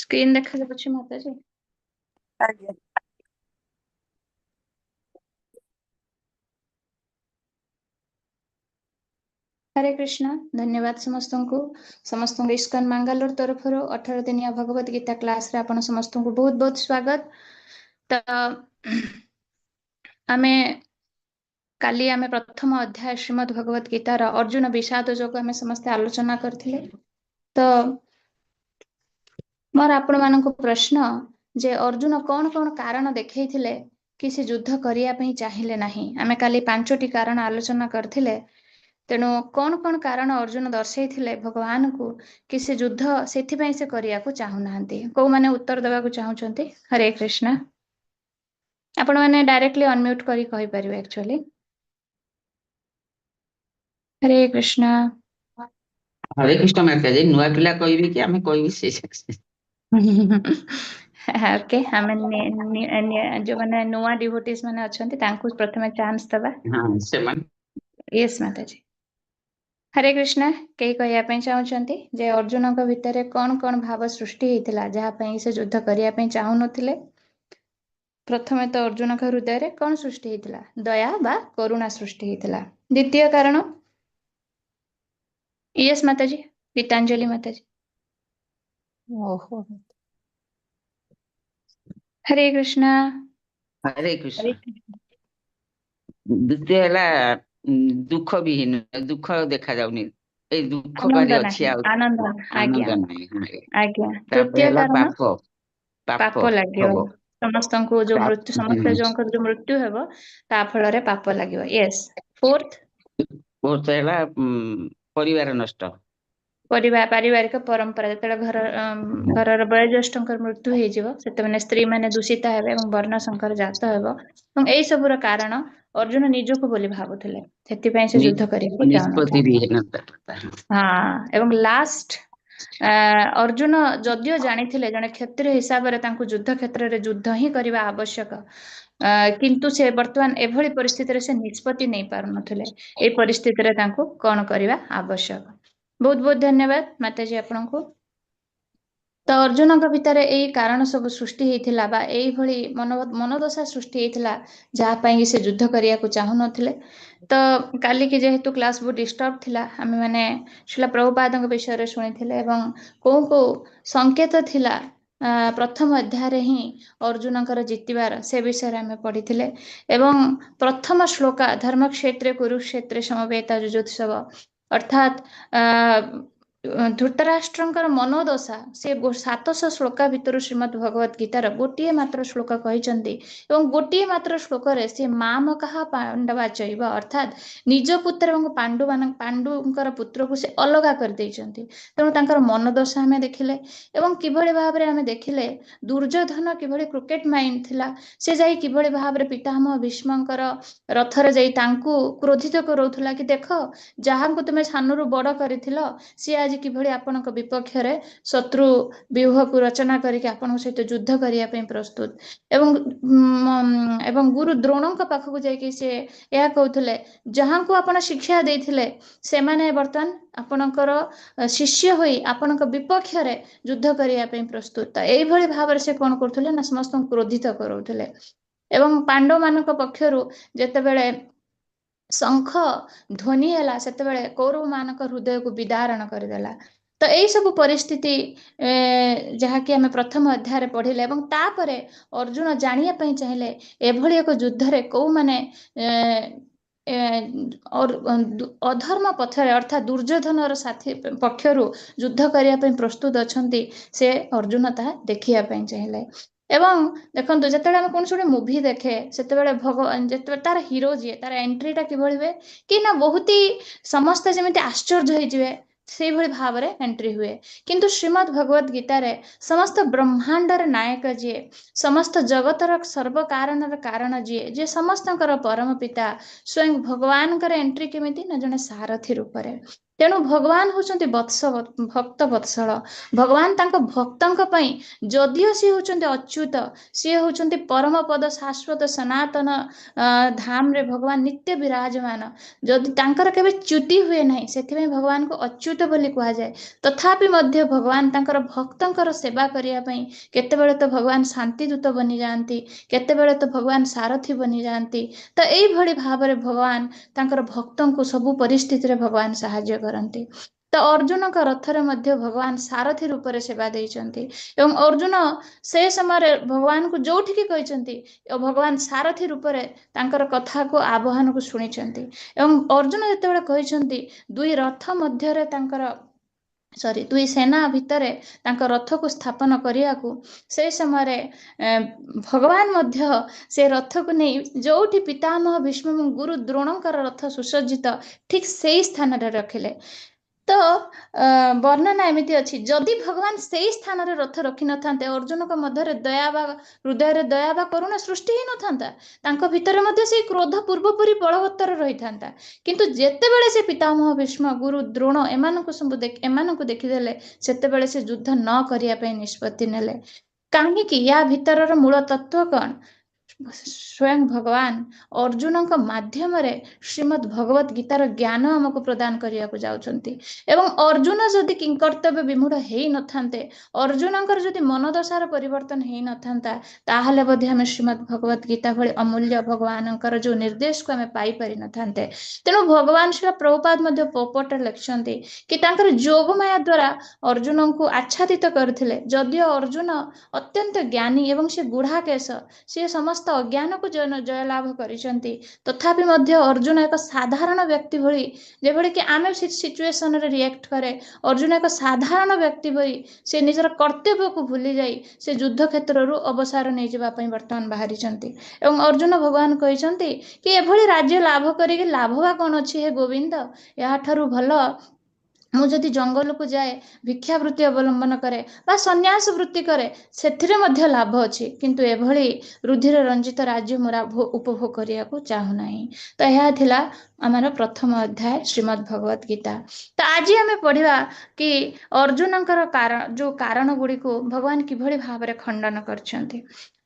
Screen ଦେଖାଯାଉଛି ମାତାଜୀ? ଆଜ୍ଞା। ହରେ କୃଷ୍ଣ। ଧନ୍ୟବାଦ ସମସ୍ତଙ୍କୁ। ସମସ୍ତଙ୍କୁ ଇସ୍କନ ମାଙ୍ଗାଲୋର ତରଫରୁ 18 ଦିନିଆ ଭଗବତ ଗୀତା କ୍ଲାସରେ ଆପଣ ସମସ୍ତଙ୍କୁ ବହୁତ ବହୁତ ସ୍ୱାଗତ। ତ ଆମେ କାଲି ଆମେ ପ୍ରଥମ ଅଧ୍ୟାୟ ଶ୍ରୀମଦ୍ ଭଗବତ ଗୀତାର ଅର୍ଜୁନ ବିଷାଦ ଯୋଗ ଆମେ ସମସ୍ତେ ଆଲୋଚନା କରିଥିଲେ। ତ ମୋର ଆପଣମାନଙ୍କୁ ପ୍ରଶ୍ନ ଯେ ଅର୍ଜୁନ କଣ କଣ କାରଣ ଦେଖେଇଥିଲେ କି ସେ ଯୁଦ୍ଧ କରିବା ପାଇଁ ଚାହିଁଲେ ନାହିଁ? ଆମେ କାଲି 5ଟି କାରଣ ଆଲୋଚନା କରିଥିଲେ। ତେଣୁ କଣ କଣ କାରଣ ଅର୍ଜୁନ ଦର୍ଶେଇଥିଲେ ଭଗବାନଙ୍କୁ କି ସେ ଯୁଦ୍ଧ ସେଥିପାଇଁ ସେ କରିବାକୁ ଚାହୁଁନାହାନ୍ତି? କୋଉମାନେ ଉତ୍ତର ଦେବାକୁ ଚାହୁଁଛନ୍ତି? ହରେ କୃଷ୍ଣ। ଆପଣମାନେ ଡାଇରେକ୍ଟଲି ଅନମ୍ୟୁଟ କରି କହିପାରିବେ ଆକ୍ଚୁଆଲି। ହରେ କୃଷ୍ଣ। ହରେ କୃଷ୍ଣ ମାତାଜୀ, ନୂଆ ପିଲା କହିବି କି ଆମେ କହିବି ସେ? ଓକେ, ଆମେ ଯୋଉମାନେ ନୂଆ ଡିଭୋଟିସ୍ ମାନେ ଅଛନ୍ତି ତାଙ୍କୁ ପ୍ରଥମେ ଚାନ୍ସ ଦବା। ହଁ, ସେମାନେ। ୟେସ୍ ମାତାଜୀ। ହରେ କୃଷ୍ଣ। କେହି କହିବା ପାଇଁ ଚାହୁଁଛନ୍ତି ଯେ ଅର୍ଜୁନଙ୍କ ଭିତରେ କଣ କଣ ଭାବ ସୃଷ୍ଟି ହେଇଥିଲା ଯାହା ପାଇଁ ସେ ଯୁଦ୍ଧ କରିବା ପାଇଁ ଚାହୁଁନଥିଲେ? ପ୍ରଥମେ ତ ଅର୍ଜୁନଙ୍କ ହୃଦୟରେ କଣ ସୃଷ୍ଟି ହେଇଥିଲା? ଦୟା ବା କରୁଣା ସୃଷ୍ଟି ହେଇଥିଲା। ଦ୍ୱିତୀୟ କାରଣ? ୟେସ୍ ମାତାଜୀ, ଗୀତାଞ୍ଜଳି ମାତାଜୀ। ଓହୋ। ହରେ କୃଷ୍ଣ। ହରେ କୃଷ୍ଣ। ଦ୍ୱିତୀୟ ହେଲା ଦୁଃଖ ବିହୀନ, ଦୁଃଖ ଦେଖାଯାଉନି, ଏଇ ଦୁଃଖ ଆନନ୍ଦ ଭାରି ଅଛି ନାହିଁ ଆଉ ଆନନ୍ଦ। ଆଜ୍ଞା। ଆନନ୍ଦ ନାହିଁ। ଆଜ୍ଞା। ତାପରେ ତୃତୀୟ ହେଲା କାରଣ? ପାପ, ପାପ ପାପ ଲାଗିବ ହବ ସମସ୍ତଙ୍କୁ, ଯୋଉ ମୃତ୍ୟୁ, ସମସ୍ତେ ଯୋଉଙ୍କର ଯୋଉ ମୃତ୍ୟୁ ହେବ ତା ଫଳରେ ପାପ ଲାଗିବ। ୟେସ୍। ଫୋର୍ଥ? ଫୋର୍ଥ ହେଲା ପରିବାର ନଷ୍ଟ। ପାରିବାରିକ ପରମ୍ପରା, ଯେତେବେଳେ ଘରର ବୟୋଜ୍ୟେଷ୍ଠଙ୍କର ମୃତ୍ୟୁ ହେଇଯିବ ସେତେବେଳେ ସ୍ତ୍ରୀ ମାନେ ଦୂଷିତ ହେବେ ଏବଂ ବର୍ଣ୍ଣ ସଂକର ଜାତ ହେବ। ଏବଂ ଏଇ ସବୁର କାରଣ ଅର୍ଜୁନ ନିଜକୁ ବୋଲି ଭାବୁଥିଲେ, ସେଥିପାଇଁ ସେ ଯୁଦ୍ଧ କରିବାକୁ ନିଷ୍ପତ୍ତି ଚାହୁଁନଥିଲେ। ବିହୀନତା। ହଁ, ଏବଂ ଲାଷ୍ଟ, ଅର୍ଜୁନ ଯଦିଓ ଜାଣିଥିଲେ ଜଣେ କ୍ଷତ୍ରିୟ ହିସାବରେ ତାଙ୍କୁ ଯୁଦ୍ଧ କ୍ଷେତ୍ରରେ ଯୁଦ୍ଧ ହିଁ କରିବା ଆବଶ୍ୟକ, କିନ୍ତୁ ସେ ବର୍ତ୍ତମାନ ଏଭଳି ପରିସ୍ଥିତିରେ ସେ ନିଷ୍ପତ୍ତି ନେଇ ପାରୁନଥିଲେ ଏଇ ପରିସ୍ଥିତିରେ ତାଙ୍କୁ କଣ କରିବା ଆବଶ୍ୟକ। ବହୁତ ବହୁତ ଧନ୍ୟବାଦ ମାତାଜୀ ଆପଣଙ୍କୁ। ତ ଅର୍ଜୁନଙ୍କ ଭିତରେ ଏଇ କାରଣ ସବୁ ସୃଷ୍ଟି ହେଇଥିଲା ବା ଏଇଭଳି ମନୋଦଶା ସୃଷ୍ଟି ହେଇଥିଲା ଯାହା ପାଇଁ ସେ ଯୁଦ୍ଧ କରିବାକୁ ଚାହୁଁନଥିଲେ। ତ କାଲିକି ଯେହେତୁ କ୍ଲାସ ବହୁତ ଡିଷ୍ଟର୍ବ ଥିଲା, ଆମେ ମାନେ ଶ୍ରୀଲା ପ୍ରଭୁପାଦଙ୍କ ବିଷୟରେ ଶୁଣିଥିଲେ ଏବଂ କୋଉ କୋଉ ସଂକେତ ଥିଲା ପ୍ରଥମ ଅଧ୍ୟାୟରେ ହିଁ ଅର୍ଜୁନଙ୍କର ଜିତିବାର, ସେ ବିଷୟରେ ଆମେ ପଢିଥିଲେ। ଏବଂ ପ୍ରଥମ ଶ୍ଲୋକ ଧର୍ମକ୍ଷେତ୍ରେ କୁରୁକ୍ଷେତ୍ରେ ସମବେତ ଯୁଯୁତ୍ସବ, ଅର୍ଥାତ୍ ଧୃତରାଷ୍ଟ୍ରଙ୍କର ମନୋଦଶା, ସେ 700 ଶ୍ଲୋକା ଭିତରୁ ଶ୍ରୀମଦ୍ ଭଗବତ ଗୀତାର ଗୋଟିଏ ମାତ୍ର ଶ୍ଲୋକ କହିଛନ୍ତି ଏବଂ ଗୋଟିଏ ମାତ୍ର ଶ୍ଲୋକରେ ସେ ମାମକାହା ପାଣ୍ଡବା ଚୈବ, ଅର୍ଥାତ୍ ନିଜ ପୁତ୍ର ଏବଂ ପାଣ୍ଡୁଙ୍କର ପୁତ୍ରକୁ ସେ ଅଲଗା କରିଦେଇଛନ୍ତି। ତେଣୁ ତାଙ୍କର ମନୋଦଶା ଆମେ ଦେଖିଲେ ଏବଂ କିଭଳି ଭାବରେ ଆମେ ଦେଖିଲେ ଦୁର୍ଯ୍ୟୋଧନ କିଭଳି କ୍ରିକେଟ ମାଇଣ୍ଡ ଥିଲା, ସେ ଯାଇ କିଭଳି ଭାବରେ ପିତାମହ ଭୀଷ୍ମଙ୍କର ରଥରେ ଯାଇ ତାଙ୍କୁ କ୍ରୋଧିତ କରାଉଥିଲା କି ଦେଖ ଯାହାଙ୍କୁ ତୁମେ ସାନରୁ ବଡ଼ କରିଥିଲ ସିଏ ଆଜି କିଭଳି ଆପଣଙ୍କ ବିପକ୍ଷରେ ଶତ୍ରୁ ବ୍ୟୁହକୁ ରଚନା କରିକି ଆପଣଙ୍କ ସହିତ ଯୁଦ୍ଧ କରିବା ପାଇଁ ପ୍ରସ୍ତୁତ। ଏବଂ ଗୁରୁ ଦ୍ରୋଣଙ୍କ ପାଖକୁ ଯାଇକି ସେ ଏହା କହୁଥିଲେ ଯାହାଙ୍କୁ ଆପଣ ଶିକ୍ଷା ଦେଇଥିଲେ ସେମାନେ ବର୍ତ୍ତମାନ ଆପଣଙ୍କର ଶିଷ୍ୟ ହୋଇ ଆପଣଙ୍କ ବିପକ୍ଷରେ ଯୁଦ୍ଧ କରିବା ପାଇଁ ପ୍ରସ୍ତୁତ। ଏଇଭଳି ଭାବରେ ସେ କଣ କରୁଥିଲେ ନା ସମସ୍ତଙ୍କୁ କ୍ରୋଧିତ କରାଉଥିଲେ। ଏବଂ ପାଣ୍ଡବମାନଙ୍କ ପକ୍ଷରୁ ଯେତେବେଳେ ଶଙ୍ଖ ଧ୍ୱନି ହେଲା ସେତେବେଳେ କୌରବମାନଙ୍କ ହୃଦୟକୁ ବିଦାରଣ କରିଦେଲା। ତ ଏଇ ସବୁ ପରିସ୍ଥିତି ଯାହାକି ଆମେ ପ୍ରଥମ ଅଧ୍ୟାୟରେ ପଢିଲେ। ଏବଂ ତାପରେ ଅର୍ଜୁନ ଜାଣିବା ପାଇଁ ଚାହିଁଲେ ଏଭଳି ଏକ ଯୁଦ୍ଧରେ କୋଉମାନେ ଅଧର୍ମ ପଥରେ ଅର୍ଥାତ୍ ଦୁର୍ଯ୍ୟୋଧନର ସାଥୀ ପକ୍ଷରୁ ଯୁଦ୍ଧ କରିବା ପାଇଁ ପ୍ରସ୍ତୁତ ଅଛନ୍ତି, ସେ ଅର୍ଜୁନ ତାହା ଦେଖିବା ପାଇଁ ଚାହିଁଲେ। ଏବଂ ଦେଖନ୍ତୁ ଯେତେବେଳେ ଆମେ କୌଣସି ଗୋଟେ ମୁଭି ଦେଖେ ସେତେବେଳେ ଭଗବାନ ଯେତେବେଳେ ତାର ହିରୋ ଯିଏ ତାର ଏଣ୍ଟ୍ରିଟା କିଭଳି ହୁଏ କି ନା ବହୁତ ହି ସମସ୍ତେ ଯେମିତି ଆଶ୍ଚର୍ଯ୍ୟ ହେଇଯିବେ ସେଇଭଳି ଭାବରେ ଏଣ୍ଟ୍ରି ହୁଏ। କିନ୍ତୁ ଶ୍ରୀମଦ୍ ଭଗବତ ଗୀତାରେ ସମସ୍ତ ବ୍ରହ୍ମାଣ୍ଡର ନାୟକ ଯିଏ, ସମସ୍ତ ଜଗତର ସର୍ବକାରଣର କାରଣ ଯିଏ, ଯିଏ ସମସ୍ତଙ୍କର ପରମ ପିତା ସ୍ୱୟଂ ଭଗବାନଙ୍କର ଏଣ୍ଟ୍ରି କେମିତି ନା ଜଣେ ସାରଥୀ ରୂପରେ। ତେଣୁ ଭଗବାନ ହଉଛନ୍ତି ବତ୍ସ ଭକ୍ତ ବତ୍ସଳ। ଭଗବାନ ତାଙ୍କ ଭକ୍ତଙ୍କ ପାଇଁ, ଯଦିଓ ସିଏ ହଉଛନ୍ତି ଅଚ୍ୟୁତ, ସିଏ ହଉଛନ୍ତି ପରମ ପଦ ଶାଶ୍ୱତ ସନାତନ ଧାମରେ ଭଗବାନ ନିତ୍ୟ ବିରାଜମାନ, ଯଦି ତାଙ୍କର କେବେ ଚ୍ୟୁତି ହୁଏ ନାହିଁ, ସେଥିପାଇଁ ଭଗବାନଙ୍କୁ ଅଚ୍ୟୁତ ବୋଲି କୁହାଯାଏ। ତଥାପି ମଧ୍ୟ ଭଗବାନ ତାଙ୍କର ଭକ୍ତଙ୍କର ସେବା କରିବା ପାଇଁ କେତେବେଳେ ତ ଭଗବାନ ଶାନ୍ତିଦୂତ ବନିଯାଆନ୍ତି, କେତେବେଳେ ତ ଭଗବାନ ସାରଥି ବନିଯାଆନ୍ତି। ତ ଏଇଭଳି ଭାବରେ ଭଗବାନ ତାଙ୍କର ଭକ୍ତଙ୍କୁ ସବୁ ପରିସ୍ଥିତିରେ ଭଗବାନ ସାହାଯ୍ୟ କରନ୍ତି। ତ ଅର୍ଜୁନଙ୍କ ରଥରେ ମଧ୍ୟ ଭଗବାନ ସାରଥି ରୂପରେ ସେବା ଦେଇଛନ୍ତି ଏବଂ ଅର୍ଜୁନ ସେ ସମୟରେ ଭଗବାନଙ୍କୁ ଯୋଉଠିକି କହିଛନ୍ତି, ଭଗବାନ ସାରଥି ରୂପରେ ତାଙ୍କର କଥାକୁ, ଆହ୍ୱାନକୁ ଶୁଣିଛନ୍ତି। ଏବଂ ଅର୍ଜୁନ ଯେତେବେଳେ କହିଛନ୍ତି ଦୁଇ ରଥ ମଧ୍ୟରେ ତାଙ୍କର, ସରି, ଦୁଇ ସେନା ଭିତରେ ତାଙ୍କ ରଥକୁ ସ୍ଥାପନ କରିବାକୁ, ସେ ସମୟରେ ଭଗବାନ ମଧ୍ୟ ସେ ରଥକୁ ନେଇ ଯୋଉଠି ପିତାମହ ଭୀଷ୍ମ ଏବଂ ଗୁରୁ ଦ୍ରୋଣଙ୍କର ରଥ ସୁସଜ୍ଜିତ, ଠିକ ସେଇ ସ୍ଥାନରେ ରଖିଲେ। ତ ବର୍ଣ୍ଣନା ଏମିତି ଅଛି, ଯଦି ଭଗବାନ ସେଇ ସ୍ଥାନରେ ରଥ ରଖିନଥାନ୍ତେ, ଅର୍ଜୁନଙ୍କ ମଧ୍ୟରେ ଦୟା ବା ହୃଦୟରେ ଦୟା ବା କରୁଣା ସୃଷ୍ଟି ହେଇନଥାନ୍ତା। ତାଙ୍କ ଭିତରେ ମଧ୍ୟ ସେଇ କ୍ରୋଧ ପୂର୍ବପରି ବଳବତ୍ତର ରହିଥାନ୍ତା। କିନ୍ତୁ ଯେତେବେଳେ ସେ ପିତାମହ ଭୀଷ୍ମ, ଗୁରୁ ଦ୍ରୋଣ ଏମାନଙ୍କୁ ସବୁ ଏମାନଙ୍କୁ ଦେଖିଦେଲେ, ସେତେବେଳେ ସେ ଯୁଦ୍ଧ ନ କରିବା ପାଇଁ ନିଷ୍ପତ୍ତି ନେଲେ। କାହିଁକି? ୟା ଭିତରର ମୂଳ ତତ୍ଵ କଣ? ସ୍ୱୟଂ ଭଗବାନ ଅର୍ଜୁନଙ୍କ ମାଧ୍ୟମରେ ଶ୍ରୀମଦ୍ ଭଗବତ ଗୀତାର ଜ୍ଞାନ ଆମକୁ ପ୍ରଦାନ କରିବାକୁ ଯାଉଛନ୍ତି। ଏବଂ ଅର୍ଜୁନ ଯଦି କିଙ୍କର୍ତ୍ତବ୍ୟ ବିମୂଢ ହେଇନଥାନ୍ତେ, ଅର୍ଜୁନଙ୍କର ଯଦି ମନଦଶାର ପରିବର୍ତ୍ତନ ହେଇନଥାନ୍ତା, ତାହେଲେ ବୋଧେ ଆମେ ଶ୍ରୀମଦ୍ ଭଗବତ ଗୀତା ଭଳି ଅମୂଲ୍ୟ ଭଗବାନଙ୍କର ଯୋଉ ନିର୍ଦ୍ଦେଶକୁ ଆମେ ପାଇପାରିନଥାନ୍ତେ। ତେଣୁ ଭଗବାନ ଶ୍ରୀ ପ୍ରଭୁପାଦ ମଧ୍ୟ ପର୍ପୋର୍ଟରେ ଲେଖିଛନ୍ତି କି ତାଙ୍କର ଯୋଗମାୟା ଦ୍ଵାରା ଅର୍ଜୁନଙ୍କୁ ଆଚ୍ଛାଦିତ କରିଥିଲେ। ଯଦିଓ ଅର୍ଜୁନ ଅତ୍ୟନ୍ତ ଜ୍ଞାନୀ ଏବଂ ସେ ଗୁଢାକେଶ, ସିଏ ସମସ୍ତ ଅଜ୍ଞାନକୁ ଜୟଲାଭ କରିଛନ୍ତି, ତଥାପି ମଧ୍ୟ ଅର୍ଜୁନ ଏକ ସାଧାରଣ ବ୍ୟକ୍ତି ଭଳି, ଯେଭଳି କି ଆମେ ସେ ସିଚୁଏସନରେ ରିଆକ୍ଟ କରେ, ଅର୍ଜୁନ ଏକ ସାଧାରଣ ବ୍ୟକ୍ତି ଭଳି ସେ ନିଜର କର୍ତ୍ତବ୍ୟକୁ ଭୁଲି ଯାଇ ସେ ଯୁଦ୍ଧ କ୍ଷେତ୍ରରୁ ଅବସର ନେଇଯିବା ପାଇଁ ବର୍ତ୍ତମାନ ବାହାରିଛନ୍ତି। ଏବଂ ଅର୍ଜୁନ ଭଗବାନ କହିଛନ୍ତି କି ଏଭଳି ରାଜ୍ୟ ଲାଭ କରିକି ଲାଭ ବା କଣ ଅଛି ହେ ଗୋବିନ୍ଦ? ଏହାଠାରୁ ଭଲ ମୁଁ ଯଦି ଜଙ୍ଗଲକୁ ଯାଏ, ଭିକ୍ଷାବୃତ୍ତି ଅବଲମ୍ବନ କରେ ବା ସନ୍ନ୍ୟାସ ବୃତ୍ତି କରେ, ସେଥିରେ ମଧ୍ୟ ଲାଭ ଅଛି। କିନ୍ତୁ ଏଭଳି ରୁଧିର ରଞ୍ଜିତ ରାଜ୍ୟ ମୁଁ ଉପଭୋଗ କରିବାକୁ ଚାହୁଁନାହିଁ। ତ ଏହା ଥିଲା ଆମର ପ୍ରଥମ ଅଧ୍ୟାୟ ଶ୍ରୀମଦ୍ ଭଗବତ ଗୀତା। ତ ଆଜି ଆମେ ପଢିବା କି ଅର୍ଜୁନଙ୍କର କାରଣ, ଯୋଉ କାରଣ ଗୁଡ଼ିକୁ ଭଗବାନ କିଭଳି ଭାବରେ ଖଣ୍ଡନ କରିଛନ୍ତି।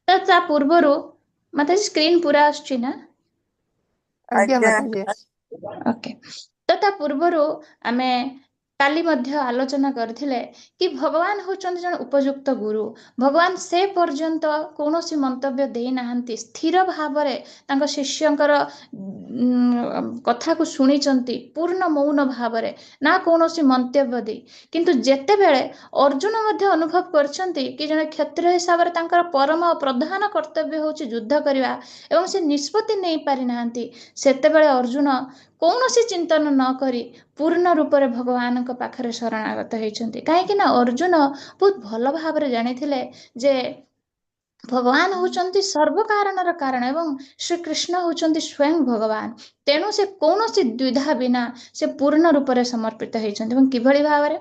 ତ ତା ପୂର୍ବରୁ ମତେ ସ୍କ୍ରିନ୍ ପୁରା ଆସୁଛି ନା? ଆଜ୍ଞା। ଆଜ୍ଞା। ମାତାଜୀ। ଓକେ। ତ ତା ପୂର୍ବରୁ ଆମେ କାଲି ମଧ୍ୟ ଆଲୋଚନା କରିଥିଲେ କି ଭଗବାନ ହଉଛନ୍ତି ଜଣେ ଉପଯୁକ୍ତ ଗୁରୁ। ଭଗବାନ ସେ ପର୍ଯ୍ୟନ୍ତ କୌଣସି ମନ୍ତବ୍ୟ ଦେଇନାହାନ୍ତି, ସ୍ଥିର ଭାବରେ ତାଙ୍କ ଶିଷ୍ୟଙ୍କର କଥାକୁ ଶୁଣିଛନ୍ତି ପୂର୍ଣ୍ଣ ମୌନ ଭାବରେ, ନା କୌଣସି ମନ୍ତବ୍ୟ ଦେଇ। କିନ୍ତୁ ଯେତେବେଳେ ଅର୍ଜୁନ ମଧ୍ୟ ଅନୁଭବ କରିଛନ୍ତି କି ଜଣେ କ୍ଷତ୍ରିୟ ହିସାବରେ ତାଙ୍କର ପରମ ପ୍ରଧାନ କର୍ତ୍ତବ୍ୟ ହଉଛି ଯୁଦ୍ଧ କରିବା ଏବଂ ସେ ନିଷ୍ପତ୍ତି ନେଇ ପାରିନାହାନ୍ତି, ସେତେବେଳେ ଅର୍ଜୁନ କୌଣସି ଚିନ୍ତନ ନ କରି ପୂର୍ଣ୍ଣ ରୂପରେ ଭଗବାନଙ୍କ ପାଖରେ ଶରଣାଗତ ହେଇଛନ୍ତି। କାହିଁକି ନା ଅର୍ଜୁନ ବହୁତ ଭଲ ଭାବରେ ଜାଣିଥିଲେ ଯେ ଭଗବାନ ହଉଛନ୍ତି ସର୍ବକାରଣର କାରଣ ଏବଂ ଶ୍ରୀକୃଷ୍ଣ ହଉଛନ୍ତି ସ୍ୱୟଂ ଭଗବାନ। ତେଣୁ ସେ କୌଣସି ଦ୍ୱିଧା ବିନା ସେ ପୂର୍ଣ୍ଣ ରୂପରେ ସମର୍ପିତ ହେଇଛନ୍ତି। ଏବଂ କିଭଳି ଭାବରେ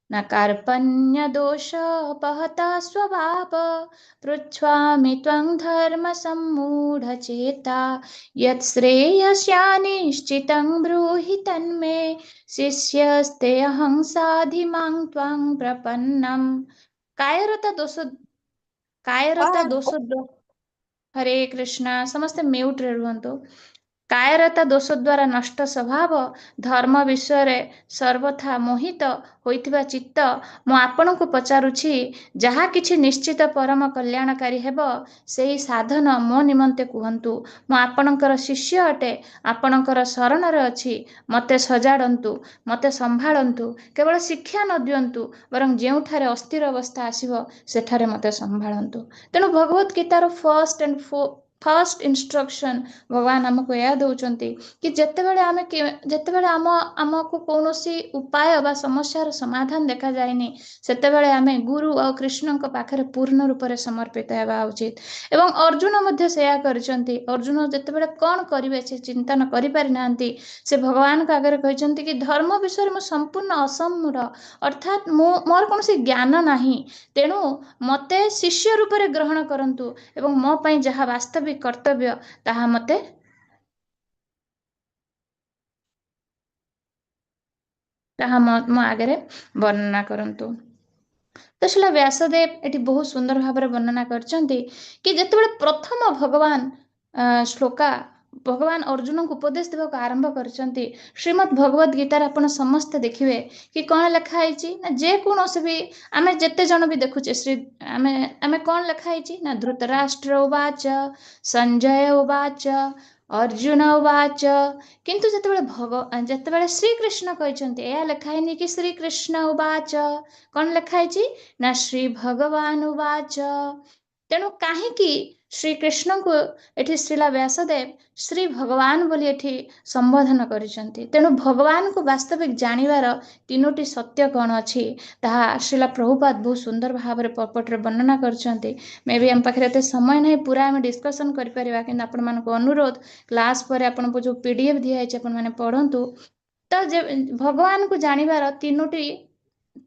ନା କାର୍ପଣ୍ୟ ଦୋଷ ପହତା ସ୍ୱଭାବ ପୃଚ୍ଛାମି ତ୍ୱଂ ଧର୍ମ ସମ୍ମୂଢ ଚେତା ଯତ୍ ଶ୍ରେୟସ୍ୟାନିଶ୍ଚିତଂ ବ୍ରୂହି ତନ୍ମେ ଶିଷ୍ୟସ୍ତେ ଅହଂ ସାଧି ମାଂ ତ୍ୱାଂ ପ୍ରପନ୍ନମ୍। କାୟରତା ଦୋଷ, କାୟରତା ଦୋଷ। ହରେ କୃଷ୍ଣ। ସମସ୍ତେ ମ୍ୟୁଟରେ ରୁହନ୍ତୁ। କାୟରତା ଦୋଷ ଦ୍ୱାରା ନଷ୍ଟ ସ୍ୱଭାବ, ଧର୍ମ ବିଷୟରେ ସର୍ବଥା ମୋହିତ ହୋଇଥିବା ଚିତ୍ତ, ମୁଁ ଆପଣଙ୍କୁ ପଚାରୁଛି, ଯାହା କିଛି ନିଶ୍ଚିତ ପରମ କଲ୍ୟାଣକାରୀ ହେବ, ସେହି ସାଧନ ମୋ ନିମନ୍ତେ କୁହନ୍ତୁ। ମୁଁ ଆପଣଙ୍କର ଶିଷ୍ୟ ଅଟେ, ଆପଣଙ୍କର ଶରଣରେ ଅଛି। ମତେ ସଜାଡ଼ନ୍ତୁ, ମତେ ସମ୍ଭାଳନ୍ତୁ। କେବଳ ଶିକ୍ଷା ନ ଦିଅନ୍ତୁ, ବରଂ ଯେଉଁଠାରେ ଅସ୍ଥିର ଅବସ୍ଥା ଆସିବ, ସେଠାରେ ମତେ ସମ୍ଭାଳନ୍ତୁ। ତେଣୁ ଭଗବତ ଗୀତାର ଫର୍ଷ୍ଟ ଆଣ୍ଡ ଫାର୍ଷ୍ଟ ଇନଷ୍ଟ୍ରକ୍ସନ ଭଗବାନ ଆମକୁ ଏହା ଦଉଛନ୍ତି କି ଯେତେବେଳେ ଆମକୁ କୌଣସି ଉପାୟ ବା ସମସ୍ୟାର ସମାଧାନ ଦେଖାଯାଏନି, ସେତେବେଳେ ଆମେ ଗୁରୁ ଆଉ କୃଷ୍ଣଙ୍କ ପାଖରେ ପୂର୍ଣ୍ଣ ରୂପରେ ସମର୍ପିତ ହେବା ଉଚିତ। ଏବଂ ଅର୍ଜୁନ ମଧ୍ୟ ସେୟା କରିଛନ୍ତି। ଅର୍ଜୁନ ଯେତେବେଳେ କଣ କରିବେ ସେ ଚିନ୍ତନ କରିପାରିନାହାନ୍ତି, ସେ ଭଗବାନଙ୍କ ଆଗରେ କହିଛନ୍ତି କି ଧର୍ମ ବିଷୟରେ ମୁଁ ସମ୍ପୂର୍ଣ୍ଣ ଅସମ୍ମୂଢ, ଅର୍ଥାତ୍ ମୁଁ ମୋର କୌଣସି ଜ୍ଞାନ ନାହିଁ। ତେଣୁ ମତେ ଶିଷ୍ୟ ରୂପରେ ଗ୍ରହଣ କରନ୍ତୁ ଏବଂ ମୋ ପାଇଁ ଯାହା ବାସ୍ତବିକ କର୍ତ୍ତବ୍ୟ ତାହା ମତେ ତାହା ମୋ ଆଗରେ ବର୍ଣ୍ଣନା କରନ୍ତୁ। ତ ଶ୍ରୀଲ ବ୍ୟାସଦେବ ଏଠି ବହୁତ ସୁନ୍ଦର ଭାବରେ ବର୍ଣ୍ଣନା କରିଛନ୍ତି କି ଯେତେବେଳେ ପ୍ରଥମ ଭଗବାନ ଶ୍ଲୋକା ଭଗବାନ ଅର୍ଜୁନଙ୍କୁ ଉପଦେଶ ଦେବାକୁ ଆରମ୍ଭ କରିଛନ୍ତି, ଶ୍ରୀମଦ୍ ଭଗବତ ଗୀତାରେ ଆପଣ ସମସ୍ତେ ଦେଖିବେ କି କଣ ଲେଖା ହେଇଛି ନା ଯେକୌଣସି ବି ଆମେ ଯେତେ ଜଣ ବି ଦେଖୁଛେ, ଶ୍ରୀ ଆମେ କଣ ଲେଖା ହେଇଛି ନା ଧୃତରାଷ୍ଟ୍ର ଉବାଚ, ସଞ୍ଜୟ ଉବାଚ, ଅର୍ଜୁନ ଉବାଚ। କିନ୍ତୁ ଯେତେବେଳେ ଶ୍ରୀକୃଷ୍ଣ କହିଛନ୍ତି, ଏହା ଲେଖା ହେଇନି କି ଶ୍ରୀକୃଷ୍ଣ ଉବାଚ। କଣ ଲେଖା ହେଇଛି ନା ଶ୍ରୀ ଭଗବାନ ଉବାଚ। ତେଣୁ କାହିଁକି ଶ୍ରୀକୃଷ୍ଣଙ୍କୁ ଏଠି ଶ୍ରୀଲା ବ୍ୟାସଦେବ ଶ୍ରୀ ଭଗବାନ ବୋଲି ଏଠି ସମ୍ବୋଧନ କରିଛନ୍ତି? ତେଣୁ ଭଗବାନଙ୍କୁ ବାସ୍ତବିକ ଜାଣିବାର ତିନୋଟି ସତ୍ୟ କଣ ଅଛି, ତାହା ଶ୍ରୀଲା ପ୍ରଭୁପାଦ ବହୁତ ସୁନ୍ଦର ଭାବରେ ପର୍ପୋର୍ଟରେ ବର୍ଣ୍ଣନା କରିଛନ୍ତି। ମେ ବି ଆମ ପାଖରେ ଏତେ ସମୟ ନାହିଁ ପୁରା ଆମେ ଡିସ୍କସନ୍ କରିପାରିବା, କିନ୍ତୁ ଆପଣମାନଙ୍କୁ ଅନୁରୋଧ, କ୍ଲାସ୍ ପରେ ଆପଣଙ୍କୁ ଯୋଉ ପିଡିଏଫ୍ ଦିଆହେଇଛି, ଆପଣମାନେ ପଢନ୍ତୁ। ତ ଯେ ଭଗବାନଙ୍କୁ ଜାଣିବାର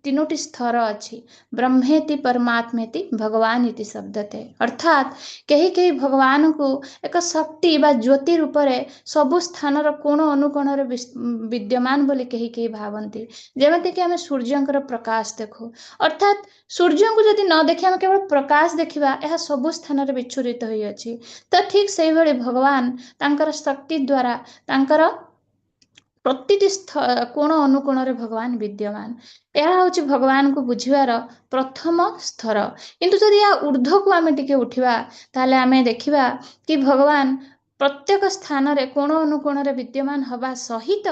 ତିନୋଟି ସ୍ତର ଅଛି। ବ୍ରହ୍ମେତି ପରମାତ୍ମେତି ଭଗବାନ ଇତି ଶବ୍ଦତେ। ଅର୍ଥାତ୍ କେହି କେହି ଭଗବାନଙ୍କୁ ଏକ ଶକ୍ତି ବା ଜ୍ୟୋତି ରୂପରେ ସବୁ ସ୍ଥାନର କୋଣ ଅନୁକୋଣରେ ବିଦ୍ୟମାନ ବୋଲି କେହି କେହି ଭାବନ୍ତି। ଯେମିତିକି ଆମେ ସୂର୍ଯ୍ୟଙ୍କର ପ୍ରକାଶ ଦେଖୁ, ଅର୍ଥାତ୍ ସୂର୍ଯ୍ୟଙ୍କୁ ଯଦି ନ ଦେଖି ଆମେ କେବଳ ପ୍ରକାଶ ଦେଖିବା, ଏହା ସବୁ ସ୍ଥାନରେ ବିଚ୍ଛୁରିତ ହୋଇଅଛି। ତ ଠିକ ସେଇଭଳି ଭଗବାନ ତାଙ୍କର ଶକ୍ତି ଦ୍ୱାରା ତାଙ୍କର ପ୍ରତିଟି କୋଣ ଅନୁକୋଣରେ ଭଗବାନ ବିଦ୍ୟମାନ। ଏହା ହେଉଛି ଭଗବାନଙ୍କୁ ବୁଝିବାର ପ୍ରଥମ ସ୍ତର। କିନ୍ତୁ ଯଦି ଏହା ଉର୍ଦ୍ଧ୍ୱକୁ ଆମେ ଟିକେ ଉଠିବା, ତାହେଲେ ଆମେ ଦେଖିବା କି ଭଗବାନ ପ୍ରତ୍ୟେକ ସ୍ଥାନରେ କୋଣ ଅନୁକୋଣରେ ବିଦ୍ୟମାନ ହେବା ସହିତ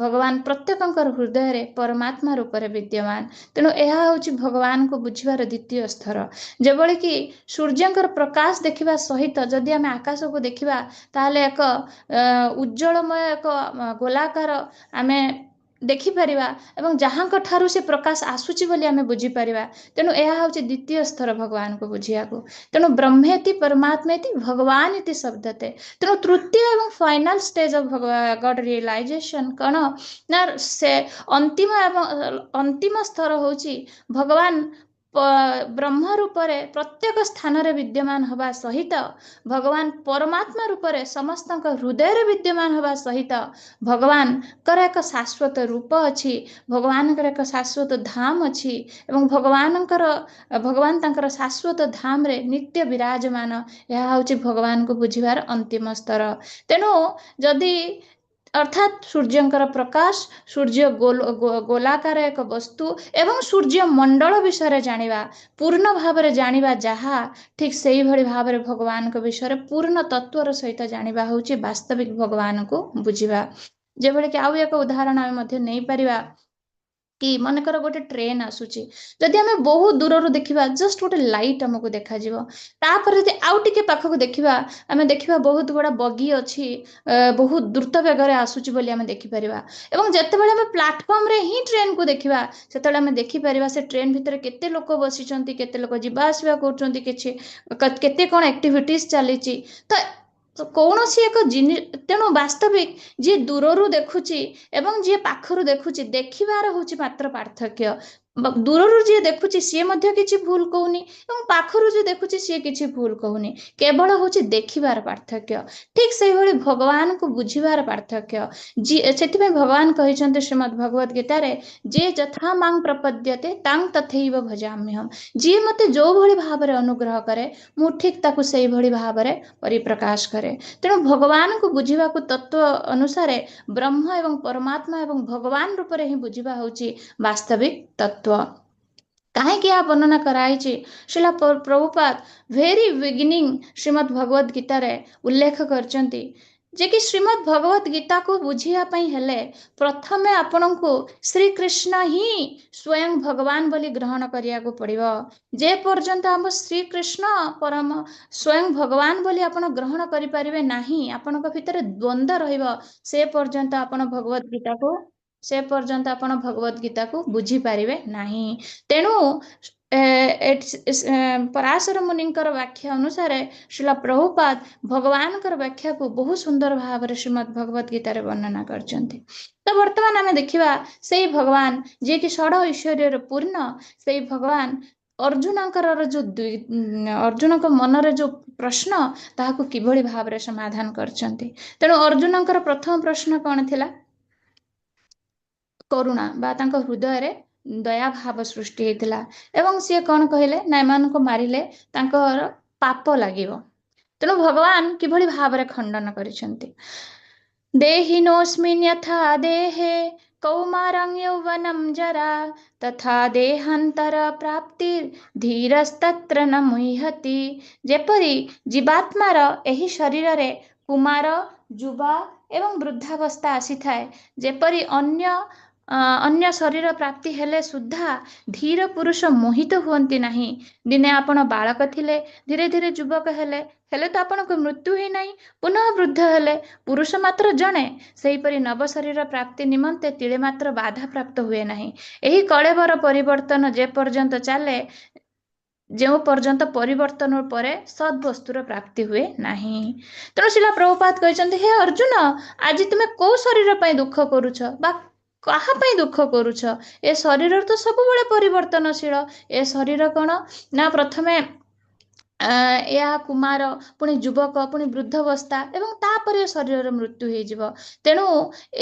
ଭଗବାନ ପ୍ରତ୍ୟେକଙ୍କର ହୃଦୟରେ ପରମାତ୍ମା ରୂପରେ ବିଦ୍ୟମାନ। ତେଣୁ ଏହା ହେଉଛି ଭଗବାନଙ୍କୁ ବୁଝିବାର ଦ୍ୱିତୀୟ ସ୍ତର। ଯେଭଳି କି ସୂର୍ଯ୍ୟଙ୍କର ପ୍ରକାଶ ଦେଖିବା ସହିତ ଯଦି ଆମେ ଆକାଶକୁ ଦେଖିବା, ତାହେଲେ ଏକ ଉଜ୍ଜଳମୟ ଏକ ଗୋଲାକାର ଆମେ ଦେଖିପାରିବା ଏବଂ ଯାହାଙ୍କ ଠାରୁ ସେ ପ୍ରକାଶ ଆସୁଛି ବୋଲି ଆମେ ବୁଝିପାରିବା। ତେଣୁ ଏହା ହେଉଛି ଦ୍ୱିତୀୟ ସ୍ତର ଭଗବାନଙ୍କୁ ବୁଝିବାକୁ। ତେଣୁ ବ୍ରହ୍ମେତି ପରମାତ୍ମେତି ଭଗବାନ ଇତି ଶବ୍ଦତେ। ତେଣୁ ତୃତୀୟ ଏବଂ final stage of God realization କଣ ନା ସେ ଅନ୍ତିମ ଏବଂ ଅନ୍ତିମ ସ୍ତର ହେଉଛି ଭଗବାନ ବ୍ରହ୍ମ ରୂପରେ ପ୍ରତ୍ୟେକ ସ୍ଥାନରେ ବିଦ୍ୟମାନ ହେବା ସହିତ ଭଗବାନ ପରମାତ୍ମା ରୂପରେ ସମସ୍ତଙ୍କ ହୃଦୟରେ ବିଦ୍ୟମାନ ହେବା ସହିତ ଭଗବାନଙ୍କର ଏକ ଶାଶ୍ୱତ ରୂପ ଅଛି, ଭଗବାନଙ୍କର ଏକ ଶାଶ୍ୱତ ଧାମ ଅଛି ଏବଂ ଭଗବାନ ତାଙ୍କର ଶାଶ୍ୱତ ଧାମରେ ନିତ୍ୟ ବିରାଜମାନ। ଏହା ହେଉଛି ଭଗବାନଙ୍କୁ ବୁଝିବାର ଅନ୍ତିମ ସ୍ତର। ତେଣୁ ଯଦି ଅର୍ଥାତ୍ ସୂର୍ଯ୍ୟଙ୍କର ପ୍ରକାଶ, ସୂର୍ଯ୍ୟ ଗୋଲାକାର ଏକ ବସ୍ତୁ ଏବଂ ସୂର୍ଯ୍ୟ ମଣ୍ଡଳ ବିଷୟରେ ଜାଣିବା, ପୂର୍ଣ୍ଣ ଭାବରେ ଜାଣିବା ଯାହା, ଠିକ ସେଇଭଳି ଭାବରେ ଭଗବାନଙ୍କ ବିଷୟରେ ପୂର୍ଣ୍ଣ ତତ୍ତ୍ୱର ସହିତ ଜାଣିବା ହେଉଛି ବାସ୍ତବିକ ଭଗବାନଙ୍କୁ ବୁଝିବା। ଯେଭଳି କି ଆଉ ଏକ ଉଦାହରଣ ଆମେ ମଧ୍ୟ ନେଇପାରିବା କି ମନେକର ଗୋଟେ ଟ୍ରେନ ଆସୁଛି। ଯଦି ଆମେ ବହୁତ ଦୂରରୁ ଦେଖିବା, ଜଷ୍ଟ ଗୋଟେ ଲାଇଟ୍ ଆମକୁ ଦେଖାଯିବ। ତାପରେ ଯଦି ଆଉ ଟିକେ ପାଖକୁ ଦେଖିବା, ଆମେ ଦେଖିବା ବହୁତ ଗୁଡା ବଗି ଅଛି, ବହୁତ ଦ୍ରୁତ ବେଗରେ ଆସୁଛି ବୋଲି ଆମେ ଦେଖିପାରିବା। ଏବଂ ଯେତେବେଳେ ଆମେ ପ୍ଲାଟଫର୍ମରେ ହିଁ ଟ୍ରେନକୁ ଦେଖିବା, ସେତେବେଳେ ଆମେ ଦେଖିପାରିବା ସେ ଟ୍ରେନ ଭିତରେ କେତେ ଲୋକ ବସିଛନ୍ତି, କେତେ ଲୋକ ଯିବା ଆସିବା କରୁଛନ୍ତି, କିଛି କେତେ କଣ ଆକ୍ଟିଭିଟିଜ ଚାଲିଛି। ତ କୌଣସି ଏକ ଜିନି ତେଣୁ ବାସ୍ତବିକ ଯିଏ ଦୂରରୁ ଦେଖୁଛି ଏବଂ ଯିଏ ପାଖରୁ ଦେଖୁଛି, ଦେଖିବାର ହଉଛି ମାତ୍ର ପାର୍ଥକ୍ୟ। ଦୂରରୁ ଯିଏ ଦେଖୁଛି ସିଏ ମଧ୍ୟ କିଛି ଭୁଲ କହୁନି ଏବଂ ପାଖରୁ ଯିଏ ଦେଖୁଛି ସିଏ କିଛି ଭୁଲ କହୁନି। କେବଳ ହଉଛି ଦେଖିବାର ପାର୍ଥକ୍ୟ। ଠିକ ସେଇଭଳି ଭଗବାନଙ୍କୁ ବୁଝିବାର ପାର୍ଥକ୍ୟ ଯିଏ, ସେଥିପାଇଁ ଭଗବାନ କହିଛନ୍ତି ଶ୍ରୀମଦ୍ ଭଗବତ ଗୀତାରେ, ଯେ ଯଥା ମାଂ ପ୍ରପଦ୍ୟତେ ତାଂ ତଥୈବ ଭଜାମ୍ୟହମ୍। ଯିଏ ମତେ ଯୋଉଭଳି ଭାବରେ ଅନୁଗ୍ରହ କରେ, ମୁଁ ଠିକ ତାକୁ ସେଇଭଳି ଭାବରେ ପରିପ୍ରକାଶ କରେ। ତେଣୁ ଭଗବାନଙ୍କୁ ବୁଝିବାକୁ ତତ୍ତ୍ୱ ଅନୁସାରେ ବ୍ରହ୍ମ ଏବଂ ପରମାତ୍ମା ଏବଂ ଭଗବାନ ରୂପରେ ହିଁ ବୁଝିବା ହଉଛି ବାସ୍ତବିକ ତତ୍ତ୍ୱ। କାହିଁକି ଏହା ବର୍ଣ୍ଣନା କରାଯାଇଛି? ଶ୍ରୀଲା ପ୍ରଭୁପାଦ ଭେରି ବିଗିନିଂ ଶ୍ରୀମଦ୍ ଭଗବତ ଗୀତାରେ ଉଲ୍ଲେଖ କରିଛନ୍ତି ଯେ କି ଶ୍ରୀମଦ୍ ଭଗବତ ଗୀତାକୁ ବୁଝିବା ପାଇଁ ହେଲେ ପ୍ରଥମେ ଆପଣଙ୍କୁ ଶ୍ରୀକୃଷ୍ଣ ହିଁ ସ୍ୱୟଂ ଭଗବାନ ବୋଲି ଗ୍ରହଣ କରିବାକୁ ପଡିବ। ଯେ ପର୍ଯ୍ୟନ୍ତ ଆମ ଶ୍ରୀକୃଷ୍ଣ ପରମ ସ୍ୱୟଂ ଭଗବାନ ବୋଲି ଆପଣ ଗ୍ରହଣ କରିପାରିବେ ନାହିଁ, ଆପଣଙ୍କ ଭିତରେ ଦ୍ୱନ୍ଦ୍ୱ ରହିବ, ସେ ପର୍ଯ୍ୟନ୍ତ ଆପଣ ଭଗବତ ଗୀତାକୁ ବୁଝିପାରିବେ ନାହିଁ। ତେଣୁ ପରାଶର ମୁନିଙ୍କର ବ୍ୟାଖ୍ୟା ଅନୁସାରେ ଶ୍ରୀଲା ପ୍ରଭୁପାଦ ଭଗବାନଙ୍କର ବ୍ୟାଖ୍ୟାକୁ ବହୁ ସୁନ୍ଦର ଭାବରେ ଶ୍ରୀମଦ୍ ଭଗବତ ଗୀତାରେ ବର୍ଣ୍ଣନା କରିଛନ୍ତି। ତ ବର୍ତ୍ତମାନ ଆମେ ଦେଖିବା ସେଇ ଭଗବାନ ଯିଏକି ଷଡ଼ ଐଶ୍ୱର୍ଯ୍ୟରେ ପୂର୍ଣ୍ଣ, ସେଇ ଭଗବାନ ଅର୍ଜୁନଙ୍କର ଯୋଉ ଅର୍ଜୁନଙ୍କ ମନରେ ଯୋଉ ପ୍ରଶ୍ନ, ତାହାକୁ କିଭଳି ଭାବରେ ସମାଧାନ କରିଛନ୍ତି। ତେଣୁ ଅର୍ଜୁନଙ୍କର ପ୍ରଥମ ପ୍ରଶ୍ନ କଣ ଥିଲା? କରୁଣା ବା ତାଙ୍କ ହୃଦୟରେ ଦୟା ଭାବ ସୃଷ୍ଟି ହେଇଥିଲା ଏବଂ ସିଏ କଣ କହିଲେ ନା ଏମାନଙ୍କୁ ମାରିଲେ ତାଙ୍କର ପାପ ଲାଗିବ। ତେଣୁ ଭଗବାନ କିଭଳି ଭାବରେ ଖଣ୍ଡନ କରିଛନ୍ତି। ଦେହିନୋସ୍ମିନ୍ ଯଥା ଦେହେ କୌମାରଂ ଯୌବନଂ ଜରା ତଥା ଦେହାନ୍ତର ପ୍ରାପ୍ତିର୍ ଧୀରସ୍ତତ୍ର ନ ମୁହ୍ୟତି। ଯେପରି ଜୀବାତ୍ମାର ଏହି ଶରୀରରେ କୁମାର, ଯୁବା ଏବଂ ବୃଦ୍ଧାବସ୍ଥା ଆସିଥାଏ, ଯେପରି ଅନ୍ୟ ଶରୀର ପ୍ରାପ୍ତି ହେଲେ ସୁଦ୍ଧା ଧୀର ପୁରୁଷ ମୋହିତ ହୁଅନ୍ତି ନାହିଁ। ଦିନେ ଆପଣ ବାଳକ ଥିଲେ, ଧୀରେ ଧୀରେ ଯୁବକ ହେଲେ, ହେଲେ ତ ଆପଣଙ୍କ ମୃତ୍ୟୁ ହେଇନାହିଁ, ପୁନଃ ବୃଦ୍ଧ ହେଲେ। ପୁରୁଷ ମାତ୍ର ଜଣେ, ସେହିପରି ନବ ଶରୀର ପ୍ରାପ୍ତି ନିମନ୍ତେ ତିଳେ ମାତ୍ର ବାଧା ପ୍ରାପ୍ତ ହୁଏ ନାହିଁ। ଏହି କଳେବର ପରିବର୍ତ୍ତନ ଯେ ପର୍ଯ୍ୟନ୍ତ ଚାଲେ, ଯେଉଁ ପର୍ଯ୍ୟନ୍ତ ପରିବର୍ତ୍ତନ ପରେ ସଦ୍ବସ୍ତୁର ପ୍ରାପ୍ତି ହୁଏ ନାହିଁ। ତେଣୁ ଶ୍ରୀଲ ପ୍ରଭୁପାଦ କହିଛନ୍ତି, ହେ ଅର୍ଜୁନ, ଆଜି ତୁମେ କୋଉ ଶରୀର ପାଇଁ ଦୁଃଖ କରୁଛ ବା କାହା ପାଇଁ ଦୁଃଖ କରୁଛ? ଏ ଶରୀର ତ ସବୁବେଳେ ପରିବର୍ତ୍ତନଶୀଳ। ଏ ଶରୀର କଣ ନା ପ୍ରଥମେ ଏହା କୁମାର, ପୁଣି ଯୁବକ, ପୁଣି ବୃଦ୍ଧବସ୍ଥା ଏବଂ ତାପରେ ଶରୀରର ମୃତ୍ୟୁ ହେଇଯିବ। ତେଣୁ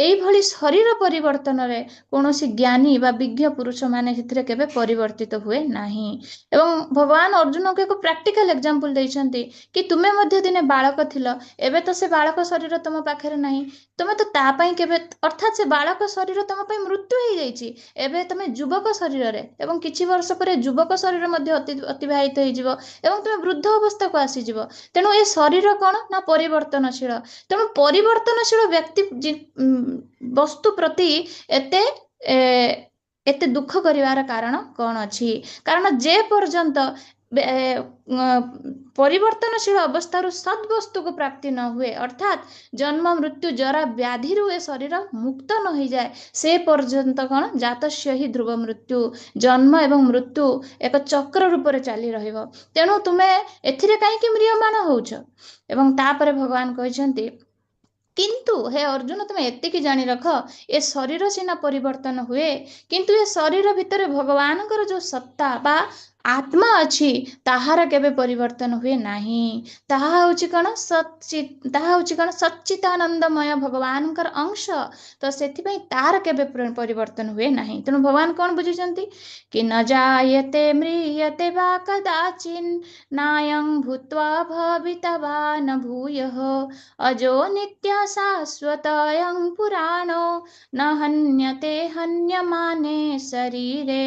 ଏଇଭଳି ଶରୀର ପରିବର୍ତ୍ତନରେ କୌଣସି ଜ୍ଞାନୀ ବା ବିଜ୍ଞ ପୁରୁଷମାନେ ସେଥିରେ କେବେ ପରିବର୍ତ୍ତିତ ହୁଏ ନାହିଁ। ଏବଂ ଭଗବାନ ଅର୍ଜୁନଙ୍କୁ ଏକ ପ୍ରାକ୍ଟିକାଲ ଏକ୍ଜାମ୍ପଲ ଦେଇଛନ୍ତି କି ତୁମେ ମଧ୍ୟ ଦିନେ ବାଳକ ଥିଲ, ଏବେ ତ ସେ ବାଳକ ଶରୀର ତୁମ ପାଖରେ ନାହିଁ, ତୁମେ ତ ତା ପାଇଁ କେବେ, ଅର୍ଥାତ୍ ସେ ବାଳକ ଶରୀର ତମ ପାଇଁ ମୃତ୍ୟୁ ହେଇଯାଇଛି। ଏବେ ତମେ ଯୁବକ ଶରୀରରେ ଏବଂ କିଛି ବର୍ଷ ପରେ ଯୁବକ ଶରୀର ମଧ୍ୟ ଅତିବାହିତ ହେଇଯିବ ଏବଂ ତୁମେ ବୃଦ୍ଧ ଅବସ୍ଥାକୁ ଆସିଯିବ। ତେଣୁ ଏ ଶରୀର କଣ ନା ପରିବର୍ତ୍ତନଶୀଳ। ତେଣୁ ପରିବର୍ତ୍ତନଶୀଳ ବ୍ୟକ୍ତି ବସ୍ତୁ ପ୍ରତି ଏତେ ଏତେ ଦୁଃଖ କରିବାର କାରଣ କଣ ଅଛି? କାରଣ ଯେ ପର୍ଯ୍ୟନ୍ତ ପରିବର୍ତ୍ତନଶୀଳ ଅବସ୍ଥାରୁ ସଦ୍ବସ୍ତୁକୁ ପ୍ରାପ୍ତି ନ ହୁଏ, ଅର୍ଥାତ୍ ଜନ୍ମ ମୃତ୍ୟୁ ଜରା ବ୍ୟାଧିରୁ ଏ ଶରୀର ମୁକ୍ତ ନ ହେଇଯାଏ, ସେ ପର୍ଯ୍ୟନ୍ତ କଣ ଜାତସ୍ୟ ହି ଧ୍ରୁବ ମୃତ୍ୟୁ, ଜନ୍ମ ଏବଂ ମୃତ୍ୟୁ ଏକ ଚକ୍ର ରୂପରେ ଚାଲି ରହିବ। ତେଣୁ ତୁମେ ଏଥିରେ କାହିଁକି ମ୍ରିୟମାଣ ହଉଛ? ଏବଂ ତାପରେ ଭଗବାନ କହିଛନ୍ତି, କିନ୍ତୁ ହେ ଅର୍ଜୁନ, ତୁମେ ଏତିକି ଜାଣି ରଖ, ଏ ଶରୀର ସିନା ପରିବର୍ତ୍ତନ ହୁଏ, କିନ୍ତୁ ଏ ଶରୀର ଭିତରେ ଭଗବାନଙ୍କର ଯୋଉ ସତ୍ତା ବା ଆତ୍ମା ଅଛି ତାହାର କେବେ ପରିବର୍ତ୍ତନ ହୁଏ ନାହିଁ। ତାହା ହଉଛି କଣ ସଚିତ, ତାହା ହଉଛି କଣ ସଚ୍ଚିଦାନନ୍ଦମୟ ଭଗବାନଙ୍କର ଅଂଶ। ତ ସେଥିପାଇଁ ତାର କେବେ ପରିବର୍ତ୍ତନ ହୁଏ ନାହିଁ। ତେଣୁ ଭଗବାନ କଣ ବୁଝିଛନ୍ତି କି ନ ଜାୟତେ ମ୍ରିୟତେ ବା କଦାଚିନ୍ ନାୟଂ ଭୂତ୍ୱା ଭବିତା ବା ନ ଭୂୟଃ ଅଜୋ ନିତ୍ୟ ଶାଶ୍ୱତୟଂ ପୁରାଣୋ ନ ହନ୍ୟତେ ହନ୍ୟମାନେ ଶରୀରେ।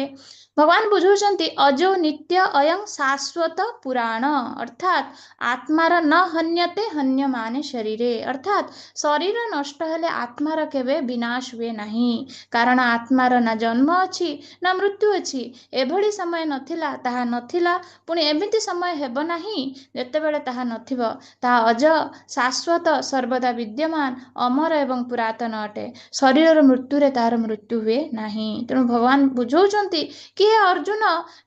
ଭଗବାନ ବୁଝୁଛନ୍ତି ଅଜୋ ନିତ୍ୟ ଅୟଂ ଶାଶ୍ୱତ ପୁରାଣ, ଅର୍ଥାତ୍ ଆତ୍ମାର ନ ହନ୍ୟତେ ହନ୍ୟମାନେ ଶରୀରେ, ଅର୍ଥାତ୍ ଶରୀର ନଷ୍ଟ ହେଲେ ଆତ୍ମାର କେବେ ବିନାଶ ହୁଏ ନାହିଁ। କାରଣ ଆତ୍ମାର ନା ଜନ୍ମ ଅଛି ନା ମୃତ୍ୟୁ ଅଛି। ଏଭଳି ସମୟ ନଥିଲା, ତାହା ନଥିଲା, ପୁଣି ଏମିତି ସମୟ ହେବ ନାହିଁ ଯେତେବେଳେ ତାହା ନଥିବ। ତାହା ଅଜ, ଶାଶ୍ୱତ, ସର୍ବଦା ବିଦ୍ୟମାନ, ଅମର ଏବଂ ପୁରାତନ ଅଟେ। ଶରୀରର ମୃତ୍ୟୁରେ ତାହାର ମୃତ୍ୟୁ ହୁଏ ନାହିଁ। ତେଣୁ ଭଗବାନ ବୁଝାଉଛନ୍ତି କି ହେ ଅର୍ଜୁନ,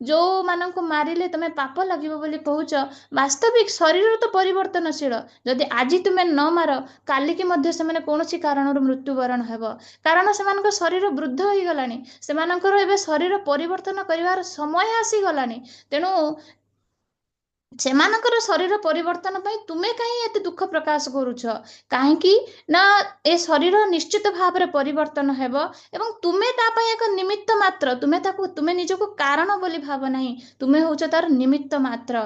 ଯୋଉମାନଙ୍କୁ ମାରିଲେ ତମେ ପାପ ଲାଗିବ ବୋଲି କହୁଛ, ବାସ୍ତବିକ ଶରୀର ତ ପରିବର୍ତ୍ତନଶୀଳ। ଯଦି ଆଜି ତୁମେ ନ ମାର, କାଲିକି ମଧ୍ୟ ସେମାନେ କୌଣସି କାରଣରୁ ମୃତ୍ୟୁବରଣ ହେବ। କାରଣ ସେମାନଙ୍କ ଶରୀର ବୃଦ୍ଧ ହେଇଗଲାଣି, ସେମାନଙ୍କର ଏବେ ଶରୀର ପରିବର୍ତ୍ତନ କରିବାର ସମୟ ଆସିଗଲାଣି। ତେଣୁ ସେମାନଙ୍କର ଶରୀର ପରିବର୍ତ୍ତନ ପାଇଁ ତୁମେ କାହିଁ ଏତେ ଦୁଃଖ ପ୍ରକାଶ କରୁଛ? କାହିଁକି ନା ଏ ଶରୀର ନିଶ୍ଚିତ ଭାବରେ ପରିବର୍ତ୍ତନ ହେବ ଏବଂ ତୁମେ ତା ପାଇଁ ଏକ ନିମିତ୍ତ ମାତ୍ର। ତୁମେ ନିଜକୁ କାରଣ ବୋଲି ଭାବ ନାହିଁ, ତୁମେ ହଉଛ ତାର ନିମିତ୍ତ ମାତ୍ର।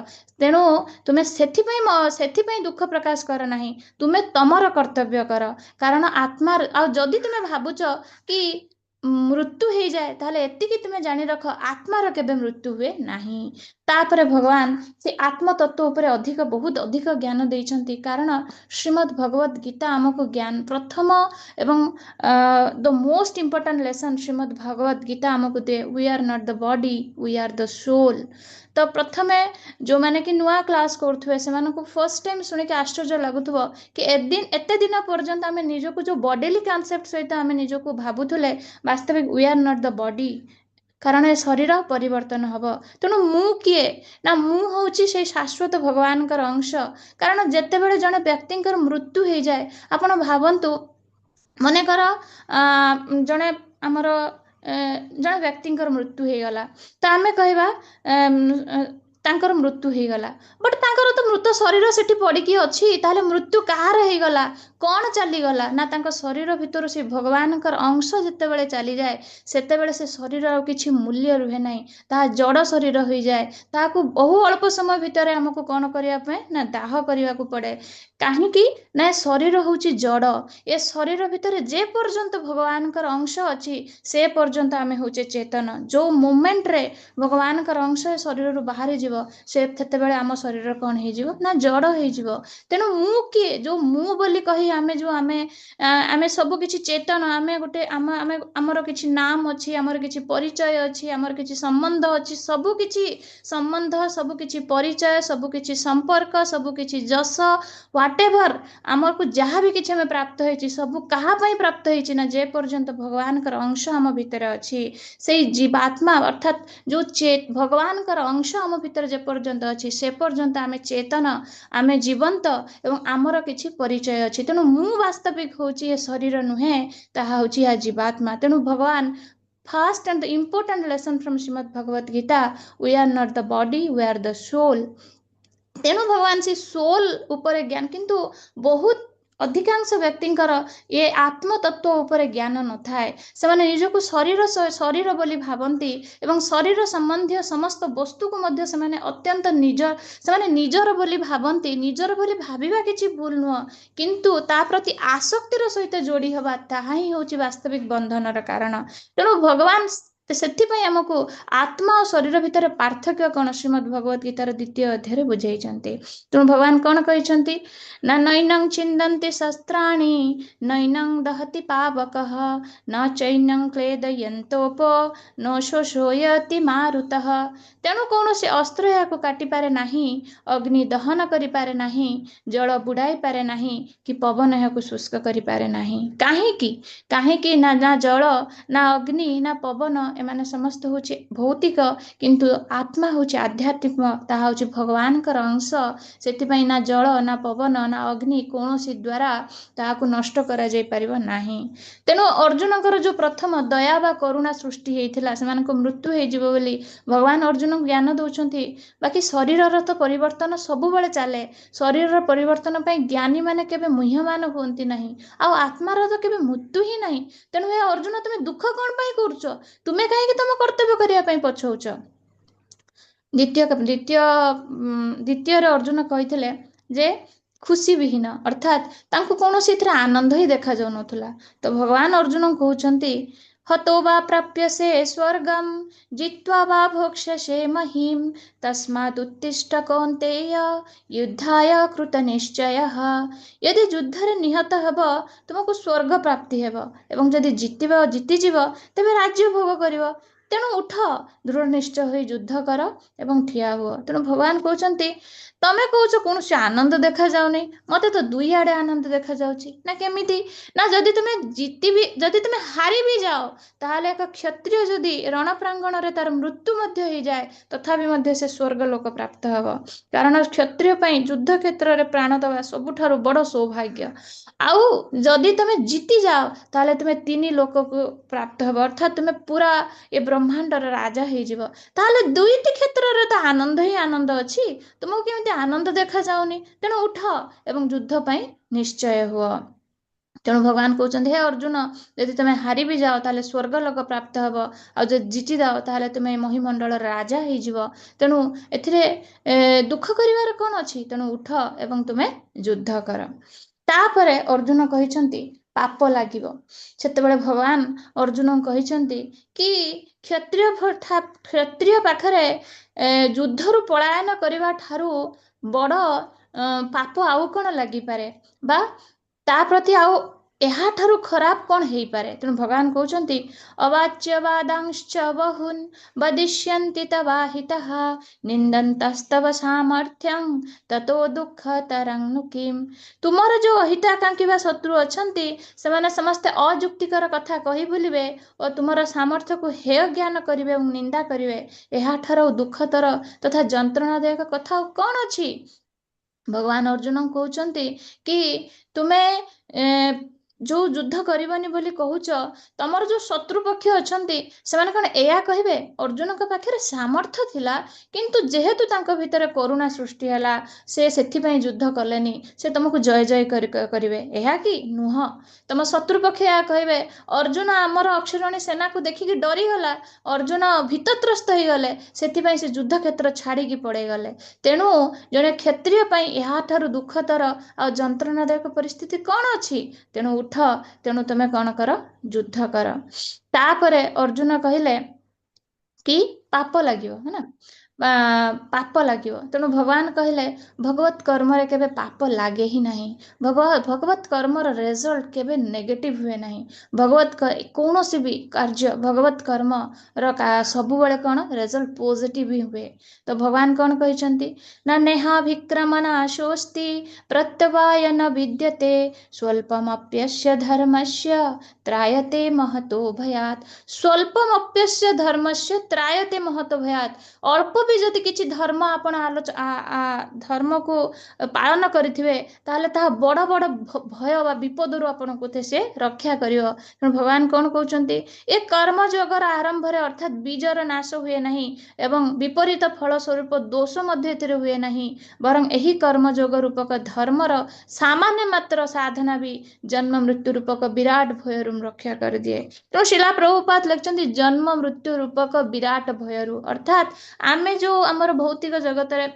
ତେଣୁ ତୁମେ ସେଥିପାଇଁ ଦୁଃଖ ପ୍ରକାଶ କର ନାହିଁ, ତୁମେ ତମର କର୍ତ୍ତବ୍ୟ କର। କାରଣ ଆତ୍ମା, ଆଉ ଯଦି ତୁମେ ଭାବୁଛ କି ମୃତ୍ୟୁ ହେଇଯାଏ, ତାହେଲେ ଏତିକି ତୁମେ ଜାଣି ରଖ, ଆତ୍ମାର କେବେ ମୃତ୍ୟୁ ହୁଏ ନାହିଁ। ତାପରେ ଭଗବାନ ସେ ଆତ୍ମତତ୍ତ୍ୱ ଉପରେ ଅଧିକ, ବହୁତ ଅଧିକ ଜ୍ଞାନ ଦେଇଛନ୍ତି। କାରଣ ଶ୍ରୀମଦ୍ ଭଗବତ ଗୀତା ଆମକୁ ଜ୍ଞାନ ପ୍ରଥମ ଏବଂ the most important lesson Shrimad Bhagavad Gita ଆମକୁ ଦିଏ, we are not the body, we are the soul. ତ ପ୍ରଥମେ ଯୋଉମାନେ କି ନୂଆ କ୍ଲାସ୍ କରୁଥିବେ, ସେମାନଙ୍କୁ ଫର୍ଷ୍ଟ ଟାଇମ୍ ଶୁଣିକି ଆଶ୍ଚର୍ଯ୍ୟ ଲାଗୁଥିବ କି ଏତେ ଦିନ ପର୍ଯ୍ୟନ୍ତ ଆମେ ନିଜକୁ ଯୋଉ ବଡିଲି କନସେପ୍ଟ ସହିତ ଆମେ ନିଜକୁ ଭାବୁଥିଲେ, ବାସ୍ତବିକ we are not the body। କାରଣ ଏ ଶରୀର ପରିବର୍ତ୍ତନ ହବ। ତେଣୁ ମୁଁ କିଏ? ନା ମୁଁ ହଉଛି ସେଇ ଶାଶ୍ୱତ ଭଗବାନଙ୍କର ଅଂଶ। କାରଣ ଯେତେବେଳେ ଜଣେ ବ୍ୟକ୍ତିଙ୍କର ମୃତ୍ୟୁ ହେଇଯାଏ, ଆପଣ ଭାବନ୍ତୁ, ମନେକର ଜଣେ ଆମର ଜଣେ ବ୍ୟକ୍ତିଙ୍କର ମୃତ୍ୟୁ ହେଇଗଲା, ତ ଆମେ କହିବା ତାଙ୍କର ମୃତ୍ୟୁ ହେଇଗଲା, ବଟ୍ ତାଙ୍କର ତ ମୃତ ଶରୀର ସେଠି ପଡ଼ିକି ଅଛି। ତାହେଲେ ମୃତ୍ୟୁ କାହାର ହେଇଗଲା? କ'ଣ ଚାଲିଗଲା? ନା, ତାଙ୍କ ଶରୀର ଭିତରୁ ସେ ଭଗବାନଙ୍କର ଅଂଶ ଯେତେବେଳେ ଚାଲିଯାଏ, ସେତେବେଳେ ସେ ଶରୀର ଆଉ କିଛି ମୂଲ୍ୟ ରୁହେ ନାହିଁ। ତାହା ଜଡ଼ ଶରୀର ହୋଇଯାଏ। ତାହାକୁ ବହୁ ଅଳ୍ପ ସମୟ ଭିତରେ ଆମକୁ କ'ଣ କରିବା ପାଇଁ ନା ଦାହ କରିବାକୁ ପଡ଼େ। କାହିଁକି ନା ଏ ଶରୀର ହେଉଛି ଜଡ଼। ଏ ଶରୀର ଭିତରେ ଯେ ପର୍ଯ୍ୟନ୍ତ ଭଗବାନଙ୍କର ଅଂଶ ଅଛି, ସେ ପର୍ଯ୍ୟନ୍ତ ଆମେ ହେଉଛେ ଚେତନ। ଯୋଉ ମୋମେଣ୍ଟରେ ଭଗବାନଙ୍କର ଅଂଶ ଏ ଶରୀରରୁ ବାହାରିଯିବ, ସେ ସେତେବେଳେ ଆମ ଶରୀର କ'ଣ ହେଇଯିବ? ନା, ଜଡ଼ ହେଇଯିବ। ତେଣୁ ମୁଁ କିଏ? ଯୋଉ ମୁଁ ବୋଲି କହି ଆମେ ଯୋଉ ଆମେ ଆମେ ସବୁ କିଛି ଚେତନ, ଆମେ ଗୋଟେ ଆମ ଆମେ ଆମର କିଛି ନାମ ଅଛି, ଆମର କିଛି ପରିଚୟ ଅଛି, ଆମର କିଛି ସମ୍ବନ୍ଧ ଅଛି। ସବୁ କିଛି ସମ୍ବନ୍ଧ, ସବୁ କିଛି ପରିଚୟ, ସବୁ କିଛି ସମ୍ପର୍କ, ସବୁ କିଛି ଯଶ, ୱାଟ ଏଭର ଆମକୁ ଯାହା ବି କିଛି ଆମେ ପ୍ରାପ୍ତ ହେଇଛି, ସବୁ କାହା ପାଇଁ ପ୍ରାପ୍ତ ହେଇଛି? ନା, ଯେ ପର୍ଯ୍ୟନ୍ତ ଭଗବାନଙ୍କର ଅଂଶ ଆମ ଭିତରେ ଅଛି। ସେଇ ଜୀବାତ୍ମା, ଅର୍ଥାତ୍ ଯୋଉ ଭଗବାନଙ୍କର ଅଂଶ ଆମ ଭିତରେ ଯେ ପର୍ଯ୍ୟନ୍ତ ଅଛି, ସେ ପର୍ଯ୍ୟନ୍ତ ଆମେ ଚେତନ, ଆମେ ଜୀବନ୍ତ ଏବଂ ଆମର କିଛି ପରିଚୟ ଅଛି। ତେଣୁ ମୁଁ ବାସ୍ତବିକ ହଉଛି ଏ ଶରୀର ନୁହେଁ, ତାହା ହଉଛି ଏହା ଜୀବାତ୍ମା। ତେଣୁ ଭଗବାନ first and the important lesson from Srimad Bhagavad Gita, we are not the body, we are the soul. ତେଣୁ ଭଗବାନ ସେ ସୋଲ ଉପରେ ଜ୍ଞାନ, କିନ୍ତୁ ବହୁତ ଅଧିକାଂଶ ବ୍ୟକ୍ତିଙ୍କର ଏ ଆତ୍ମତତ୍ତ୍ୱ ଉପରେ ଜ୍ଞାନ ନଥାଏ। ସେମାନେ ନିଜକୁ ଶରୀର ଶରୀର ବୋଲି ଭାବନ୍ତି ଏବଂ ଶରୀର ସମ୍ବନ୍ଧୀୟ ସମସ୍ତ ବସ୍ତୁକୁ ମଧ୍ୟ ସେମାନେ ଅତ୍ୟନ୍ତ ନିଜ ସେମାନେ ନିଜର ବୋଲି ଭାବନ୍ତି। ନିଜର ବୋଲି ଭାବିବା କିଛି ଭୁଲ ନୁହଁ, କିନ୍ତୁ ତା ପ୍ରତି ଆସକ୍ତିର ସହିତ ଯୋଡ଼ି ହେବା, ତାହା ହିଁ ହେଉଛି ବାସ୍ତବିକ ବନ୍ଧନର କାରଣ। ତେଣୁ ଭଗବାନ ସେଥିପାଇଁ ଆମକୁ ଆତ୍ମା ଆଉ ଶରୀର ଭିତରେ ପାର୍ଥକ୍ୟ କଣ, ଶ୍ରୀମଦ୍ ଭଗବତ ଗୀତାର ଦ୍ୱିତୀୟ ଅଧ୍ୟାୟରେ ବୁଝେଇଛନ୍ତି। ତେଣୁ ଭଗବାନ କଣ କହିଛନ୍ତି ନା, ନୈନଂ ଛିନ୍ଦନ୍ତି ଶସ୍ତ୍ରାଣି, ନୈନଂ ଦହତି ପାବକଃ, ନ ଚୈନଂ କ୍ଲେଦୟନ୍ତୋପୋ, ନ ଶୋଷୟତି ମାରୁତଃ। ତେଣୁ କୌଣସି ଅସ୍ତ୍ର ଏହାକୁ କାଟିପାରେ ନାହିଁ, ଅଗ୍ନି ଦହନ କରିପାରେ ନାହିଁ, ଜଳ ବୁଡାଇ ପାରେ ନାହିଁ କି ପବନ ଏହାକୁ ଶୁଷ୍କ କରିପାରେ ନାହିଁ। କାହିଁକି? କାହିଁକି ନା, ନା ଜଳ, ନା ଅଗ୍ନି, ନା ପବନ, ଏମାନେ ସମସ୍ତେ ହଉଛି ଭୌତିକ, କିନ୍ତୁ ଆତ୍ମା ହଉଛି ଆଧ୍ୟାତ୍ମିକ, ତାହା ହଉଛି ଭଗବାନଙ୍କର ଅଂଶ। ସେଥିପାଇଁ ନା ଜଳ, ନା ପବନ, ନା ଅଗ୍ନି କୌଣସି ଦ୍ୱାରା ତାହାକୁ ନଷ୍ଟ କରାଯାଇ ପାରିବ ନାହିଁ। ତେଣୁ ଅର୍ଜୁନଙ୍କର ଯୋଉ ପ୍ରଥମ ଦୟା ବା କରୁଣା ସୃଷ୍ଟି ହେଇଥିଲା ସେମାନଙ୍କ ମୃତ୍ୟୁ ହେଇଯିବ ବୋଲି, ଭଗବାନ ଅର୍ଜୁନଙ୍କୁ ଜ୍ଞାନ ଦଉଛନ୍ତି, ବାକି ଶରୀରର ତ ପରିବର୍ତ୍ତନ ସବୁବେଳେ ଚାଲେ। ଶରୀରର ପରିବର୍ତ୍ତନ ପାଇଁ ଜ୍ଞାନୀ ମାନେ କେବେ ମୁହ୍ୟମାନ ହୁଅନ୍ତି ନାହିଁ। ଆଉ ଆତ୍ମାର ତ କେବେ ମୃତ୍ୟୁ ହିଁ ନାହିଁ। ତେଣୁ ହେ ଅର୍ଜୁନ, ତୁମେ ଦୁଃଖ କଣ ପାଇଁ କରୁଛ? ତୁମେ କାହିଁକି ତମ କର୍ତ୍ତବ୍ୟ କରିବା ପାଇଁ ପଛଉଛ? ଦ୍ୱିତୀୟରେ ଅର୍ଜୁନ କହିଥିଲେ ଯେ ଖୁସି ବିହୀନ, ଅର୍ଥାତ୍ ତାଙ୍କୁ କୌଣସି ଏଥିରେ ଆନନ୍ଦ ହିଁ ଦେଖାଯାଉନଥିଲା। ତ ଭଗବାନ ଅର୍ଜୁନଙ୍କୁ କହୁଛନ୍ତି, ହତୋ ବା ପ୍ରାପ୍ୟସେ ସ୍ୱର୍ଗମ୍, ଜିତ୍ୱା ବା ଭୋକ୍ଷ୍ୟସେ ମହୀମ୍, ତସ୍ମାଦ୍ ଉତ୍ତିଷ୍ଠ କୌନ୍ତେୟ ୟୁଦ୍ଧାୟ କୃତ ନିଶ୍ଚୟଃ। ଯଦି ଯୁଦ୍ଧରେ ନିହତ ହେବ, ତୁମକୁ ସ୍ୱର୍ଗ ପ୍ରାପ୍ତି ହେବ ଏବଂ ଯଦି ଜିତିଯିବ, ତେବେ ରାଜ୍ୟ ଭୋଗ କରିବ। ତେଣୁ ଉଠ, ଦୃଢ଼ ନିଶ୍ଚୟ ହୋଇ ଯୁଦ୍ଧ କର ଏବଂ ଠିଆ ହୁଅ। ତେଣୁ ଭଗବାନ କହୁଛନ୍ତି, ତମେ କହୁଛ କୌଣସି ଆନନ୍ଦ ଦେଖାଯାଉନି, ମତେ ତ ଦୁଇ ଆଡେ ଆନନ୍ଦ ଦେଖାଯାଉଛି। ନା, କେମିତି? ନା, ଯଦି ତୁମେ ଜିତିବି, ଯଦି ତୁମେ ହାରି ବି ଯାଅ, ତାହେଲେ ଏକ କ୍ଷତ୍ରିୟ ଯଦି ରଣ ପ୍ରାଙ୍ଗଣରେ ତାର ମୃତ୍ୟୁ ମଧ୍ୟ ହେଇଯାଏ, ତଥାପି ମଧ୍ୟ ସେ ସ୍ୱର୍ଗ ଲୋକ ପ୍ରାପ୍ତ ହବ। କାରଣ କ୍ଷତ୍ରିୟ ପାଇଁ ଯୁଦ୍ଧ କ୍ଷେତ୍ରରେ ପ୍ରାଣ ଦେବା ସବୁଠାରୁ ବଡ ସୌଭାଗ୍ୟ। ଆଉ ଯଦି ତମେ ଜିତି ଯାଅ, ତାହେଲେ ତୁମେ ତିନି ଲୋକକୁ ପ୍ରାପ୍ତ ହବ, ଅର୍ଥାତ୍ ତୁମେ ପୁରା ଏ ବ୍ରହ୍ମାଣ୍ଡର ରାଜା ହେଇଯିବ। ତାହେଲେ ଦୁଇଟି କ୍ଷେତ୍ରରେ ତ ଆନନ୍ଦ ହିଁ ଆନନ୍ଦ ଅଛି। ତୁମକୁ କେମିତି ଆନନ୍ଦ ଦେଖାଯାଉନି? ତେଣୁ ଉଠ ଏବଂ ଯୁଦ୍ଧ ପାଇଁ ନିଶ୍ଚୟ ହୁଅ। ତେଣୁ ଭଗବାନ କହୁଛନ୍ତି, ହେ ଅର୍ଜୁନ, ଯଦି ତମେ ହାରି ବି ଯାଅ, ତାହେଲେ ସ୍ୱର୍ଗ ଲୋକ ପ୍ରାପ୍ତ ହବ, ଆଉ ଯଦି ଜିତି ଯାଅ, ତାହେଲେ ତୁମେ ମହିମଣ୍ଡଳର ରାଜା ହେଇଯିବ। ତେଣୁ ଏଥିରେ ଦୁଃଖ କରିବାର କଣ ଅଛି? ତେଣୁ ଉଠ ଏବଂ ତୁମେ ଯୁଦ୍ଧ କର। ତାପରେ ଅର୍ଜୁନ କହିଛନ୍ତି ପାପ ଲାଗିବ। ସେତେବେଳେ ଭଗବାନ ଅର୍ଜୁନଙ୍କୁ କହିଛନ୍ତି କି କ୍ଷତ୍ରିୟ ପାଖରେ ଯୁଦ୍ଧରୁ ପଳାୟନ କରିବା ଠାରୁ ବଡ ପାପ ଆଉ କଣ ଲାଗିପାରେ ବା ତା ପ୍ରତି ଆଉ ଏହାଠାରୁ ଖରାପ କଣ ହେଇପାରେ? ତେଣୁ ଭଗବାନ କହୁଛନ୍ତି, ଅବାଚ୍ୟବାଦାଂଶ୍ଚ ବହୂନ୍ ବଦିଷ୍ୟନ୍ତି ତବାହିତଃ, ନିନ୍ଦନ୍ତସ୍ତବ ସାମର୍ଥ୍ୟଂ ତତୋ ଦୁଃଖତରଂ ନୁ କିମ୍। ତୁମର ଯୋଉ ଅହିତାକାଂକ୍ଷୀ ବା ଶତ୍ରୁ ଅଛନ୍ତି, ସେମାନେ ସମସ୍ତେ ଅଯୁକ୍ତିକର କଥା କହି ବୁଲିବେ ଓ ତୁମର ସାମର୍ଥ୍ୟକୁ ହେୟ ଜ୍ଞାନ କରିବେ ଏବଂ ନିନ୍ଦା କରିବେ। ଏହାଠାରୁ ଦୁଃଖତର ତଥା ଯନ୍ତ୍ରଣାଦାୟକ କଥା ଆଉ କଣ ଅଛି? ଭଗବାନ ଅର୍ଜୁନଙ୍କୁ କହୁଛନ୍ତି କି ତୁମେ ଯୋଉ ଯୁଦ୍ଧ କରିବନି ବୋଲି କହୁଛ, ତମର ଯୋଉ ଶତ୍ରୁ ପକ୍ଷ ଅଛନ୍ତି ସେମାନେ କଣ ଏଇଆ କହିବେ? ଅର୍ଜୁନଙ୍କ ପାଖରେ ସାମର୍ଥ୍ୟ ଥିଲା, କିନ୍ତୁ ଯେହେତୁ ତାଙ୍କ ଭିତରେ କରୁଣା ସୃଷ୍ଟି ହେଲା, ସେ ସେଥିପାଇଁ ଯୁଦ୍ଧ କଲେନି, ସେ ତମକୁ ଜୟ ଜୟ କରିବେ ଏହା କି ନୁହଁ? ତମ ଶତ୍ରୁ ପକ୍ଷ ଏହା କହିବେ, ଅର୍ଜୁନ ଆମର ଅକ୍ଷରଣୀ ସେନାକୁ ଦେଖିକି ଡରିଗଲା, ଅର୍ଜୁନ ଭୀତତ୍ରସ୍ତ ହେଇଗଲେ, ସେଥିପାଇଁ ସେ ଯୁଦ୍ଧ କ୍ଷେତ୍ର ଛାଡିକି ପଳେଇଗଲେ। ତେଣୁ ଜଣେ କ୍ଷତ୍ରିୟ ପାଇଁ ଏହାଠାରୁ ଦୁଃଖତର ଆଉ ଯନ୍ତ୍ରଣାଦାୟକ ପରିସ୍ଥିତି କଣ ଅଛି? ତେଣୁ ଉଠ, ତେଣୁ ତମେ କଣ କର? ଯୁଦ୍ଧ କର। ତାପରେ ଅର୍ଜୁନ କହିଲେ କି ପାପ ଲାଗିବ, ହେଲା, ପାପ ଲାଗିବ। ତେଣୁ ଭଗବାନ କହିଲେ, ଭଗବତ କର୍ମରେ କେବେ ପାପ ଲାଗେ ହିଁ ନାହିଁ। ଭଗବତ କର୍ମର ରେଜଲ୍ଟ କେବେ ନେଗେଟିଭ ହୁଏ ନାହିଁ। ଭଗବତ କୌଣସି ବି କାର୍ଯ୍ୟ, ଭଗବତ କର୍ମର ସବୁବେଳେ କଣ ରେଜଲ୍ଟ ପଜିଟିଭ ହିଁ ହୁଏ। ତ ଭଗବାନ କଣ କହିଛନ୍ତି ନା, ନେହାଭିକ୍ରମନାଶୋସ୍ତି ପ୍ରତ୍ୟବାୟନ ବିଦ୍ୟତେ ସ୍ୱଳ୍ପମପ୍ୟସ୍ୟ ଧର୍ମସ୍ୟ ତ୍ରାୟତେ ମହତୋ ଭୟାତ୍। ସ୍ୱଳ୍ପମପ୍ୟସ୍ୟ ଧର୍ମସ୍ୟ ତ୍ରାୟତେ ମହତୋ ଭୟାତ୍। ଅଳ୍ପ ବି ଯଦି କିଛି ଧର୍ମ ଆପଣ ଧର୍ମକୁ ପାଳନ କରିଥିବେ, ତାହେଲେ ତାହା ବଡ ବଡ ଭୟ ବା ବିପଦରୁ ଆପଣଙ୍କୁ ସେ ରକ୍ଷା କରିବ। ତେଣୁ ଭଗବାନ କଣ କହୁଛନ୍ତି? ଏ କର୍ମ ଯୋଗର ଆରମ୍ଭରେ ଅର୍ଥାତ୍ ବୀଜର ନାଶ ହୁଏ ନାହିଁ ଏବଂ ବିପରୀତ ଫଳ ସ୍ୱରୂପ ଦୋଷ ମଧ୍ୟ ଏଥିରେ ହୁଏ ନାହିଁ, ବରଂ ଏହି କର୍ମ ଯୋଗ ରୂପକ ଧର୍ମର ସାମାନ୍ୟ ମାତ୍ର ସାଧନା ବି ଜନ୍ମ ମୃତ୍ୟୁ ରୂପକ ବିରାଟ ଭୟରୁ ରକ୍ଷା କରିଦିଏ। ତେଣୁ ଶ୍ରୀଲା ପ୍ରଭୁପାଦ ଲେଖିଛନ୍ତି, ଜନ୍ମ ମୃତ୍ୟୁ ରୂପକ ବିରାଟ ଭୟରୁ, ଅର୍ଥାତ୍ ଆମେ ଯୋଉ ଆମର ଭୌତିକ ଜଗତରେ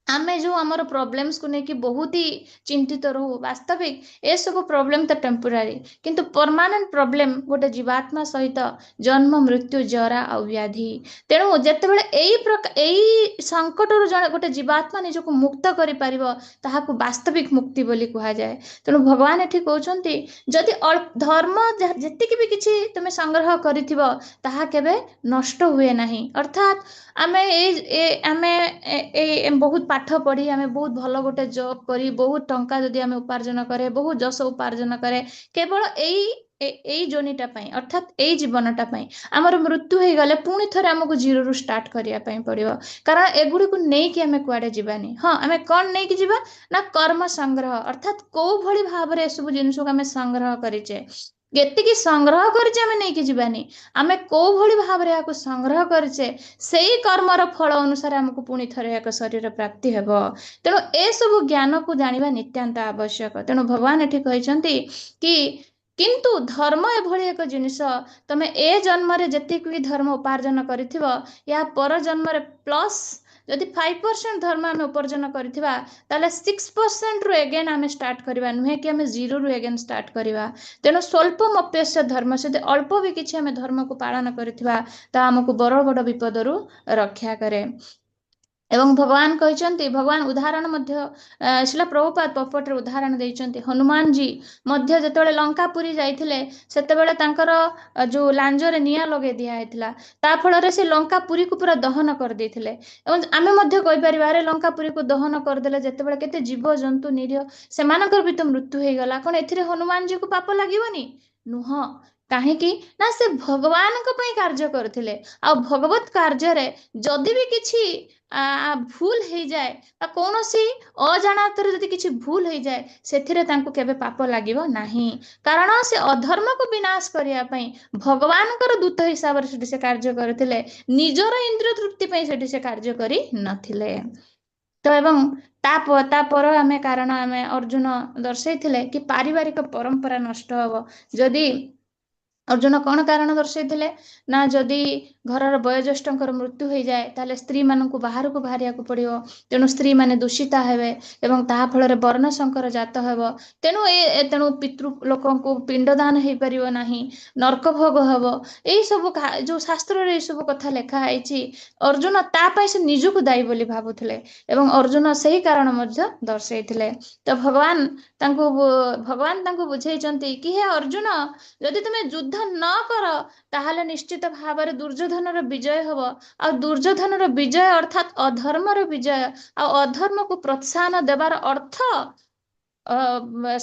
ଆମେ ଯୋଉ ଆମର ପ୍ରୋବ୍ଲେମ୍ସକୁ ନେଇକି ବହୁତ ହି ଚିନ୍ତିତ ରହୁ, ବାସ୍ତବିକ ଏସବୁ ପ୍ରୋବ୍ଲେମ ତ ଟେମ୍ପୋରାରୀ, କିନ୍ତୁ ପରମାନେଣ୍ଟ ପ୍ରୋବ୍ଲେମ ଗୋଟେ ଜୀବାତ୍ମା ସହିତ ଜନ୍ମ, ମୃତ୍ୟୁ, ଜରା ଆଉ ବ୍ୟାଧି। ତେଣୁ ଯେତେବେଳେ ଏଇ ସଙ୍କଟରୁ ଜଣେ ଗୋଟେ ଜୀବାତ୍ମା ନିଜକୁ ମୁକ୍ତ କରିପାରିବ, ତାହାକୁ ବାସ୍ତବିକ ମୁକ୍ତି ବୋଲି କୁହାଯାଏ। ତେଣୁ ଭଗବାନ ଏଠି କହୁଛନ୍ତି, ଯଦି ଧର୍ମ ଯେତିକି ବି କିଛି ତୁମେ ସଂଗ୍ରହ କରିଥିବ, ତାହା କେବେ ନଷ୍ଟ ହୁଏ ନାହିଁ। ଅର୍ଥାତ୍ ଆମେ ଏଇ ବହୁତ ପାଠ ପଢି, ଆମେ ବହୁତ ଭଲ ଗୋଟେ ଜବ୍ କରି, ବହୁତ ଟଙ୍କା ଯଦି ଆମେ ଉପାର୍ଜନ କରେ, ବହୁତ ଯଶ ଉପାର୍ଜନ କରେ, କେବଳ ଏଇ ଯୋନିଟା ପାଇଁ, ଅର୍ଥାତ୍ ଏଇ ଜୀବନଟା ପାଇଁ। ଆମର ମୃତ୍ୟୁ ହେଇଗଲେ ପୁଣି ଥରେ ଆମକୁ ଜିରୋରୁ ଷ୍ଟାର୍ଟ କରିବା ପାଇଁ ପଡିବ, କାରଣ ଏଗୁଡିକୁ ନେଇକି ଆମେ କୁଆଡେ ଯିବାନି। ହଁ, ଆମେ କଣ ନେଇକି ଯିବା ନା କର୍ମ ସଂଗ୍ରହ, ଅର୍ଥାତ୍ କୋଉ ଭଳି ଭାବରେ ଏସବୁ ଜିନିଷକୁ ଆମେ ସଂଗ୍ରହ କରିଛେ। ଯେତିକି ସଂଗ୍ରହ କରିଛେ ଆମେ ନେଇକି ଯିବାନି, ଆମେ କୋଉ ଭଳି ଭାବରେ ଏହାକୁ ସଂଗ୍ରହ କରିଛେ, ସେଇ କର୍ମର ଫଳ ଅନୁସାରେ ଆମକୁ ପୁଣି ଥରେ ଏକ ଶରୀର ପ୍ରାପ୍ତି ହେବ। ତେଣୁ ଏସବୁ ଜ୍ଞାନକୁ ଜାଣିବା ନିତ୍ୟାନ୍ତ ଆବଶ୍ୟକ। ତେଣୁ ଭଗବାନ ଏଠି କହିଛନ୍ତି କି କିନ୍ତୁ ଧର୍ମ ଏଭଳି ଏକ ଜିନିଷ, ତମେ ଏ ଜନ୍ମରେ ଯେତିକି ବି ଧର୍ମ ଉପାର୍ଜନ କରିଥିବ, ୟା ପର ଜନ୍ମରେ ପ୍ଲସ୍ ଯଦି 5% ଧର୍ମ ଆମେ ଉପାର୍ଜନ କରିଥିବା, ତାହେଲେ 6%ରୁ ଏଗେନ୍ ଆମେ ଷ୍ଟାର୍ଟ କରିବା, ନୁହେଁ କି ଆମେ ଜିରୋରୁ ଏଗେନ୍ ଷ୍ଟାର୍ଟ କରିବା। ତେଣୁ ସ୍ୱଳ୍ପମପ୍ୟସ୍ୟ ଧର୍ମ, ଯଦି ଅଳ୍ପ ବି କିଛି ଆମେ ଧର୍ମକୁ ପାଳନ କରିଥିବା, ତା ଆମକୁ ବଡ ବଡ ବିପଦରୁ ରକ୍ଷା କରେ। ଏବଂ ଭଗବାନ କହିଛନ୍ତି, ଭଗବାନ ଉଦାହରଣ ମଧ୍ୟ ଶ୍ରୀଲା ପ୍ରଭୁପାଦ ପର୍ପୋର୍ଟରେ ଉଦାହରଣ ଦେଇଛନ୍ତି। ହନୁମାନଜୀ ମଧ୍ୟ ଯେତେବେଳେ ଲଙ୍କାପୁରୀ ଯାଇଥିଲେ, ସେତେବେଳେ ତାଙ୍କର ଯୋଉ ଲାଞ୍ଜରେ ନିଆଁ ଲଗେଇ ଦିଆ ହେଇଥିଲା, ତା ଫଳରେ ସେ ଲଙ୍କାପୁରୀକୁ ପୁରା ଦହନ କରିଦେଇଥିଲେ। ଏବଂ ଆମେ ମଧ୍ୟ କହିପାରିବା, ଆରେ ଲଙ୍କାପୁରୀକୁ ଦହନ କରିଦେଲେ ଯେତେବେଳେ, କେତେ ଜୀବଜନ୍ତୁ ନିରୀହ, ସେମାନଙ୍କର ବି ତ ମୃତ୍ୟୁ ହେଇଗଲା, କଣ ଏଥିରେ ହନୁମାନଜୀକୁ ପାପ ଲାଗିବନି? ନୁହଁ। କାହିଁକି ନା ସେ ଭଗବାନଙ୍କ ପାଇଁ କାର୍ଯ୍ୟ କରୁଥିଲେ, ଆଉ ଭଗବତ କାର୍ଯ୍ୟରେ ଯଦି ବି କିଛି ଭୁଲ ହେଇଯାଏ ବା କୌଣସି ଅଜାଣତରେ ଯଦି କିଛି ଭୁଲ ହେଇଯାଏ, ସେଥିରେ ତାଙ୍କୁ କେବେ ପାପ ଲାଗିବ ନାହିଁ, କାରଣ ସେ ଅଧର୍ମକୁ ବିନାଶ କରିବା ପାଇଁ ଭଗବାନଙ୍କର ଦୂତ ହିସାବରେ ସେଠି ସେ କାର୍ଯ୍ୟ କରୁଥିଲେ, ନିଜର ଇନ୍ଦ୍ରିୟ ତୃପ୍ତି ପାଇଁ ସେଠି ସେ କାର୍ଯ୍ୟ କରି ନଥିଲେ। ତ ଏବଂ ତାପର ଆମେ କାରଣ ଆମେ ଅର୍ଜୁନ ଦର୍ଶେଇଥିଲେ କି ପାରିବାରିକ ପରମ୍ପରା ନଷ୍ଟ ହବ। ଯଦି ଅର୍ଜୁନ କଣ କାରଣ ଦର୍ଶେଇଥିଲେ ନା, ଯଦି ଘରର ବୟୋଜ୍ୟେଷ୍ଠଙ୍କର ମୃତ୍ୟୁ ହେଇଯାଏ, ତାହେଲେ ସ୍ତ୍ରୀ ମାନଙ୍କୁ ବାହାରକୁ ବାହାରିବାକୁ ପଡିବ, ତେଣୁ ସ୍ତ୍ରୀ ମାନେ ଦୂଷିତା ହେବେ ଏବଂ ତାହା ଫଳରେ ବର୍ଣ୍ଣ ଶଙ୍କର ଜାତ ହେବ। ତେଣୁ ପିତୃ ଲୋକଙ୍କୁ ପିଣ୍ଡଦାନ ହେଇପାରିବ ନାହିଁ, ନର୍କ ଭୋଗ ହବ। ଏଇ ସବୁ ଯୋଉ ଶାସ୍ତ୍ରରେ ଏଇ ସବୁ କଥା ଲେଖା ହେଇଛି, ଅର୍ଜୁନ ତା ପାଇଁ ସେ ନିଜକୁ ଦାୟୀ ବୋଲି ଭାବୁଥିଲେ ଏବଂ ଅର୍ଜୁନ ସେହି କାରଣ ମଧ୍ୟ ଦର୍ଶେଇଥିଲେ। ତ ଭଗବାନ ତାଙ୍କୁ ବୁଝେଇଛନ୍ତି କି ହେ ଅର୍ଜୁନ, ଯଦି ତୁମେ ଯୁଦ୍ଧ ନ କର, ତାହେଲେ ନିଶ୍ଚିତ ଭାବରେ ଦୁର୍ଯ୍ୟୋଧନର ବିଜୟ ହବ, ଆଉ ଦୁର୍ଯ୍ୟୋଧନର ବିଜୟ ଅର୍ଥାତ୍ ଅଧର୍ମର ବିଜୟ, ଆଉ ଅଧର୍ମକୁ ପ୍ରୋତ୍ସାହନ ଦେବାର ଅର୍ଥ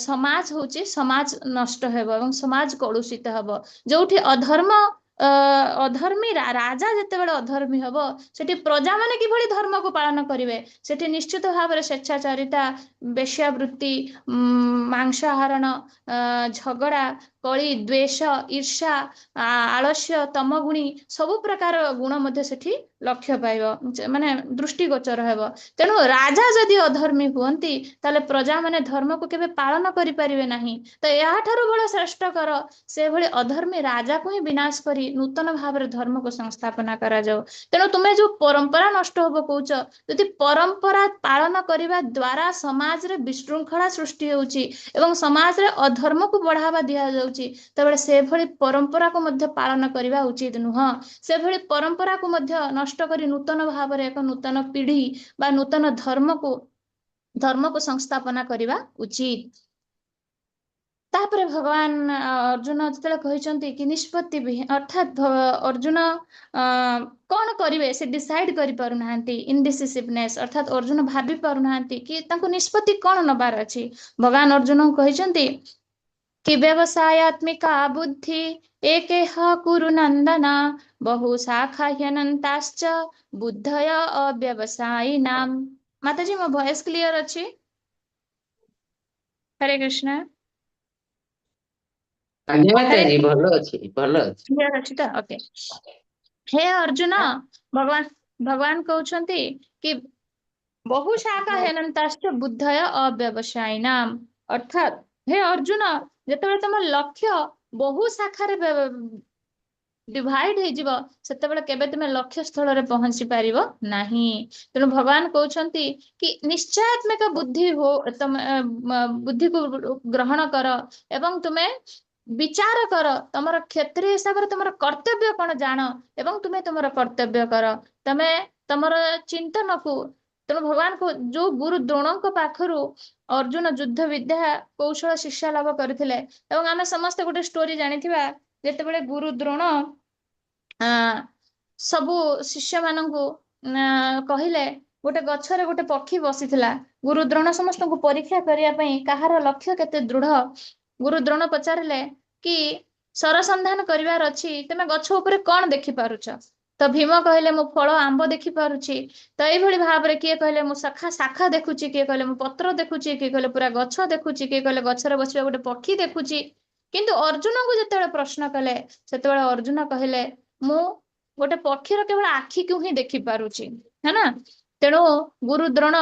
ସମାଜ ହଉଛି, ସମାଜ ନଷ୍ଟ ହେବ ଏବଂ ସମାଜ କଳୁଷିତ ହବ। ଯୋଉଠି ଅଧର୍ମ ଅଧର୍ମୀ ରାଜା ଯେତେବେଳେ ଅଧର୍ମୀ ହବ, ସେଠି ପ୍ରଜା ମାନେ କିଭଳି ଧର୍ମକୁ ପାଳନ କରିବେ? ସେଠି ନିଶ୍ଚିତ ଭାବରେ ସ୍ବେଚ୍ଛାଚାରିତା, ବେଶ୍ୟାବୃତ୍ତି, ମାଂସ ଆହରଣ, ଝଗଡା, କଳି, ଦ୍ୱେଷ, ଈର୍ଷା, ଆଳସ୍ୟ, ତମଗୁଣୀ, ସବୁ ପ୍ରକାର ଗୁଣ ମଧ୍ୟ ସେଠି ଲକ୍ଷ୍ୟ ପାଇବ, ମାନେ ଦୃଷ୍ଟିଗୋଚର ହେବ। ତେଣୁ ରାଜା ଯଦି ଅଧର୍ମୀ ହୁଅନ୍ତି, ତାହେଲେ ପ୍ରଜା ମାନେ ଧର୍ମକୁ କେବେ ପାଳନ କରିପାରିବେ ନାହିଁ। ତ ଏହାଠାରୁ ବଡ଼ ଶ୍ରେଷ୍ଠକର ସେଭଳି ଅଧର୍ମୀ ରାଜାକୁ ହିଁ ବିନାଶ କରି ନୂତନ ଭାବରେ ଧର୍ମକୁ ସଂସ୍ଥାପନା କରାଯାଉ। ତେଣୁ ତୁମେ ଯୋଉ ପରମ୍ପରା ନଷ୍ଟ ହବ କହୁଛ, ଯଦି ପରମ୍ପରା ପାଳନ କରିବା ଦ୍ଵାରା ସମାଜରେ ବିଶୃଙ୍ଖଳା ସୃଷ୍ଟି ହେଉଛି ଏବଂ ସମାଜରେ ଅଧର୍ମକୁ ବଢାବା ଦିଆଯାଉଛି, ତେବେ ସେଭଳି ପରମ୍ପରାକୁ ମଧ୍ୟ ପାଳନ କରିବା ଉଚିତ ନୁହଁ। ସେଭଳି ପରମ୍ପରାକୁ ମଧ୍ୟ ନଷ୍ଟ କରି ନୂତନ ଭାବରେ ଏକ ନୂତନ ପିଢି ବା ନୂତନ ଧର୍ମକୁ ସଂସ୍ଥାପନା କରିବା ଉଚିତ। ତାପରେ ଭଗବାନ ଅର୍ଜୁନ ଯେତେବେଳେ କହିଛନ୍ତି କି ନିଷ୍ପତ୍ତି, ଅର୍ଥାତ୍ ଅର୍ଜୁନ କଣ କରିବେ ସେ ଡିସାଇଡ କରିପାରୁନାହାନ୍ତି, ଇନଡିସିସିଭନେସ୍, ଅର୍ଥାତ୍ ଅର୍ଜୁନ ଭାବି ପାରୁନାହାନ୍ତି କି ତାଙ୍କୁ ନିଷ୍ପତ୍ତି କଣ ନବାର ଅଛି। ଭଗବାନ ଅର୍ଜୁନଙ୍କୁ କହିଛନ୍ତି କି ବ୍ୟବସାୟାତ୍ମିକା ବୁଦ୍ଧି ଏକେହ କୁରୁ ନନ୍ଦନ, ବହୁ ଶାଖାହ୍ୟନନ୍ତାଶ୍ଚ ବୁଦ୍ଧୟ ଅବ୍ୟବସାୟିନାମ। ମାତାଜୀ, ମୋ ଭଏସ କ୍ଲିୟର ଅଛି? ହରେ କୃଷ୍ଣ। ଆଜ୍ଞା ମାତାଜୀ, ଭଲ ଅଛି, ଭଲ ଅଛି। କ୍ଲିୟର ଅଛି ତ? ଓକେ। ହେ ଅର୍ଜୁନ, ଭଗବାନ କହୁଛନ୍ତି କି ବହୁ ଶାଖା ହ୍ୟନନ୍ତାଶ୍ଚ ବୁଦ୍ଧୟ ଅବ୍ୟବସାୟିନାମ, ଅର୍ଥାତ୍ ହେ ଅର୍ଜୁନ, ଯେତେବେଳେ ତମ ଲକ୍ଷ୍ୟ ବହୁ ଶାଖାରେ ଡିଭାଇଡ ହେଇଯିବ, ସେତେବେଳେ କେବେ ତୁମେ ଲକ୍ଷ୍ୟ ସ୍ଥଳରେ ପହଞ୍ଚି ପାରିବ ନାହିଁ। ତେଣୁ ଭଗବାନ କହୁଛନ୍ତି କି ନିଶ୍ଚୟାତ୍ମକ ବୁଦ୍ଧି ହୋ, ତମେ ବୁଦ୍ଧିକୁ ଗ୍ରହଣ କର ଏବଂ ତୁମେ ବିଚାର କର, ତମର କ୍ଷତ୍ରିୟ ହିସାବରେ ତମର କର୍ତ୍ତବ୍ୟ କଣ ଜାଣ ଏବଂ ତୁମେ ତମର କର୍ତ୍ତବ୍ୟ କର, ତମେ ତମର ଚିନ୍ତନକୁ। ତେଣୁ ଭଗବାନ ଯୋଉ ଗୁରୁ ଦ୍ରୋଣଙ୍କ ପାଖରୁ ଅର୍ଜୁନ ଯୁଦ୍ଧ ବିଦ୍ୟା କୌଶଳ ଶିକ୍ଷା ଲାଭ କରିଥିଲେ ଏବଂ ଆମେ ସମସ୍ତେ ଗୋଟେ ଷ୍ଟୋରି ଜାଣିଥିବା, ଯେତେବେଳେ ଗୁରୁ ଦ୍ରୋଣ ସବୁ ଶିଷ୍ୟ ମାନଙ୍କୁ କହିଲେ, ଗୋଟେ ଗଛରେ ଗୋଟେ ପକ୍ଷୀ ବସିଥିଲା। ଗୁରୁ ଦ୍ରୋଣ ସମସ୍ତଙ୍କୁ ପରୀକ୍ଷା କରିବା ପାଇଁ କାହାର ଲକ୍ଷ୍ୟ କେତେ ଦୃଢ, ଗୁରୁ ଦ୍ରୋଣ ପଚାରିଲେ କି ସରସନ୍ଧାନ କରିବାର ଅଛି, ତୁମେ ଗଛ ଉପରେ କଣ ଦେଖିପାରୁଛ? ତ ଭୀମ କହିଲେ, ମୁଁ ଫଳ ଆମ୍ବ ଦେଖିପାରୁଛି। ତ ଏଇଭଳି ଭାବରେ କିଏ କହିଲେ ମୁଁ ଶାଖା ଶାଖା ଦେଖୁଛି, କିଏ କହିଲେ ମୁଁ ପତ୍ର ଦେଖୁଛି, କିଏ କହିଲେ ପୁରା ଗଛ ଦେଖୁଛି, କିଏ କହିଲେ ଗଛରେ ବସିବା ଗୋଟେ ପକ୍ଷୀ ଦେଖୁଛି। କିନ୍ତୁ ଅର୍ଜୁନଙ୍କୁ ଯେତେବେଳେ ପ୍ରଶ୍ନ କଲେ, ସେତେବେଳେ ଅର୍ଜୁନ କହିଲେ, ମୁଁ ଗୋଟେ ପକ୍ଷୀର କେବଳ ଆଖିକୁ ହିଁ ଦେଖିପାରୁଛି, है ନା? ତେଣୁ ଗୁରୁ ଦ୍ରୋଣ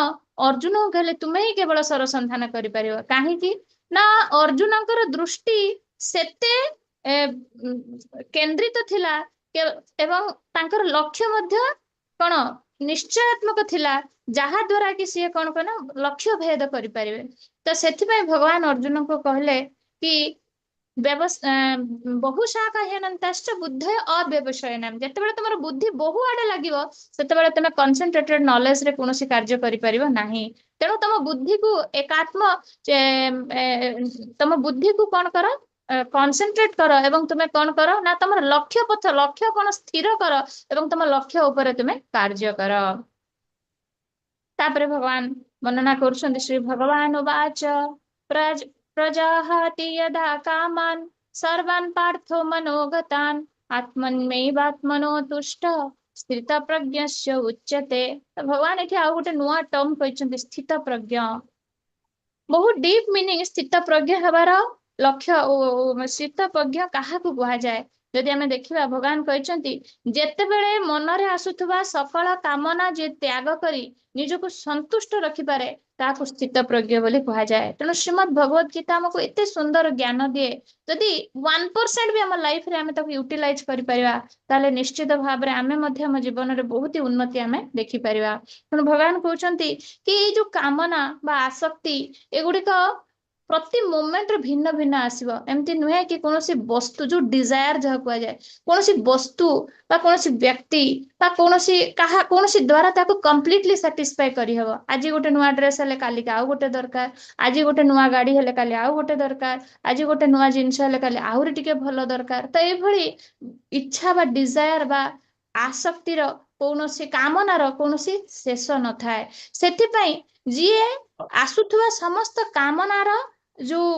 ଅର୍ଜୁନଙ୍କୁ କହିଲେ, ତୁମେ ହିଁ କେବଳ ସରସନ୍ଧାନ କରିପାରିବ। କାହିଁକି ନା ଅର୍ଜୁନଙ୍କର ଦୃଷ୍ଟି ସେତେ କେନ୍ଦ୍ରିତ ଥିଲା ଏବଂ ତାଙ୍କର ଲକ୍ଷ୍ୟ ମଧ୍ୟ କଣ ନିଶ୍ଚୟାତ୍ମକ ଥିଲା, ଯାହା ଦ୍ଵାରା କି ସିଏ କଣ କଲେ, ଲକ୍ଷ୍ୟ ଭେଦ କରିପାରିବେ। ତ ସେଥିପାଇଁ ଭଗବାନ ଅର୍ଜୁନଙ୍କୁ କହିଲେ କି ବହୁ ଶାଖା ହ୍ୟନନ୍ତାଶ୍ଚ ବୁଦ୍ଧୟ ଅବ୍ୟବସାୟିନାମ। ଯେତେବେଳେ ତମର ବୁଦ୍ଧି ବହୁ ଆଡେ ଲାଗିବ, ସେତେବେଳେ ତମେ କନସେନ୍ଟ୍ରେଟେଡ ନଲେଜ ରେ କୌଣସି କାର୍ଯ୍ୟ କରିପାରିବ ନାହିଁ। ତେଣୁ ତମ ବୁଦ୍ଧିକୁ ଏକାତ୍ମ, ତମ ବୁଦ୍ଧିକୁ କଣ କର, କନସେନ୍ଟ୍ରେଟ କର ଏବଂ ତୁମେ କଣ କର ନା ତମର ଲକ୍ଷ୍ୟ ପଥ, ଲକ୍ଷ୍ୟ କଣ ସ୍ଥିର କର ଏବଂ ତମ ଲକ୍ଷ୍ୟ ଉପରେ ତୁମେ କାର୍ଯ୍ୟ କର। ତାପରେ ଭଗବାନ ବର୍ଣ୍ଣନା କରୁଛନ୍ତି, ଶ୍ରୀ ଭଗବାନ ଉବାଚ, ପ୍ରଜାହାତି ଯଦା କାମାନ ସର୍ବାନ୍ ପାର୍ଥୋ ମନୋଗତାନ୍ ଆତ୍ମନ୍ୟୈବାତ୍ମନୋ ତୁଷ୍ଟ ସ୍ଥିତ ପ୍ରଜ୍ଞସ୍ୟ ଉଚ୍ୟତେ। ତ ଭଗବାନ ଏଠି ଆଉ ଗୋଟେ ନୂଆ ଟର୍ମ କହିଛନ୍ତି, ସ୍ଥିତ ପ୍ରଜ୍ଞ। ବହୁତ ଡିପ୍ ମିନିଂ ସ୍ଥିତ ପ୍ରଜ୍ଞ ହେବାର ଲକ୍ଷ୍ୟ। ସ୍ଥିତ ପ୍ରଜ୍ଞ କାହାକୁ କୁହାଯାଏ? ଯଦି ଆମେ ଦେଖିବା, ଭଗବାନ କହିଛନ୍ତି, ଯେତେବେଳେ ମନରେ ଆସୁଥିବା ସକଳ କାମନା ଯିଏ ତ୍ୟାଗ କରି ନିଜକୁ ସନ୍ତୁଷ୍ଟ ରଖିପାରେ, ତାହାକୁ ସ୍ଥିତ ପ୍ରଜ୍ଞ ବୋଲି କୁହାଯାଏ। ତେଣୁ ଶ୍ରୀମଦ୍ ଭଗବତ ଗୀତା ଆମକୁ ଏତେ ସୁନ୍ଦର ଜ୍ଞାନ ଦିଏ, ଯଦି 1% ବି ଆମ ଲାଇଫରେ ଆମେ ତାକୁ ୟୁଟିଲାଇଜ କରିପାରିବା, ତାହେଲେ ନିଶ୍ଚିତ ଭାବରେ ଆମେ ମଧ୍ୟ ଆମ ଜୀବନରେ ବହୁତ ଉନ୍ନତି ଆମେ ଦେଖିପାରିବା। ତେଣୁ ଭଗବାନ କହୁଛନ୍ତି କି ଏଇ ଯୋଉ କାମନା ବା ଆସକ୍ତି, ଏଗୁଡିକ ପ୍ରତି ମୋମେଣ୍ଟରେ ଭିନ୍ନ ଭିନ୍ନ ଆସିବ। ଏମିତି ନୁହେଁ କି କୌଣସି ବସ୍ତୁ, ଯୋଉ ଡିଜାୟାର ଯାହା କୁହାଯାଏ, କୌଣସି ବସ୍ତୁ ବା କୌଣସି ବ୍ୟକ୍ତି ବା କୌଣସି ଦ୍ଵାରା ତାକୁ କମ୍ପ୍ଲିଟଲି ସାଟିସ୍ଫାଏ କରିହବ। ଆଜି ଗୋଟେ ନୂଆ ଡ୍ରେସ ହେଲେ କାଲିକି ଆଉ ଗୋଟେ ଦରକାର, ଆଜି ଗୋଟେ ନୂଆ ଗାଡି ହେଲେ କାଲି ଆଉ ଗୋଟେ ଦରକାର, ଆଜି ଗୋଟେ ନୂଆ ଜିନିଷ ହେଲେ କାଲି ଆହୁରି ଟିକେ ଭଲ ଦରକାର। ତ ଏଇଭଳି ଇଚ୍ଛା ବା ଡିଜାୟାର ବା ଆସକ୍ତିର କୌଣସି, କାମନାର କୌଣସି ଶେଷ ନଥାଏ। ସେଥିପାଇଁ ଯିଏ ଆସୁଥିବା ସମସ୍ତ କାମନାର ଯୋଉ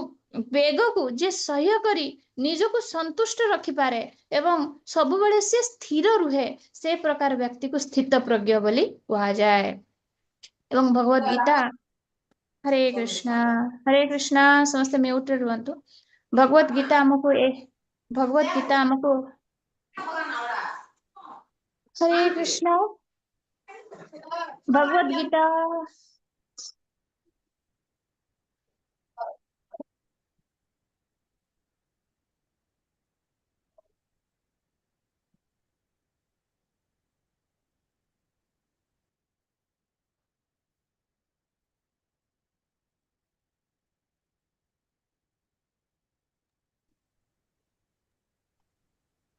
ବେଗକୁ ଯିଏ ସହ୍ୟ କରି ନିଜକୁ ସନ୍ତୁଷ୍ଟ ରଖିପାରେ ଏବଂ ସବୁବେଳେ ସେ ସ୍ଥିର ରୁହେ, ସେ ପ୍ରକାର ବ୍ୟକ୍ତିକୁ ସ୍ଥିତପ୍ରଜ୍ଞ ବୋଲି କୁହାଯାଏ। ଏବଂ ଭଗବତ ଗୀତା, ହରେ କୃଷ୍ଣ ହରେ କୃଷ୍ଣ, ସମସ୍ତେ ମ୍ୟୁଟରେ ରୁହନ୍ତୁ। ଭଗବତ ଗୀତା ଆମକୁ ଏ ଭଗବତ ଗୀତା ଆମକୁ, ହରେ କୃଷ୍ଣ, ଭଗବତ ଗୀତା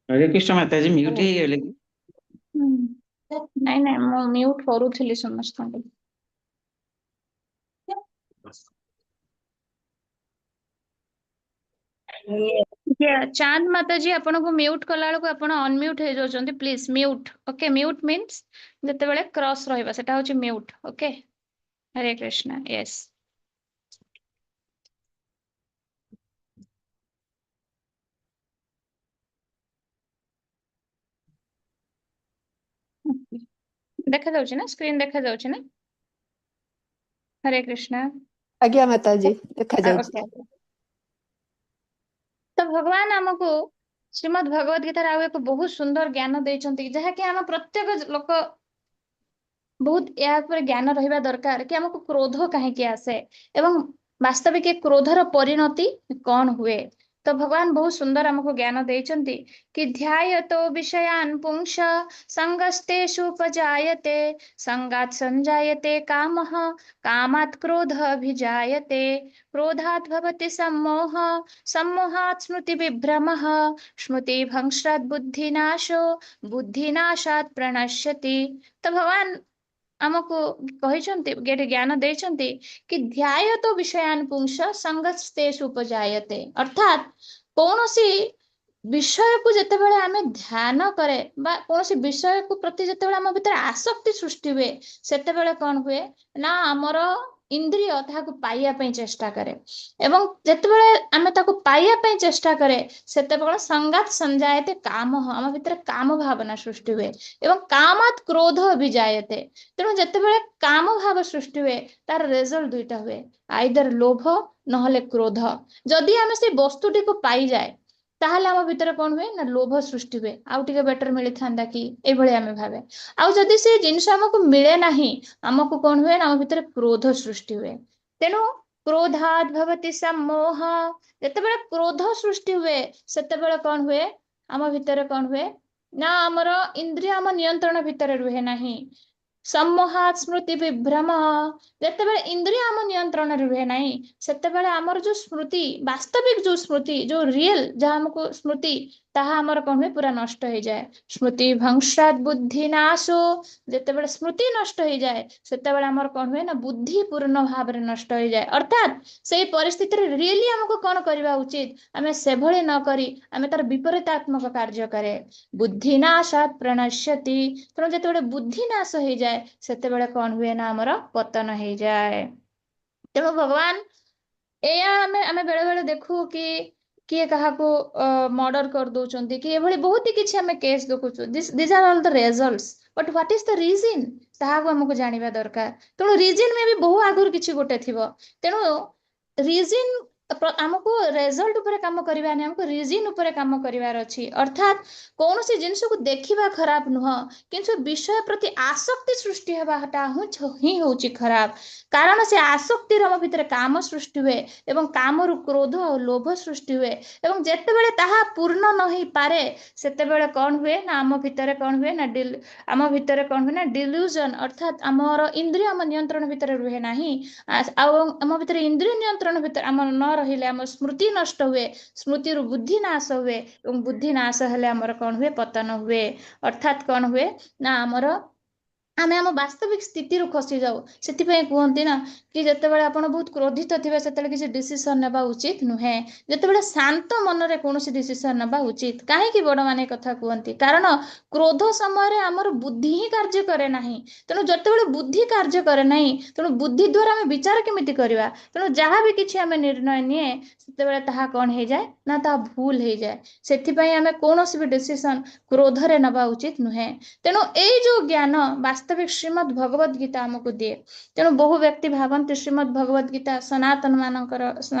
ହରେ କୃଷ୍ଣ ମାତାଜୀ, ମ୍ୟୁଟ ହେଇଗଲେ କି? ନାଇଁ ନାଇଁ, ମୁଁ ମ୍ୟୁଟ କରୁଥିଲି ସମସ୍ତଙ୍କୁ। ଚାନ୍ଦ ମାତାଜୀ, ଆପଣଙ୍କୁ ମ୍ୟୁଟ କଲା ବେଳକୁ ଆପଣ ଅନମ୍ୟୁଟ ହେଇଯାଉଛନ୍ତି। Please mute. Okay, mute means ଯେତେବେଳେ କ୍ରସ୍ ରହିବ ସେଟା ହଉଛି mute. Okay, Hare Krishna. Yes, ଦେଖାଯାଉଛି ନା? ସ୍କ୍ରିନ୍ ଦେଖାଯାଉଛି ନା? ହରେ କୃଷ୍ଣ। ଆଜ୍ଞା ମାତାଜୀ, ଦେଖାଯାଉଛି। ଓକେ, ତ ଭଗବାନ ଆମକୁ ଶ୍ରୀମଦ୍ ଭଗବତ ଗୀତାର ଆଉ ଏକ ବହୁତ ସୁନ୍ଦର ଜ୍ଞାନ ଦେଇଛନ୍ତି, ଯାହାକି ଆମ ପ୍ରତ୍ୟେକ ଲୋକ ବହୁତ ଏହା ଉପରେ ଜ୍ଞାନ ରହିବା ଦରକାର କି ଆମକୁ କ୍ରୋଧ କାହିଁକି ଆସେ ଏବଂ ବାସ୍ତବିକ ଏ କ୍ରୋଧର ପରିଣତି କଣ ହୁଏ। ତ ଭଗବାନ ବହୁତ ସୁନ୍ଦର ଆମକୁ ଜ୍ଞାନ ଦେଇଛନ୍ତି କି ଧ୍ୟାୟତୋ ବିଷୟାନ୍ ପୁଂସ ସଙ୍ଗସ୍ତେଷୁ ଉପଜାୟତେ, ସଙ୍ଗାତ୍ ସଞ୍ଜାୟତେ କାମଃ, କାମାତ୍ କ୍ରୋଧ ଅଭିଜାୟତେ, କ୍ରୋଧାତ୍ ଭବତି ସମ୍ମୋହ, ସମ୍ମୋହାत् ସ୍ମୃତି ବିଭ୍ରମଃ, ସ୍ମୃତି ଭଂଶାत् ବୁଦ୍ଧିନାଶୋ, ବୁଦ୍ଧିନାଶାत् ପ୍ରଣଶ୍ୟତି। ତ ଭଗବାନ ଆମକୁ କହିଛନ୍ତି, ଏଠି ଜ୍ଞାନ ଦେଇଛନ୍ତି କି ଧ୍ୟାୟତ ବିଷୟାନ ପୁଂସ ସଙ୍ଗସ୍ତେଷୁ ଉପଜାୟତେ, ଅର୍ଥାତ୍ କୌଣସି ବିଷୟକୁ ଯେତେବେଳେ ଆମେ ଧ୍ୟାନ କରେ ବା କୌଣସି ବିଷୟକୁ ପ୍ରତି ଯେତେବେଳେ ଆମ ଭିତରେ ଆସକ୍ତି ସୃଷ୍ଟି ହୁଏ, ସେତେବେଳେ କଣ ହୁଏ ନା ଆମର ଇନ୍ଦ୍ରିୟ ତାହାକୁ ପାଇବା ପାଇଁ ଚେଷ୍ଟା କରେ, ଏବଂ ଯେତେବେଳେ ଆମେ ତାକୁ ପାଇବା ପାଇଁ ଚେଷ୍ଟା କରେ ସେତେବେଳେ ସଙ୍ଗାତ ସଞ୍ଜାୟତେ କାମ, ଆମ ଭିତରେ କାମ ଭାବନା ସୃଷ୍ଟି ହୁଏ ଏବଂ କାମାତ୍ କ୍ରୋଧ ଅଭିଜାୟତେ। ତେଣୁ ଯେତେବେଳେ କାମ ଭାବ ସୃଷ୍ଟି ହୁଏ ତାର ରେଜଲ୍ଟ ଦୁଇଟା ହୁଏ, ଆଇଦର ଲୋଭ ନହେଲେ କ୍ରୋଧ। ଯଦି ଆମେ ସେଇ ବସ୍ତୁଟିକୁ ପାଇଯାଏ ତାହେଲେ ଆମ ଭିତରେ କଣ ହୁଏ ନା ଲୋଭ ସୃଷ୍ଟି ହୁଏ, ଆଉ ଟିକେ ବେଟର ମିଳିଥାନ୍ତା କି, ଏଇଭଳି ଆମେ ଭାବେ। ଆଉ ଯଦି ସେ ଜିନିଷ ଆମକୁ ମିଳେ ନାହିଁ, ଆମକୁ କଣ ହୁଏ ନା ଆମ ଭିତରେ କ୍ରୋଧ ସୃଷ୍ଟି ହୁଏ। ତେଣୁ କ୍ରୋଧାତ୍ ଭବତି ସମ୍ମୋହ, ଯେତେବେଳେ କ୍ରୋଧ ସୃଷ୍ଟି ହୁଏ ସେତେବେଳେ କଣ ହୁଏ ଆମ ଭିତରେ କଣ ହୁଏ ନା ଆମର ଇନ୍ଦ୍ରିୟ ଆମ ନିୟନ୍ତ୍ରଣ ଭିତରେ ରୁହେ ନାହିଁ। ସମ୍ମୋହାତ୍ ସ୍ମୃତି ବିଭ୍ରମ, ଯେତେବେଳେ ଇନ୍ଦ୍ରିୟ ଆମ ନିୟନ୍ତ୍ରଣରେ ରୁହେ ନାହିଁ ସେତେବେଳେ ଆମର ଯୋଉ ସ୍ମୃତି, ବାସ୍ତବିକ ଯୋଉ ସ୍ମୃତି, ଯୋଉ ରିଏଲ ଯାହା ଆମକୁ ସ୍ମୃତି, ତାହା ଆମର କଣ ହୁଏ ପୁରା ନଷ୍ଟ ହେଇଯାଏ। ସ୍ମୃତି ଭଂଶାତ୍ ବୁଦ୍ଧି ନାଶୋ, ଯେତେବେଳେ ସ୍ମୃତି ନଷ୍ଟ ହେଇଯାଏ ସେତେବେଳେ ଆମର କଣ ହୁଏ ନା ବୁଦ୍ଧି ପୂର୍ଣ୍ଣ ଭାବରେ ନଷ୍ଟ ହେଇଯାଏ। ଅର୍ଥାତ୍ ସେଇ ପରିସ୍ଥିତିରେ ରିଏଲି ଆମକୁ କଣ କରିବା ଉଚିତ, ଆମେ ସେଭଳି ନ କରି ଆମେ ତାର ବିପରୀତାତ୍ମକ କାର୍ଯ୍ୟ କରେ। ବୁଦ୍ଧି ନାଶାତ୍ ପ୍ରଣଶ୍ୟତି, ତେଣୁ ଯେତେବେଳେ ବୁଦ୍ଧି ନାଶ ହେଇଯାଏ ସେତେବେଳେ କଣ ହୁଏ ନା ଆମର ପତନ ହେଇଯାଏ। ତେଣୁ ଭଗବାନ ଏଇଆ ଆମେ ବେଳେ ବେଳେ ଦେଖୁ କି କିଏ କାହାକୁ ମର୍ଡର କରିଦଉଛନ୍ତି କି ଏଭଳି ବହୁତ କିଛି ଆମେ କେସ୍ ଦେଖୁଛୁ। This are all the results, but what is the reason, ତାହାକୁ ଆମକୁ ଜାଣିବା ଦରକାର। ତେଣୁ ରିଜନ୍ ମେ ବି ବହୁ ଆଗରୁ କିଛି ଗୋଟେ ଥିବ। ତେଣୁ ରିଜନ୍ ଆମକୁ ରେଜଲ୍ଟ ଉପରେ କାମ କରିବାନି, ଆମକୁ ରିଜନ୍ ଉପରେ କାମ କରିବାର ଅଛି। ଅର୍ଥାତ୍ କୌଣସି ଜିନିଷକୁ ଦେଖିବା ଖରାପ ନୁହଁ, କିନ୍ତୁ ବିଷୟ ପ୍ରତି ଆସକ୍ତି ସୃଷ୍ଟି ହେବାଟା ହିଁ ହଉଛି ଖରାପ। କାରଣ ସେ ଆସକ୍ତିର ଆମ ଭିତରେ କାମ ସୃଷ୍ଟି ହୁଏ ଏବଂ କାମରୁ କ୍ରୋଧ ଆଉ ଲୋଭ ସୃଷ୍ଟି ହୁଏ, ଏବଂ ଯେତେବେଳେ ତାହା ପୂର୍ଣ୍ଣ ନ ହେଇପାରେ ସେତେବେଳେ କଣ ହୁଏ ନା ଆମ ଭିତରେ କଣ ହୁଏ ନା ଆମ ଭିତରେ କଣ ହୁଏ ନା ଡିଲ୍ୟୁଜନ, ଅର୍ଥାତ୍ ଆମର ଇନ୍ଦ୍ରିୟ ଆମ ନିୟନ୍ତ୍ରଣ ଭିତରେ ରୁହେ ନାହିଁ। ଆଉ ଆମ ଭିତରେ ଇନ୍ଦ୍ରିୟ ନିୟନ୍ତ୍ରଣ ଭିତରେ ଆମ ନ ରହିଲେ ଆମ ସ୍ମୃତି ନଷ୍ଟ ହୁଏ, ସ୍ମୃତିରୁ ବୁଦ୍ଧି ନାଶ ହୁଏ, ଏବଂ ବୁଦ୍ଧି ନାଶ ହେଲେ ଆମର କଣ ହୁଏ, ପତନ ହୁଏ। ଅର୍ଥାତ୍ କଣ ହୁଏ ନା ଆମର ଆମେ ଆମ ବାସ୍ତବିକ ସ୍ଥିତିରୁ ଖସି ଯାଉ। ସେଥିପାଇଁ କୁହନ୍ତି ନା କି ଯେତେବେଳେ ଆପଣ ବହୁତ କ୍ରୋଧିତ ଥିବେ, ସେତେବେଳେ କିଛି ଡିସିସନ ନେବା ଉଚିତ ନୁହେଁ। ଯେତେବେଳେ ଶାନ୍ତ ମନରେ କୌଣସି ଡିସିସନ ନେବା ଉଚିତ। କାହିଁକି ବଡମାନେ କଥା କୁହନ୍ତି? କାରଣ କ୍ରୋଧ ସମୟରେ ଆମର ବୁଦ୍ଧି ହିଁ କାର୍ଯ୍ୟ କରେ ନାହିଁ। ତେଣୁ ଯେତେବେଳେ ବୁଦ୍ଧି କାର୍ଯ୍ୟ କରେ ନାହିଁ, ତେଣୁ ବୁଦ୍ଧି ଦ୍ୱାରା ଆମେ ବିଚାର କେମିତି କରିବା? ତେଣୁ ଯାହା ବି କିଛି ଆମେ ନିର୍ଣ୍ଣୟ ନିଏ, ସେତେବେଳେ ତାହା କଣ ହେଇଯାଏ ନା ତାହା ଭୁଲ ହେଇଯାଏ। ସେଥିପାଇଁ ଆମେ କୌଣସି ବି ଡିସିସନ କ୍ରୋଧରେ ନେବା ଉଚିତ ନୁହେଁ। ତେଣୁ ଏଇ ଯୋଉ ଜ୍ଞାନ ବାସ୍ତବିକ ଶ୍ରୀମଦ୍ ଭଗବତ ଗୀତା ଆମକୁ ଦିଏ। ତେଣୁ ବହୁ ବ୍ୟକ୍ତି ଭାବନ୍ତି ଶ୍ରୀମଦ୍ ଭଗବତ ଗୀତା ସନାତନ ମାନଙ୍କର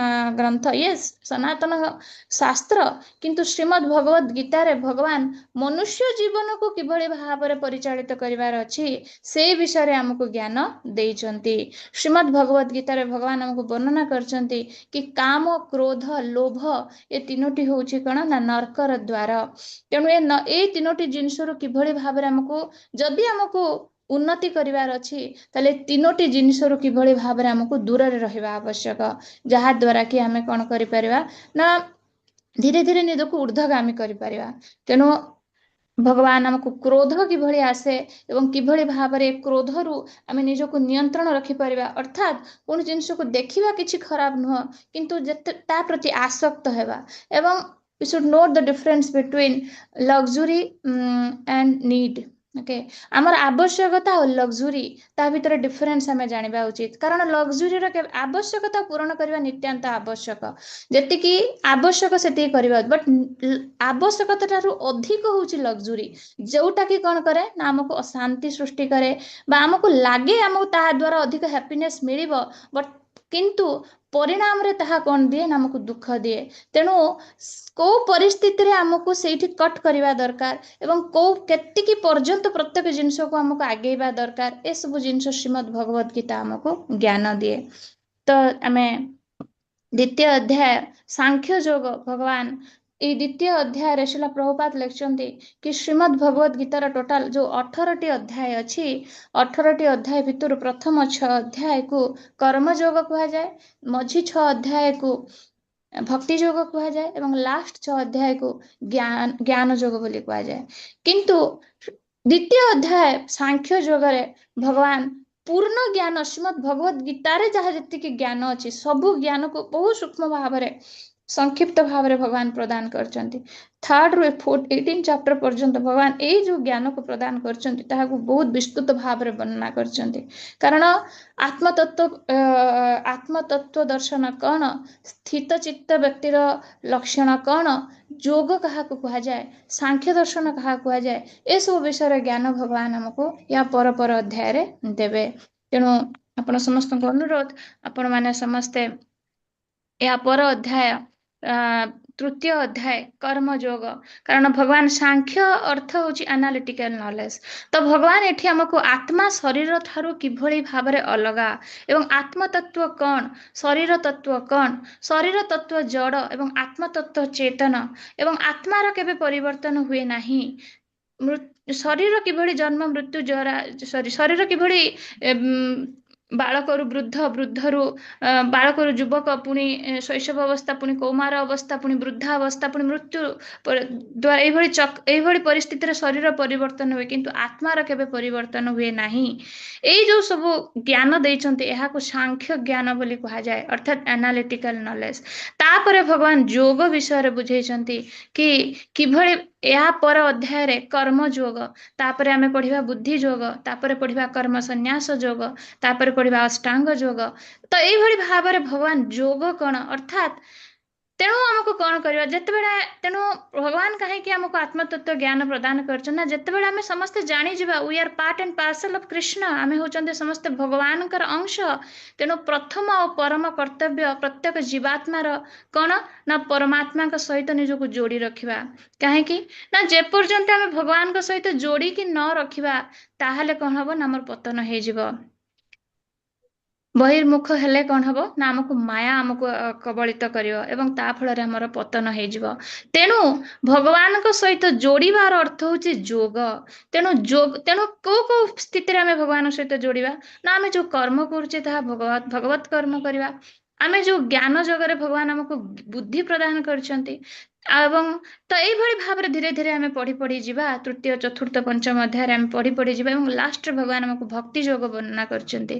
ଗ୍ରନ୍ଥ। ୟେସ୍, ସନାତନ ଶାସ୍ତ୍ର, କିନ୍ତୁ ଶ୍ରୀମଦ୍ ଭଗବତ ଗୀତାରେ ଭଗବାନ ମନୁଷ୍ୟ ଜୀବନକୁ କିଭଳି ଭାବରେ ପରିଚାଳିତ କରିବାର ଅଛି, ସେଇ ବିଷୟରେ ଆମକୁ ଜ୍ଞାନ ଦେଇଛନ୍ତି। ଶ୍ରୀମଦ୍ ଭଗବତ ଗୀତାରେ ଭଗବାନ ଆମକୁ ବର୍ଣ୍ଣନା କରିଛନ୍ତି କି କାମ, କ୍ରୋଧ, ଲୋଭ ଏ ତିନୋଟି ହଉଛି କଣ ନା ନର୍କର ଦ୍ୱାର। ତେଣୁ ଏଇ ତିନୋଟି ଜିନିଷରୁ କିଭଳି ଭାବରେ ଆମକୁ, ଯଦି ଆମକୁ ଉନ୍ନତି କରିବାର ଅଛି, ତାହେଲେ ତିନୋଟି ଜିନିଷରୁ କିଭଳି ଭାବରେ ଆମକୁ ଦୂରରେ ରହିବା ଆବଶ୍ୟକ, ଯାହା ଦ୍ୱାରା କି ଆମେ କଣ କରିପାରିବା ନା ଧୀରେ ଧୀରେ ନିଜକୁ ଉର୍ଦ୍ଧ୍ୱଗାମୀ କରିପାରିବା। ତେଣୁ ଭଗବାନ ଆମକୁ କ୍ରୋଧ କିଭଳି ଆସେ ଏବଂ କିଭଳି ଭାବରେ କ୍ରୋଧରୁ ଆମେ ନିଜକୁ ନିୟନ୍ତ୍ରଣ ରଖିପାରିବା, ଅର୍ଥାତ୍ କୌଣସି ଜିନିଷକୁ ଦେଖିବା କିଛି ଖରାପ ନୁହଁ, କିନ୍ତୁ ଯେତେ ତା ପ୍ରତି ଆସକ୍ତ ହେବା ଏବଂ we should note the difference between luxury and need, okay? ଆମର ଆବଶ୍ୟକତା ଆଉ ଲକ୍ଜୁରୀ, ତା ଭିତରେ ଡିଫରେନ୍ସ ଆମେ ଜାଣିବା ଉଚିତ। କାରଣ ଲକ୍ଜୁରୀର ଆବଶ୍ୟକତା ପୂରଣ କରିବା ନିତ୍ୟାନ୍ତ ଆବଶ୍ୟକ। ଯେତିକି ଆବଶ୍ୟକ ସେତିକି କରିବା, ବଟ୍ ଆବଶ୍ୟକତା ଠାରୁ ଅଧିକ ହଉଛି ଲକ୍ଜୁରୀ, ଯୋଉଟା କି କଣ କରେ ନା ଆମକୁ ଅଶାନ୍ତି ସୃଷ୍ଟି କରେ ବା ଆମକୁ ଲାଗେ ଆମକୁ ତାହା ଦ୍ୱାରା ଅଧିକ ହ୍ୟାପିନେସ୍ ମିଳିବ, ବଟ୍ କିନ୍ତୁ ପରିଣାମରେ ତାହା କଣ ଦିଏ ନା ଆମକୁ ଦୁଃଖ ଦିଏ। ତେଣୁ କୋଉ ପରିସ୍ଥିତିରେ ଆମକୁ ସେଇଠି କଟ୍ କରିବା ଦରକାର ଏବଂ କୋଉ କେତିକି ପର୍ଯ୍ୟନ୍ତ ପ୍ରତ୍ୟେକ ଜିନିଷକୁ ଆମକୁ ଆଗେଇବା ଦରକାର, ଏସବୁ ଜିନିଷ ଶ୍ରୀମଦ୍ ଭଗବତ ଗୀତା ଆମକୁ ଜ୍ଞାନ ଦିଏ। ତ ଆମେ ଦ୍ୱିତୀୟ ଅଧ୍ୟାୟ ସାଂଖ୍ୟ ଯୋଗ। ଭଗବାନ ଏଇ ଦ୍ୱିତୀୟ ଅଧ୍ୟାୟରେ ଶ୍ରୀଲ ପ୍ରଭୁପାଦ ଲେଖିଛନ୍ତି କି ଶ୍ରୀମଦ୍ ଭଗବତ ଗୀତାର ଟୋଟାଲ ଯୋଉ 18ଟି ଅଧ୍ୟାୟ ଅଛି, 18ଟି ଅଧ୍ୟାୟ ଭିତରୁ ପ୍ରଥମ 6 ଅଧ୍ୟାୟକୁ କର୍ମଯୋଗ କୁହାଯାଏ, ମଝି 6 ଅଧ୍ୟାୟକୁ ଭକ୍ତି ଯୋଗ କୁହାଯାଏ ଏବଂ ଲାଷ୍ଟ 6 ଅଧ୍ୟାୟକୁ ଜ୍ଞାନ ଯୋଗ ବୋଲି କୁହାଯାଏ। କିନ୍ତୁ ଦ୍ୱିତୀୟ ଅଧ୍ୟାୟ ସାଂଖ୍ୟ ଯୋଗରେ ଭଗବାନ ପୂର୍ଣ୍ଣ ଜ୍ଞାନ, ଶ୍ରୀମଦ୍ ଭଗବତ ଗୀତାରେ ଯାହା ଯେତିକି ଜ୍ଞାନ ଅଛି, ସବୁ ଜ୍ଞାନକୁ ବହୁ ସୂକ୍ଷ୍ମ ଭାବରେ, ସଂକ୍ଷିପ୍ତ ଭାବରେ ଭଗବାନ ପ୍ରଦାନ କରିଛନ୍ତି। ଥାର୍ଡ ରୁ 18 ଚାପ୍ଟର ପର୍ଯ୍ୟନ୍ତ ଭଗବାନ ଏଇ ଯୋଉ ଜ୍ଞାନକୁ ପ୍ରଦାନ କରିଛନ୍ତି, ତାହାକୁ ବହୁତ ବିସ୍ତୃତ ଭାବରେ ବର୍ଣ୍ଣନା କରିଛନ୍ତି। କାରଣ ଆତ୍ମତତ୍ତ୍ୱ ଦର୍ଶନ କଣ, ସ୍ଥିତ ଚିତ୍ତ ବ୍ୟକ୍ତିର ଲକ୍ଷଣ କଣ, ଯୋଗ କାହାକୁ କୁହାଯାଏ, ସାଂଖ୍ୟ ଦର୍ଶନ କାହାକୁ କୁହାଯାଏ, ଏସବୁ ବିଷୟରେ ଜ୍ଞାନ ଭଗବାନ ଆମକୁ ୟା ପର ପର ଅଧ୍ୟାୟରେ ଦେବେ। ତେଣୁ ଆପଣ ସମସ୍ତଙ୍କୁ ଅନୁରୋଧ, ଆପଣମାନେ ସମସ୍ତେ ଏହା ପର ଅଧ୍ୟାୟ, ତୃତୀୟ ଅଧ୍ୟାୟ କର୍ମ ଯୋଗ। କାରଣ ଭଗବାନ ସାଂଖ୍ୟ ଅର୍ଥ ହଉଛି ଆନାଲିଟିକାଲ ନଲେଜ। ତ ଭଗବାନ ଏଠି ଆମକୁ ଆତ୍ମା ଶରୀର ଠାରୁ କିଭଳି ଭାବରେ ଅଲଗା ଏବଂ ଆତ୍ମତତ୍ତ୍ୱ କଣ, ଶରୀର ତତ୍ତ୍ୱ କଣ, ଶରୀର ତତ୍ତ୍ୱ ଜଡ଼ ଏବଂ ଆତ୍ମତତ୍ତ୍ୱ ଚେତନ ଏବଂ ଆତ୍ମାର କେବେ ପରିବର୍ତ୍ତନ ହୁଏ ନାହିଁ, ଶରୀର କିଭଳି ଜନ୍ମ, ମୃତ୍ୟୁ, ଜରା, ସରି, ଶରୀର କିଭଳି ବାଳକରୁ ବୃଦ୍ଧ, ବୃଦ୍ଧରୁ ବାଳକରୁ ଯୁବକ, ପୁଣି ଶୈଶବ ଅବସ୍ଥା, ପୁଣି କୌମାର ଅବସ୍ଥା, ପୁଣି ବୃଦ୍ଧା ଅବସ୍ଥା, ପୁଣି ମୃତ୍ୟୁ ଦ୍ୱାରା ଏଇଭଳି ପରିସ୍ଥିତିରେ ଶରୀର ପରିବର୍ତ୍ତନ ହୁଏ, କିନ୍ତୁ ଆତ୍ମାର କେବେ ପରିବର୍ତ୍ତନ ହୁଏ ନାହିଁ। ଏଇ ଯୋଉ ସବୁ ଜ୍ଞାନ ଦେଇଛନ୍ତି, ଏହାକୁ ସାଂଖ୍ୟ ଜ୍ଞାନ ବୋଲି କୁହାଯାଏ, ଅର୍ଥାତ୍ ଆନାଲିଟିକାଲ ନଲେଜ। ତାପରେ ଭଗବାନ ଯୋଗ ବିଷୟରେ ବୁଝେଇଛନ୍ତି କି କିଭଳି ଏହା ପର ଅଧ୍ୟାୟରେ କର୍ମ ଯୋଗ, ତାପରେ ଆମେ ପଢିବା ବୁଦ୍ଧି ଯୋଗ, ତାପରେ ପଢିବା କର୍ମ ସନ୍ନ୍ୟାସ ଯୋଗ, ତାପରେ ପଢିବା ଅଷ୍ଟାଙ୍ଗ ଯୋଗ। ତ ଏଇଭଳି ଭାବରେ ଭଗବାନ ଯୋଗ କଣ, ଅର୍ଥାତ୍ ତେଣୁ ଆମକୁ କଣ କରିବା ଯେତେବେଳେ, ତେଣୁ ଭଗବାନ କାହିଁକି ଆମକୁ ଆତ୍ମତତ୍ତ୍ୱ ଜ୍ଞାନ ପ୍ରଦାନ କରିଛନ୍ତି ନା ଯେତେବେଳେ ଆମେ ସମସ୍ତେ ଜାଣିଯିବା we are part and parcel of Krishna, ଆମେ ହଉଛନ୍ତି ସମସ୍ତେ ଭଗବାନଙ୍କର ଅଂଶ। ତେଣୁ ପ୍ରଥମ ଆଉ ପରମ କର୍ତ୍ତବ୍ୟ ପ୍ରତ୍ୟେକ ଜୀବାତ୍ମାର କଣ ନା ପରମାତ୍ମାଙ୍କ ସହିତ ନିଜକୁ ଯୋଡି ରଖିବା। କାହିଁକି ନା ଯେପର୍ଯ୍ୟନ୍ତ ଆମେ ଭଗବାନଙ୍କ ସହିତ ଯୋଡିକି ନ ରଖିବା, ତାହେଲେ କଣ ହବ ନା ଆମର ପତନ ହେଇଯିବ। ବହିର୍ମୁଖ ହେଲେ କଣ ହବ ନା ଆମକୁ ମାୟା ଆମକୁ କବଳିତ କରିବ ଏବଂ ତା ଫଳରେ ଆମର ପତନ ହେଇଯିବ। ତେଣୁ ଭଗବାନଙ୍କ ସହିତ ଯୋଡିବାର ଅର୍ଥ ହଉଛି ଯୋଗ। ତେଣୁ ଯୋଗ, ତେଣୁ କୋଉ କୋଉ ସ୍ଥିତିରେ ଆମେ ଭଗବାନଙ୍କ ସହିତ ଯୋଡିବା ନା ଆମେ ଯୋଉ କର୍ମ କରୁଛେ ତାହା ଭଗବତ କର୍ମ କରିବା, ଆମେ ଯୋଉ ଜ୍ଞାନ ଯୋଗରେ ଭଗବାନ ଆମକୁ ବୁଦ୍ଧି ପ୍ରଦାନ କରିଛନ୍ତି ଏବଂ ତ ଏଇଭଳି ଭାବରେ ଧୀରେ ଧୀରେ ଆମେ ପଢି ପଢି ଯିବା। ତୃତୀୟ, ଚତୁର୍ଥ, ପଞ୍ଚମ ଅଧ୍ୟାୟରେ ଆମେ ପଢି ପଢି ଯିବା ଏବଂ ଲାଷ୍ଟରେ ଭଗବାନ ଆମକୁ ଭକ୍ତି ଯୋଗ ବର୍ଣ୍ଣନା କରିଛନ୍ତି।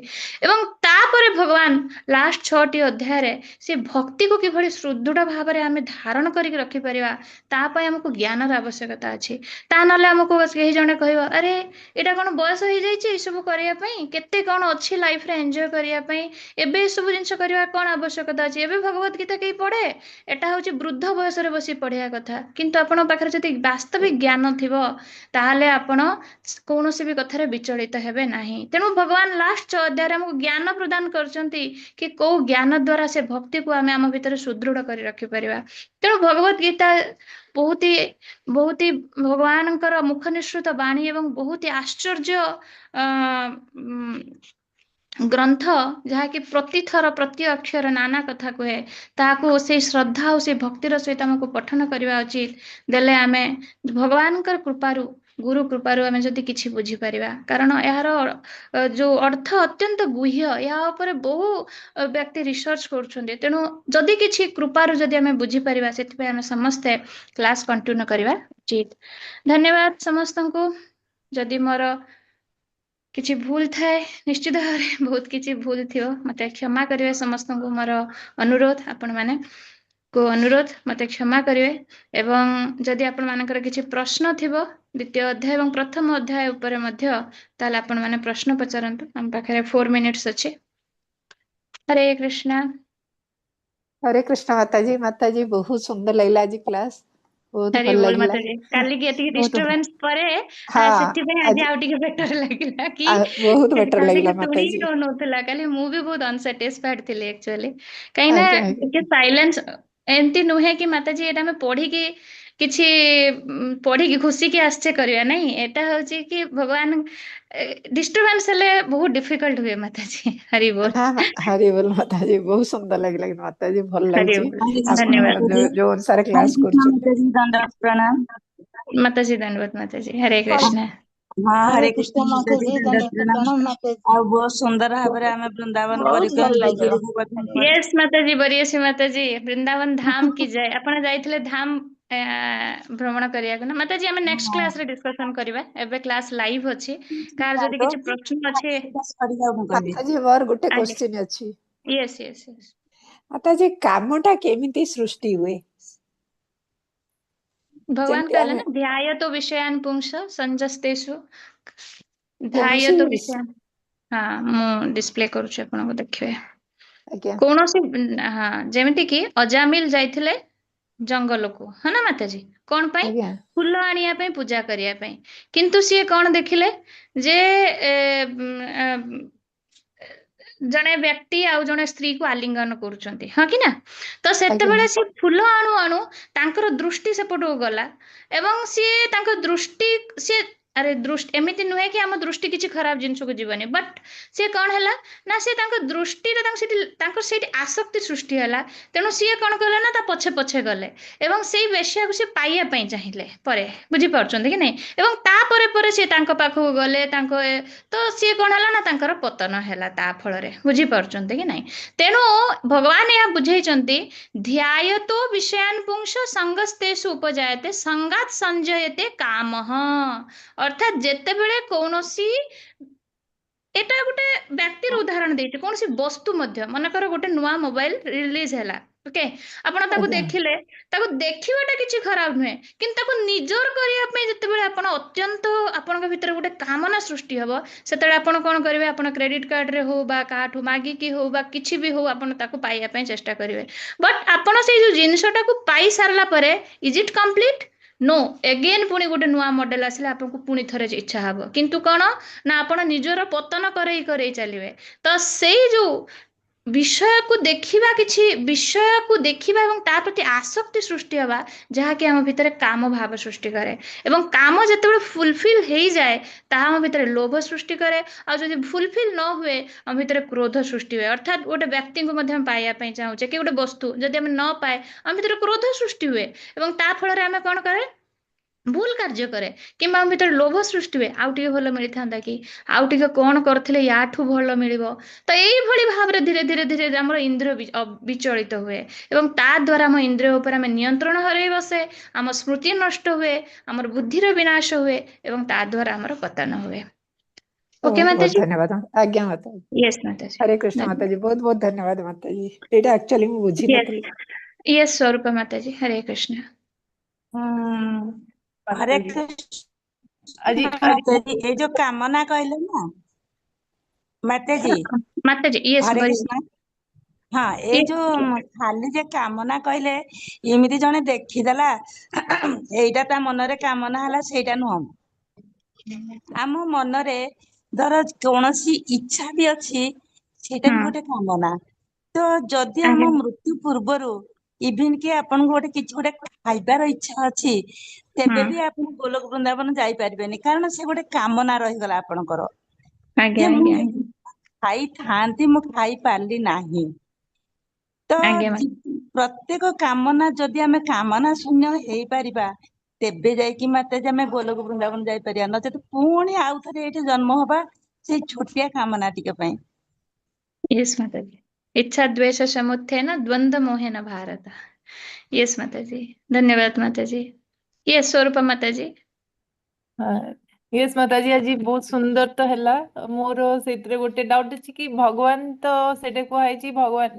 ଏବଂ ତାପରେ ଭଗବାନ ଲାଷ୍ଟ 6ଟି ଅଧ୍ୟାୟରେ ସେ ଭକ୍ତିକୁ କିଭଳି ସୁଦୃଢ ଭାବରେ ଆମେ ଧାରଣ କରିକି ରଖିପାରିବା, ତା ପାଇଁ ଆମକୁ ଜ୍ଞାନର ଆବଶ୍ୟକତା ଅଛି। ତା ନହେଲେ ଆମକୁ କେହି ଜଣେ କହିବ, ଆରେ ଏଇଟା କଣ ବୟସ ହେଇଯାଇଛି ଏସବୁ କରିବା ପାଇଁ? କେତେ କଣ ଅଛି ଲାଇଫରେ ଏନ୍ଜୟ କରିବା ପାଇଁ, ଏବେ ଏସବୁ ଜିନିଷ କରିବା କଣ ଆବଶ୍ୟକତା ଅଛି? ଏବେ ଭଗବତ ଗୀତା କେହି ପଢେ? ଏଟା ହଉଛି ବୃଦ୍ଧ ବୟସରେ ବସି ପଢିବା କଥା। କିନ୍ତୁ ଆପଣଙ୍କ ପାଖରେ ଯଦି ବାସ୍ତବିକ ଜ୍ଞାନ ଥିବ, ତାହେଲେ ଆପଣ କୌଣସି ବି କଥାରେ ବିଚଳିତ ହେବେ ନାହିଁ। ତେଣୁ ଭଗବାନ ଲାଷ୍ଟ 6 ଅଧ୍ୟାୟରେ ଆମକୁ ଜ୍ଞାନ ପ୍ରଦାନ କରୁଛନ୍ତି କି କୋଉ ଜ୍ଞାନ ଦ୍ଵାରା ସେ ଭକ୍ତିକୁ ଆମେ ଆମ ଭିତରେ ସୁଦୃଢ କରି ରଖିପାରିବା। ତେଣୁ ଭଗବତ ଗୀତା ବହୁତ ହି ବହୁତ ହି ଭଗବାନଙ୍କର ମୁଖ ନିଃସୃତ ବାଣୀ ଏବଂ ବହୁତ ହି ଆଶ୍ଚର୍ଯ୍ୟ ଗ୍ରନ୍ଥ, ଯାହାକି ପ୍ରତିଥର ପ୍ରତି ଅକ୍ଷର ନାନା କଥା କୁହେ। ତାହାକୁ ସେଇ ଶ୍ରଦ୍ଧା ଆଉ ସେଇ ଭକ୍ତିର ସହିତ ଆମକୁ ପଠନ କରିବା ଉଚିତ। ଦେଲେ ଆମେ ଭଗବାନଙ୍କର କୃପାରୁ, ଗୁରୁ କୃପାରୁ ଆମେ ଯଦି କିଛି ବୁଝିପାରିବା। କାରଣ ଏହାର ଯୋଉ ଅର୍ଥ ଅତ୍ୟନ୍ତ ଗୁହ୍ୟ, ଏହା ଉପରେ ବହୁ ବ୍ୟକ୍ତି ରିସର୍ଚ୍ଚ କରୁଛନ୍ତି। ତେଣୁ ଯଦି କିଛି କୃପାରୁ ଯଦି ଆମେ ବୁଝିପାରିବା, ସେଥିପାଇଁ ଆମେ ସମସ୍ତେ କ୍ଲାସ କଣ୍ଟିନ୍ୟୁ କରିବା ଉଚିତ। ଧନ୍ୟବାଦ ସମସ୍ତଙ୍କୁ। ଯଦି ମୋର କିଛି ଭୁଲ ଥାଏ, ନିଶ୍ଚିତ ଭାବରେ ବହୁତ କିଛି ଭୁଲ ଥିବ, ମତେ କ୍ଷମା କରିବେ। ସମସ୍ତଙ୍କୁ ମୋର ଅନୁରୋଧ, ଆପଣମାନେ କୁ ଅନୁରୋଧ, ମତେ କ୍ଷମା କରିବେ। ଏବଂ ଯଦି ଆପଣମାନଙ୍କର କିଛି ପ୍ରଶ୍ନ ଥିବ ଦ୍ୱିତୀୟ ଅଧ୍ୟାୟ ଏବଂ ପ୍ରଥମ ଅଧ୍ୟାୟ ଉପରେ ମଧ୍ୟ, ତାହେଲେ ଆପଣମାନେ ପ୍ରଶ୍ନ ପଚାରନ୍ତୁ। ଆମ ପାଖରେ 4 ମିନିଟ୍ସ ଅଛି। ହରେ କୃଷ୍ଣ। ହରେ କୃଷ୍ଣ ମାତାଜୀ। ମାତାଜୀ, ବହୁତ ସୁନ୍ଦର ଲାଗିଲା ଆଜି କ୍ଲାସ, ବହୁତ ହରି ଭଲ ବୋଲ। ଲାଗିଲା। ମାତାଜୀ, କାଲିକି ଏତିକି ବହୁତ ଡିଷ୍ଟର୍ବାନ୍ସ ପରେ ସେଥିପାଇଁ ଆଜି ଆଜି ଆଉ ଟିକେ ବେଟର ଲାଗିଲା କି ବହୁତ ବେଟର କାଲି ଲାଗିଲା ଶୁଣି ମାତାଜୀ। ହଉନଥିଲା। କାଲି ମୁଁ ବି ବହୁତ ଅନସାଟିସ୍ଫାଇଡ ଥିଲି ଆକ୍ଚୁଆଲି, କାହିଁକି ନା ଆଜ୍ଞା ଆଜ୍ଞା ଟିକେ ସାଇଲେନ୍ସ। ଏମିତି ନୁହେଁ କି ମାତାଜୀ, ଏଇଟା ଆମେ ପଢିକି କିଛି ପଢିକି ଘୋଷିକି ଆସିଛେ କରିବା ନାଇଁ। ଏଟା ହଉଛି କି ଭଗବାନ ଡିଷ୍ଟର୍ବାନ୍ସ ହେଲେ ବହୁତ ଡିଫିକଲ୍ଟ ହୁଏ ମାତାଜୀ। ହରି ବୋଲ। ନା ନା, ହରି ବୋଲ ମାତାଜୀ। ବହୁତ ସୁନ୍ଦର ଲାଗିଲା କିନ୍ତୁ ମାତାଜୀ, ଭଲ ହରି ଲାଗୁଛି। ବୋଲ। ହରେ କୃଷ୍ଣ ଆପଣ ଧନ୍ୟବାଦ। ମାତାଜୀ। ଯୋଉ ଯୋଉ ଅନୁସାରେ ହରେ କ୍ଲାସ କୃଷ୍ଣ କରୁଛନ୍ତି। ମାତାଜୀ, ଦଣ୍ଡବତ ପ୍ରଣାମ। ମାତାଜୀ, ଧନ୍ୟବାଦ ମାତାଜୀ। ହରେ କୃଷ୍ଣ। ହଁ। ହରେ ହରେ କୃଷ୍ଣ କୃଷ୍ଣ ମାତାଜୀ, ମାତାଜୀ, ଦଣ୍ଡବତ ଦଣ୍ଡବତ ପ୍ରଣାମ। ପ୍ରଣାମ ମାତାଜୀ। ଆଉ ବହୁତ ସୁନ୍ଦର ଭାବରେ ଆମେ ବୃନ୍ଦାବନ ବହୁତ ଭଲ ପରିକ୍ରମା ଲାଗିଲା। ଗୋବର୍ଦ୍ଧନ ୟେସ୍ ମାତାଜୀ, ବରିୟସି ମାତାଜୀ, ବୃନ୍ଦାବନ ଧାମ କି ଜୟ। ଆପଣ ଯାଇଥିଲେ ଧାମ ଭ୍ରମଣ କରିବାକୁ ନା ମାତାଜୀ? ଆମେ ନେକ୍ସଟ କ୍ଲାସରେ ଡିସ୍କସନ କରିବା। ଏବେ କ୍ଲାସ ଲାଇଭ ଅଛି। କାହାର ଯଦି କିଛି ପ୍ରଶ୍ନ ଅଛି। ସେଇଟା ସରିଯାଉ, ମୁଁ କହିବି। ମାତାଜୀ, ମୋର ଗୋଟେ ଆଜ୍ଞା। କୋଶ୍ଚିନ୍ ଅଛି। ୟେସ୍। ମାତାଜୀ, କାମଟା କେମିତି ସୃଷ୍ଟି ହୁଏ? ଭଗବାନ ଯେମିତି କହିଲେ ଆମେ ନା, ଧ୍ୟାୟତୋ ବିଷୟାନ ପୁଂସ ସଙ୍ଗସ୍ତେଷୁ କୌଣସି ଧ୍ୟାୟତୋ ବିଷୟାନ। ହଁ, ମୁଁ ଡିସପ୍ଲେ କରୁଛି, ଆପଣଙ୍କୁ ଦେଖିବେ। ଆଜ୍ଞା। କୌଣସି, ହଁ, ଯେମିତି କି ଅଜାମିଲ ଯାଇଥିଲେ ଜଙ୍ଗଲକୁ, ହଁ ନା ମାତାଜୀ? କଣ ପାଇଁ? ଆଜ୍ଞା। ଫୁଲ ଆଣିବା ପାଇଁ, ପୂଜା କରିବା ପାଇଁ। କିନ୍ତୁ ସିଏ କଣ ଦେଖିଲେ ଯେ ଜଣେ ବ୍ୟକ୍ତି ଆଉ ଜଣେ ସ୍ତ୍ରୀକୁ ଆଲିଙ୍ଗନ କରୁଛନ୍ତି, ହଁ କି ନା? ତ ସେତେବେଳେ ସେ ଫୁଲ ଆଣୁ ଆଣୁ ତାଙ୍କର ଦୃଷ୍ଟି ସେପଟକୁ ଗଲା ଏବଂ ସିଏ ତାଙ୍କ ଦୃଷ୍ଟି ସିଏ, ଆରେ ଦୃଷ୍ଟି ଏମିତି ନୁହେଁ କି ଆମ ଦୃଷ୍ଟି କିଛି ଖରାପ ଜିନିଷକୁ ଯିବନି, ବଟ୍ ସିଏ କଣ ହେଲା ନା ସେ ତାଙ୍କ ଦୃଷ୍ଟିରେ ତାଙ୍କ ସେଠି ତାଙ୍କର ସେଇଠି ଆସକ୍ତି ସୃଷ୍ଟି ହେଲା। ତେଣୁ ସିଏ କଣ କଲେ ନା ତା ପଛେ ପଛେ ଗଲେ ଏବଂ ସେଇ ବେଶ୍ୟାକୁ ସେ ପାଇବା ପାଇଁ ଚାହିଁଲେ ପରେ। ବୁଝିପାରୁଛନ୍ତି କି ନାଇଁ? ଏବଂ ତାପରେ ପରେ ସିଏ ତାଙ୍କ ପାଖକୁ ଗଲେ, ତାଙ୍କ ତ ସିଏ କଣ ହେଲା ନା ତାଙ୍କର ପତନ ହେଲା ତା ଫଳରେ। ବୁଝିପାରୁଛନ୍ତି କି ନାଇଁ? ତେଣୁ ଭଗବାନ ଏହା ବୁଝେଇଛନ୍ତି, ଧ୍ୟାୟତୋ ବିଷୟାନ ପୁଂସ ସଙ୍ଗସ୍ତେଷୁ ଉପଜାୟତେ ସଙ୍ଗାତ ସଞ୍ଜୟତେ କାମଃ। ଅର୍ଥାତ୍ ଯେତେବେଳେ କୌଣସି, ଏଟା ଗୋଟେ ବ୍ୟକ୍ତିର ଉଦାହରଣ ଦେଇଛି, କୌଣସି ବସ୍ତୁ ମଧ୍ୟ, ମନେକର ଗୋଟେ ନୂଆ ମୋବାଇଲ ରିଲିଜ ହେଲା, ଓକେ, ଆପଣ ତାକୁ ଦେଖିଲେ। ତାକୁ ଦେଖିବାଟା କିଛି ଖରାପ ନୁହେଁ, କିନ୍ତୁ ତାକୁ ନିଜର କରିବା ପାଇଁ ଯେତେବେଳେ ଆପଣ ଅତ୍ୟନ୍ତ ଆପଣଙ୍କ ଭିତରେ ଗୋଟେ କାମନା ସୃଷ୍ଟି ହବ, ସେତେବେଳେ ଆପଣ କଣ କରିବେ? ଆପଣ କ୍ରେଡିଟ କାର୍ଡରେ ହଉ ବା କାହାଠୁ ମାଗିକି ହଉ ବା କିଛି ବି ହଉ, ଆପଣ ତାକୁ ପାଇବା ପାଇଁ ଚେଷ୍ଟା କରିବେ। ବଟ୍ ଆପଣ ସେଇ ଯୋଉ ଜିନିଷଟାକୁ ପାଇ ସାରିଲା ପରେ, is it complete? No, again ପୁଣି ଗୋଟେ ନୂଆ ମଡେଲ ଆସିଲେ ଆପଣଙ୍କୁ ପୁଣି ଥରେ ଇଚ୍ଛା ହବ। କିନ୍ତୁ କଣ ନା ଆପଣ ନିଜର ପତନ କରେଇ କରେଇ ଚାଲିବେ। ତ ସେଇ ଯୋଉ ବିଷୟକୁ ଦେଖିବା, କିଛି ବିଷୟକୁ ଦେଖିବା ଏବଂ ତା ପ୍ରତି ଆସକ୍ତି ସୃଷ୍ଟି ହବା, ଯାହାକି ଆମ ଭିତରେ କାମ ଭାବ ସୃଷ୍ଟି କରେ ଏବଂ କାମ ଯେତେବେଳେ ଫୁଲଫିଲ୍ ହେଇଯାଏ, ତାହା ଆମ ଭିତରେ ଲୋଭ ସୃଷ୍ଟି କରେ। ଆଉ ଯଦି ଫୁଲଫିଲ୍ ନ ହୁଏ, ଆମ ଭିତରେ କ୍ରୋଧ ସୃଷ୍ଟି ହୁଏ। ଅର୍ଥାତ୍ ଗୋଟେ ବ୍ୟକ୍ତିଙ୍କୁ ମଧ୍ୟ ଆମେ ପାଇବା ପାଇଁ ଚାହୁଁଛେ କି ଗୋଟେ ବସ୍ତୁ ଯଦି ଆମେ ନ ପାଏ, ଆମ ଭିତରେ କ୍ରୋଧ ସୃଷ୍ଟି ହୁଏ ଏବଂ ତା ଫଳରେ ଆମେ କଣ କରେ ଭୁଲ କାର୍ଯ୍ୟ କରେ କିମ୍ବା ଆମ ଭିତରେ ଲୋଭ ସୃଷ୍ଟି ହୁଏ, ଆଉ ଟିକେ ଭଲ ମିଳିଥାନ୍ତା କି, ଆଉ ଟିକେ କଣ କରିଥିଲେ ୟାଠୁ ଭଲ ମିଳିବ। ତ ଏଇଭଳି ଭାବରେ ଧୀରେ ଧୀରେ ଧୀରେ ଆମର ଇନ୍ଦ୍ରିୟ ବିଚଳିତ ହୁଏ ଏବଂ ତା ଦ୍ୱାରା ଆମ ଇନ୍ଦ୍ରିୟ ଉପରେ ଆମେ ନିୟନ୍ତ୍ରଣ ହରେଇ ବସେ, ଆମ ସ୍ମୃତି ନଷ୍ଟ ହୁଏ, ଆମର ବୁଦ୍ଧିର ବିନାଶ ହୁଏ ଏବଂ ତା ଦ୍ୱାରା ଆମର ପତନ ହୁଏ। ଓକେ। ବହୁତ ବହୁତ ମାତାଜୀ। ଧନ୍ୟବାଦ ଆଜ୍ଞା ମାତାଜୀ। ୟେସ୍ ମାତାଜୀ। ହରେ କୃଷ୍ଣ। ଧନ୍ୟବାଦ। ମାତାଜୀ, ବହୁତ ବହୁତ ଧନ୍ୟବାଦ ମାତାଜୀ। ଏଇଟା ଆକ୍ଚୁଆଲି ମୁଁ ବୁଝିନଥିଲି। ୟେସ୍ ସ୍ୱରୂପ ମାତାଜୀ, ହରେ କୃଷ୍ଣ। ହରେ ମାତାଜୀ। କୃଷ୍ଣ। ଆଜି ମାତାଜୀ, ଏଇ ଯୋଉ କାମନା କହିଲେ ନା ମାତାଜୀ। ମାତାଜୀ, ୟେସ୍। ହରେ କୃଷ୍ଣ। ହଁ, ଏଇ ଯୋଉ ଖାଲି ଯେ କାମନା କହିଲେ, ଏମିତି ଜଣେ ଦେଖିଦେଲା ଏଇଟା ତା ମନରେ କାମନା ହେଲା, ସେଇଟା ନୁହଁ। ଆମ ମନରେ ଧର କୌଣସି ଇଚ୍ଛା ବି ଅଛି, ସେଇଟା ବି ଗୋଟେ କାମନା। ତ ଯଦି ଆମ ମୃତ୍ୟୁ ପୂର୍ବରୁ ଇଭିନ କି ଆପଣଙ୍କୁ ଗୋଟେ କିଛି ଗୋଟେ ଖାଇବାର ଇଚ୍ଛା ଅଛି, ତେବେ ବି ଆପଣ ଗୋଲୋକ ବୃନ୍ଦାବନ ଯାଇପାରିବେନି, କାରଣ ସେ ଗୋଟେ କାମନା ରହିଗଲା ଆପଣଙ୍କର ଯେ ମୁଁ ଖାଇଥାନ୍ତି, ମୁଁ ଖାଇ ପାରିଲି ନାହିଁ। ତ ପ୍ରତ୍ୟେକ କାମନା, ଯଦି ଆମେ କାମନା ଶୂନ୍ୟ ହେଇପାରିବା, ତେବେ ଯାଇକି ମାତାଜୀ ଆମେ ଗୋଲୋକ ବୃନ୍ଦାବନ ଯାଇପାରିବା। ନଚେତ ପୁଣି ଆଉ ଥରେ ଏଇଠି ଜନ୍ମ ହବା ସେଇ ଛୋଟିଆ କାମନା ଟିକେ ପାଇଁ। ୟେସ୍ ମାତାଜୀ। ଇଚ୍ଛା ଦ୍ୱେଷ ସମୁତ୍ଥେନ ଦ୍ୱନ୍ଦ୍ୱ ମୋହେନ ଭାରତ। ୟେସ୍ ମାତାଜୀ, ଧନ୍ୟବାଦ ମାତାଜୀ। ୟେସ୍ ସ୍ୱରୂପ ମାତାଜୀ। ୟେସ୍ ମାତାଜୀ, ଆଜି ବହୁତ ସୁନ୍ଦର ତ ହେଲା। ମୋର ସେଇଥିରେ ଗୋଟେ ଡାଉଟ୍ ଅଛି କି ଭଗବାନ ତ ସେଇଟା କୁହାହେଇଛି, ଭଗବାନ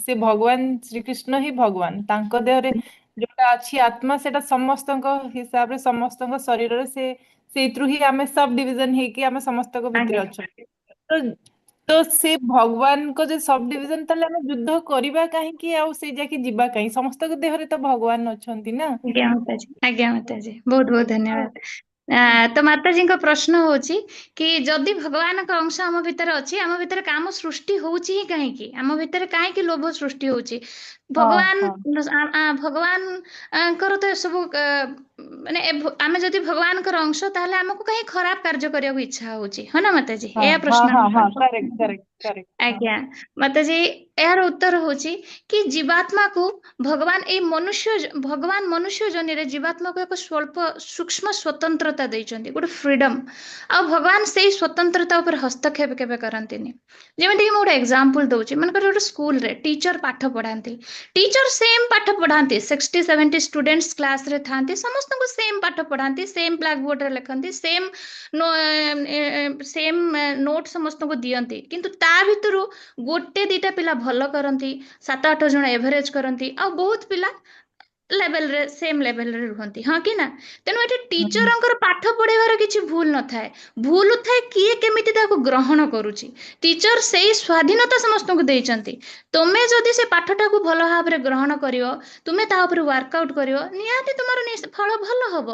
ସେ ଭଗବାନ ଶ୍ରୀକୃଷ୍ଣ ହିଁ ଭଗବାନ। ତାଙ୍କ ଦେହରେ ଯୋଉଟା ଅଛି ଆତ୍ମା, ସେଇଟା ସମସ୍ତଙ୍କ ହିସାବରେ ସମସ୍ତଙ୍କ ଶରୀରରେ ସେ ସେଇଥିରୁ ହିଁ ଆମେ ସବ୍ ଡିଭିଜନ ହେଇକି ଆମେ ସମସ୍ତଙ୍କ ଭିତରେ ଅଛନ୍ତି। ତ ସେ ଭଗବାନଙ୍କ ଯୋଉ ସବ୍ ଡିଭିଜନ, ତାହେଲେ ଆମେ ଯୁଦ୍ଧ କରିବା କାହିଁକି ଆଉ ସେଇ ଯାଇକି ଯିବା କାହିଁକି? ସମସ୍ତଙ୍କ ଦେହରେ ତ ଭଗବାନ ଅଛନ୍ତି ନା। ଆଜ୍ଞା ମାତାଜୀ, ଆଜ୍ଞା ମାତାଜୀ, ବହୁତ ବହୁତ ଧନ୍ୟବାଦ। ତ ମାତାଜୀଙ୍କ ପ୍ରଶ୍ନ ହଉଛି କି ଯଦି ଭଗବାନଙ୍କ ଅଂଶ ଆମ ଭିତରେ ଅଛି, ଆମ ଭିତରେ କାମ ସୃଷ୍ଟି ହଉଛି ହିଁ କାହିଁକି? ଆମ ଭିତରେ କାହିଁକି ଲୋଭ ସୃଷ୍ଟି ହଉଛି? ଭଗବାନ ଭଗବାନଙ୍କର ତ ଏସବୁ ମାନେ ଆମେ ଯଦି ଭଗବାନଙ୍କର ଅଂଶ, ତାହେଲେ ଆମକୁ କାହିଁ ଖରାପ କାର୍ଯ୍ୟ କରିବାକୁ ଇଚ୍ଛା ହଉଛି? ହଁ ନା ମାତାଜୀ? ଏହା ପ୍ରଶ୍ନ। ହଁ, କରେକ୍ଟ କରେକ୍ଟ କରେକ୍ଟ। ଆଜ୍ଞା ମାତାଜୀ, ଏହାର ଉତ୍ତର ହଉଛି କି ଜୀବାତ୍ମାକୁ ଭଗବାନ ଏଇ ମନୁଷ୍ୟ, ଭଗବାନ ମନୁଷ୍ୟ ଯୋନିରେ ଜୀବାତ୍ମାକୁ ଏକ ସ୍ୱଳ୍ପ ସୂକ୍ଷ୍ମ ସ୍ୱତନ୍ତ୍ରତା ଦେଇଛନ୍ତି, ଗୋଟେ ଫ୍ରିଡମ। ଆଉ ଭଗବାନ ସେଇ ସ୍ୱତନ୍ତ୍ରତା ଉପରେ ହସ୍ତକ୍ଷେପ କେବେ କରନ୍ତିନି। ଯେମିତିକି ମୁଁ ଗୋଟେ ଏକ୍ସାମ୍ପଲ ଦଉଛି। ମନେକର ଗୋଟେ ସ୍କୁଲରେ ଟିଚର ପାଠ ପଢାନ୍ତି। ଟିଚର ସେମ୍ ପାଠ ପଢାନ୍ତି, 60-70 ଷ୍ଟୁଡେଣ୍ଟସ୍ କ୍ଲାସରେ ଥାନ୍ତି, ସମସ୍ତଙ୍କୁ ସେମ୍ ପାଠ ପଢାନ୍ତି, ସେମ୍ ବ୍ଲାକ୍ ବୋର୍ଡରେ ଲେଖନ୍ତି, ସେମ୍ ସେମ୍ ନୋଟ୍ ସମସ୍ତଙ୍କୁ ଦିଅନ୍ତି। କିନ୍ତୁ ତା ଭିତରୁ ଗୋଟେ ଦିଟା ପିଲା ଭଲ କରନ୍ତି, ସାତ ଆଠ ଜଣ ଏଭରେଜ କରନ୍ତି ଆଉ ବହୁତ ପିଲା ଲେଭେଲରେ, ସେମ୍ ଲେଭେଲରେ ରୁହନ୍ତି। ହଁ କି ନା? ତେଣୁ ଏଠି ଟିଚରଙ୍କର ପାଠ ପଢେଇବାର କିଛି ଭୁଲ ନଥାଏ। ଭୁଲ ଥାଏ କିଏ କେମିତି ତାକୁ ଗ୍ରହଣ କରୁଛି। ଟିଚର ସେଇ ସ୍ୱାଧୀନତା ସମସ୍ତଙ୍କୁ ଦେଇଛନ୍ତି। ତୁମେ ଯଦି ସେ ପାଠଟାକୁ ଭଲ ଭାବରେ ଗ୍ରହଣ କରିବ, ତୁମେ ତା ଉପରେ ୱାର୍କଆଉଟ କରିବ, ନିହାତି ତୁମର ଫଳ ଭଲ ହବ।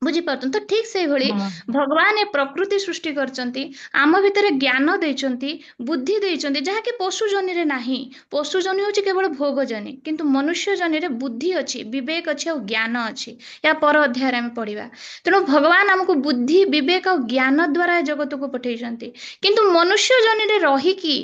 ବୁଝିପାରୁଛନ୍ତି ତ? ଠିକ ସେଇଭଳି ଭଗବାନ ଏ ପ୍ରକୃତି ସୃଷ୍ଟି କରିଛନ୍ତି, ଆମ ଭିତରେ ଜ୍ଞାନ ଦେଇଛନ୍ତି, ବୁଦ୍ଧି ଦେଇଛନ୍ତି, ଯାହାକି ପଶୁ ଯୋନିରେ ନାହିଁ। ପଶୁ ଯୋନି ହଉଛି କେବଳ ଭୋଗ ଯୋନି, କିନ୍ତୁ ମନୁଷ୍ୟ ଯୋନିରେ ବୁଦ୍ଧି ଅଛି, ବିବେକ ଅଛି ଆଉ ଜ୍ଞାନ ଅଛି। ଏହା ପର ଅଧ୍ୟାୟରେ ଆମେ ପଢିବା। ତେଣୁ ଭଗବାନ ଆମକୁ ବୁଦ୍ଧି, ବିବେକ ଆଉ ଜ୍ଞାନ ଦ୍ୱାରା ଏ ଜଗତକୁ ପଠେଇଛନ୍ତି। କିନ୍ତୁ ମନୁଷ୍ୟ ଯୋନିରେ ରହିକି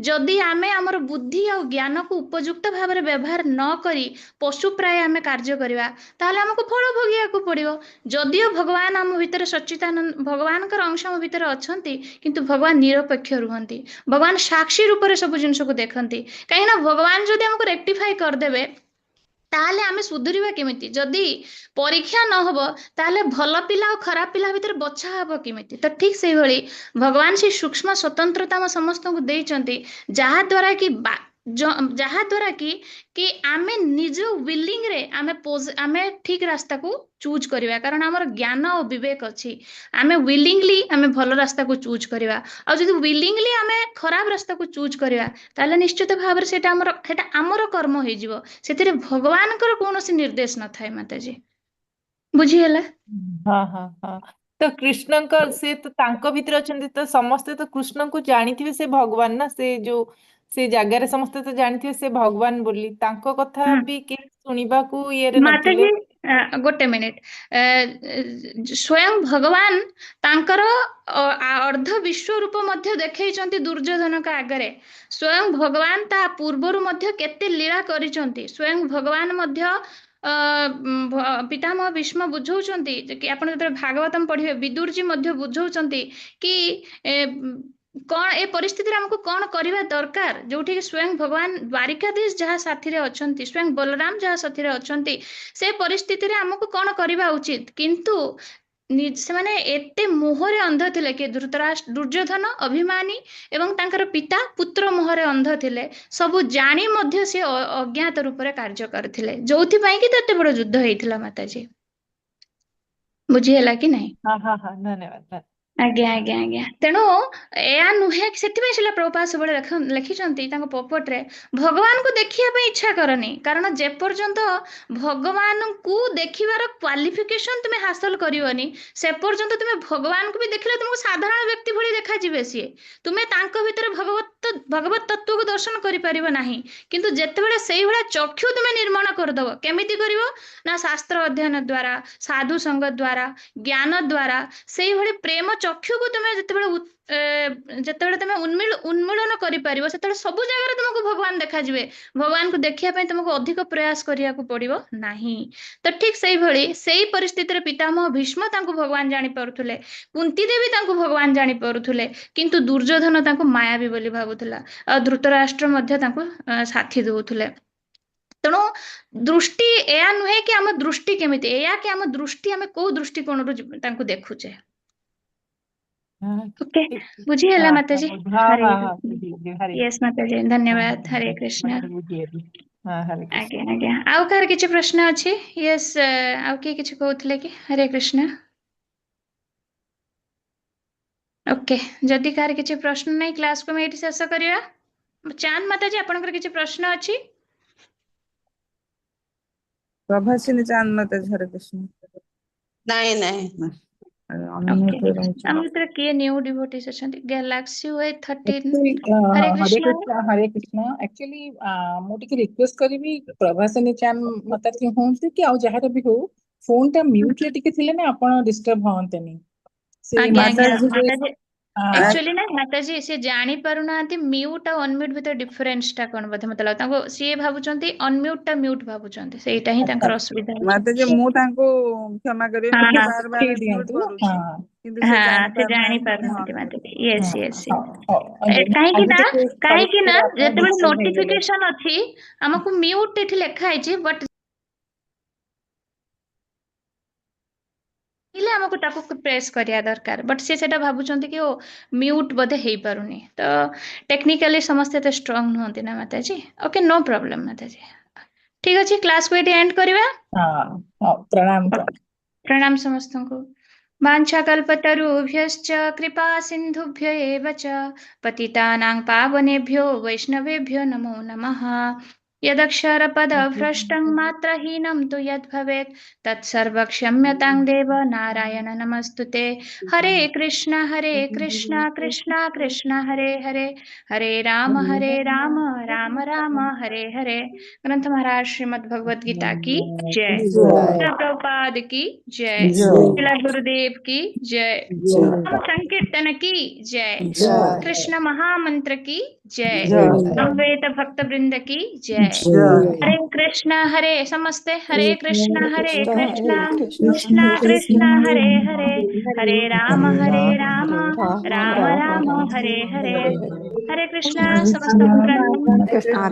ଯଦି ଆମେ ଆମର ବୁଦ୍ଧି ଆଉ ଜ୍ଞାନକୁ ଉପଯୁକ୍ତ ଭାବରେ ବ୍ୟବହାର ନ କରି ପଶୁ ପ୍ରାୟ ଆମେ କାର୍ଯ୍ୟ କରିବା, ତାହେଲେ ଆମକୁ ଫଳ ଭୋଗିବାକୁ ପଡିବ। ଯଦିଓ ଭଗବାନ ଆମ ଭିତରେ ସଚ୍ଚିଦାନନ୍ଦ, ଭଗବାନଙ୍କର ଅଂଶ ଆମ ଭିତରେ ଅଛନ୍ତି, କିନ୍ତୁ ଭଗବାନ ନିରପେକ୍ଷ ରୁହନ୍ତି। ଭଗବାନ ସାକ୍ଷୀ ରୂପରେ ସବୁ ଜିନିଷକୁ ଦେଖନ୍ତି। କାହିଁକି ନା ଭଗବାନ ଯଦି ଆମକୁ ରେକ୍ଟିଫାଇ କରିଦେବେ, ତାହେଲେ ଆମେ ସୁଧୁରିବା କେମିତି? ଯଦି ପରୀକ୍ଷା ନ ହବ, ତାହେଲେ ଭଲ ପିଲା ଆଉ ଖରାପ ପିଲା ଭିତରେ ବଛା ହବ କେମିତି? ତ ଠିକ ସେଇଭଳି ଭଗବାନ ସେ ସୂକ୍ଷ୍ମ ସ୍ୱତନ୍ତ୍ରତା ଆମ ସମସ୍ତଙ୍କୁ ଦେଇଛନ୍ତି, ଯାହା ଦ୍ୱାରା କି ଆମେ ନିଜ ୱିଲିଂରେ ଆମେ ଠିକ ରାସ୍ତାକୁ ଚୁଜ୍ କରିବା। କାରଣ ଆମର ଜ୍ଞାନ ଆଉ ବିବେକ ଅଛି। ଆମେ ୱିଲିଂଲି ଆମେ ଭଲ ରାସ୍ତାକୁ ଚୁଜ୍ କରିବା। ଆଉ ଯଦି ୱିଲିଂଲି ଆମେ ଖରାପ ରାସ୍ତାକୁ ଚୁଜ୍ କରିବା, ତାହେଲେ ନିଶ୍ଚିତ ଭାବରେ ସେଇଟା ଆମର କର୍ମ ହେଇଯିବ। ସେଥିରେ ଭଗବାନଙ୍କର କୌଣସି ନିର୍ଦ୍ଦେଶ ନଥାଏ। ମାତାଜୀ, ବୁଝିହେଲା? ହଁ, ତ କୃଷ୍ଣଙ୍କ ସେ ତ ତାଙ୍କ ଭିତରେ ଅଛନ୍ତି, ତ ସମସ୍ତେ ତ କୃଷ୍ଣଙ୍କୁ ଜାଣିଥିବେ ସେ ଭଗବାନ ନା। ସେ ଯୋଉ ସେ ଜାଗାରେ ସମସ୍ତେ ତ ଜାଣିଥିବେ ସେ ଭଗବାନ ବୋଲି। ତାଙ୍କ କଥା ବି କେହି ଶୁଣିବାକୁ ଇଏରେ ନଥିଲେ। ମାତାଜୀ, ଗୋଟେ ମିନିଟ। ସ୍ୱୟଂ ଭଗବାନ ତାଙ୍କର ଅର୍ଦ୍ଧ ବିଶ୍ୱ ରୂପ ମଧ୍ୟ ଦେଖେଇଛନ୍ତି ଦୁର୍ଯ୍ୟୋଧନଙ୍କ ଆଗରେ। ସ୍ୱୟଂ ଭଗବାନ ତା ପୂର୍ବରୁ ମଧ୍ୟ କେତେ ଲୀଳା କରିଛନ୍ତି। ସ୍ୱୟଂ ଭଗବାନ ମଧ୍ୟ ପିତାମହ ଭୀଷ୍ମ ବୁଝଉଛନ୍ତି ଯେ କି ଆପଣ ଯେତେବେଳେ ଭାଗବତମ ପଢିବେ, ବିଦୁରଜୀ ମଧ୍ୟ ବୁଝଉଛନ୍ତି କି କଣ ଏ ପରିସ୍ଥିତିରେ ଆମକୁ କଣ କରିବା ଦରକାର, ଯୋଉଠିକି ସ୍ୱୟଂ ଭଗବାନ ଦ୍ୱାରିକାଧୀଶ ଯାହା ସାଥିରେ ଅଛନ୍ତି, ସ୍ୱୟଂ ବଲରାମ ଯାହା ସାଥିରେ ଅଛନ୍ତି, ସେ ପରିସ୍ଥିତିରେ ଆମକୁ କଣ କରିବା ଉଚିତ। କିନ୍ତୁ ସେମାନେ ଏତେ ମୋହରେ ଅନ୍ଧ ଥିଲେ କି ଧୃତରାଷ୍ଟ୍ର, ଦୁର୍ଯ୍ୟୋଧନ ଅଭିମାନୀ ଏବଂ ତାଙ୍କର ପିତା ପୁତ୍ର ମୋହରେ ଅନ୍ଧ ଥିଲେ। ସବୁ ଜାଣି ମଧ୍ୟ ସେ ଅଜ୍ଞାତ ରୂପରେ କାର୍ଯ୍ୟ କରିଥିଲେ, ଯୋଉଥିପାଇଁ କି ତ ଏତେ ବଡ ଯୁଦ୍ଧ ହେଇଥିଲା। ମାତାଜୀ, ବୁଝିହେଲା କି ନାହିଁ? ହଁ ହଁ ହଁ, ଧନ୍ୟବାଦ। ଆଜ୍ଞା ଆଜ୍ଞା ଆଜ୍ଞା। ତେଣୁ ଏହା ନୁହେଁ, ସେଥିପାଇଁ ଶିଲା ପ୍ରଭୁପାଦ ସବୁବେଳେ ଲେଖିଛନ୍ତି ତାଙ୍କ ପପଟରେ, ଭଗବାନଙ୍କୁ ଦେଖିବା ପାଇଁ ଇଚ୍ଛା କରନି, କାରଣ ଯେପର୍ଯ୍ୟନ୍ତ ଭଗବାନଙ୍କୁ ଦେଖିବାର କ୍ୱାଲିଫିକେସନ ତୁମେ ହାସଲ କରିବନି, ସେ ପର୍ଯ୍ୟନ୍ତ ତୁମେ ଭଗବାନଙ୍କୁ ବି ଦେଖିଲେ ତୁମକୁ ସାଧାରଣ ବ୍ୟକ୍ତି ଭଳି ଦେଖାଯିବେ ସିଏ। ତୁମେ ତାଙ୍କ ଭିତରେ ଭଗବତ ତତ୍ଵକୁ ଦର୍ଶନ କରିପାରିବ ନାହିଁ। କିନ୍ତୁ ଯେତେବେଳେ ସେଇଭଳିଆ ଚକ୍ଷୁ ତୁମେ ନିର୍ମାଣ କରିଦବ, କେମିତି କରିବ ନା ଶାସ୍ତ୍ର ଅଧ୍ୟୟନ ଦ୍ଵାରା, ସାଧୁ ସଙ୍ଗ ଦ୍ଵାରା, ଜ୍ଞାନ ଦ୍ଵାରା, ସେଇଭଳି ପ୍ରେମ ଚକ୍ଷୁକୁ ତୁମେ ଯେତେବେଳେ ତମେ ଉନ୍ମୀଳନ କରିପାରିବ, ସେତେବେଳେ ସବୁ ଜାଗାରେ ତୁମକୁ ଭଗବାନ ଦେଖାଯିବେ। ଭଗବାନଙ୍କୁ ଦେଖିବା ପାଇଁ ତୁମକୁ ଅଧିକ ପ୍ରୟାସ କରିବାକୁ ପଡିବ ନାହିଁ। ତ ଠିକ ସେଇଭଳି ସେଇ ପରିସ୍ଥିତିରେ ପିତାମହ ଭୀଷ୍ମ ତାଙ୍କୁ ଭଗବାନ ଜାଣିପାରୁଥିଲେ, କୁନ୍ତି ଦେବୀ ତାଙ୍କୁ ଭଗବାନ ଜାଣିପାରୁଥିଲେ, କିନ୍ତୁ ଦୁର୍ଯ୍ୟୋଧନ ତାଙ୍କୁ ମାୟାବୀ ବୋଲି ଭାବୁଥିଲା, ଆଉ ଧୃତରାଷ୍ଟ୍ର ମଧ୍ୟ ତାଙ୍କୁ ସାଥି ଦଉଥିଲେ। ତେଣୁ ଦୃଷ୍ଟି ଏୟା ନୁହେଁ କି ଆମ ଦୃଷ୍ଟି କେମିତି, ଏୟା କି ଆମ ଦୃଷ୍ଟି ଆମେ କୋଉ ଦୃଷ୍ଟିକୋଣରୁ ତାଙ୍କୁ ଦେଖୁଛେ। ଓକେ, ବୁଝିହେଲା ମାତାଜୀ? ହରେ ୟେସ୍ ମାତାଜୀ, ଧନ୍ୟବାଦ। ହରେ କୃଷ୍ଣ। ଆଜ୍ଞା ଆଜ୍ଞା। ଆଉ କାହାର କିଛି ପ୍ରଶ୍ନ ଅଛି? ୟେସ୍, ଆଉ କିଏ କିଛି କହୁଥିଲେ କି? ହରେ କୃଷ୍ଣ। ଓକେ, ଯଦି କାହାର କିଛି ପ୍ରଶ୍ନ ନାହିଁ, କ୍ଲାସକୁ ଆମେ ଏଇଠି ଶେଷ କରିବା। ଚାନ୍ଦ ମାତାଜୀ, ଆପଣଙ୍କର କିଛି ପ୍ରଶ୍ନ ଅଛି? ପ୍ରଭାସିନୀ ଚାନ୍ଦ ମାତାଜୀ, ହରେ କୃଷ୍ଣ। ନାଇଁ ନାଇଁ। ଓକେ, ଆମ ଭିତରେ କିଏ ନ୍ୟୁ ଡିଭୋଟିସ୍ ଅଛନ୍ତି? Galaxy we 13। Hare Hare Krishna. Krishna, Hare Krishna. Actually ମୁଁ ଟିକେ ରିକ୍ୱେଷ୍ଟ କରିବି, ପ୍ରଭାସିନୀ ଚାନ୍ଦ ମାତାଜୀ ହୁଅନ୍ତୁ କି ଆଉ ଯାହାର ବି ହଉ, ଫୋନ ଟା ମ୍ୟୁଟ ରେ ଟିକେ ଥିଲେ ନା ଆପଣ ଡିଷ୍ଟର୍ବ ହୁଅନ୍ତେନି। ସେ ଆଜ୍ଞା ଆଜ୍ଞା ମାତାଜୀ ମାତାଜୀ, ଆକ୍ଚୁଆଲି ନା ମାତାଜୀ, ସେ ଜାଣି ପାରୁନାହାନ୍ତି ମ୍ୟୁଟ ଆଉ ଅନମ୍ୟୁଟ ଭିତରେ ଡିଫରେନ୍ସ ଟା କଣ ବୋଧେ ମତେ ଲାଗୁଛି। ତାଙ୍କୁ ସିଏ ଭାବୁଛନ୍ତି ଅନମ୍ୟୁଟ ଟା ମ୍ୟୁଟ ଭାବୁଛନ୍ତି, ସେଇଟା ହିଁ ତାଙ୍କର ଅସୁବିଧା ହଉଛି। ମାତାଜୀ, ମୁଁ ତାଙ୍କୁ କ୍ଷମା କରିବେ, ମୁଁ ବାର ବାର ଶିଖେଇ ମ୍ୟୁଟ ଦିଅନ୍ତୁ। କରୁଛି, କିନ୍ତୁ ସେ ହଁ, ସେ ଜାଣି ଜାଣିପାରୁନାହାନ୍ତି। ପାରୁନାହାନ୍ତି ମାତାଜୀ। Yes Yes. କାହିଁକି କାହିଁକି ନା କାହିଁକି ନା ଯେତେବେଳେ ନୋଟିଫିକେସନ ଅଛି ଆମକୁ ମ୍ୟୁଟ ଏଠି ଲେଖା ହେଇଛି, ବଟ୍ ହେଲେ ଆମକୁ ତାକୁ ପ୍ରେସ୍ କରିବା ଦରକାର, ବଟ୍ ସିଏ ସେଟା ଭାବୁଛନ୍ତି କି ଓ ମ୍ୟୁଟ ବୋଧେ ହେଇପାରୁନି। ତ ଟେକ୍ନିକାଲି ସମସ୍ତେ ଏତେ ଷ୍ଟ୍ରଙ୍ଗ ନୁହନ୍ତି ନା ମାତାଜୀ। ଓକେ, ନୋ ପ୍ରୋବ୍ଲେମ ମାତାଜୀ। ଠିକ ଅଛି, କ୍ଲାସକୁ ଏଠି ଏଣ୍ଡ କରିବା। ପ୍ରଣାମ। ପ୍ରଣାମ ସମସ୍ତଙ୍କୁ। वाञ्छाकल्पतरुभ्यश्च कृपा सिन्धुभ्य एव च पतितानां पावनेभ्यो वैष्णवेभ्यो नमो नमः। यदक्षरपदभ्रष्टं मात्रहीनं तु यद्भवेत् तत्सर्व क्षम्यतां देव नारायण नमस्तुते। हरे कृष्ण कृष्ण कृष्ण हरे हरे, हरे राम राम राम हरे हरे। ग्रंथ महाराज श्रीमद् भगवद गीता की जय, प्रभुपाद की जय, श्रील गुरुदेव की जय, संकीर्तन की जय, कृष्ण महामंत्र की जय, अद्वैत भक्त वृंद की जय। हरे कृष्ण हरे समस्ते, हरे कृष्ण कृष्ण कृष्ण हरे हरे, हरे राम राम राम हरे हरे। हरे कृष्ण समस्त। कृष्ण।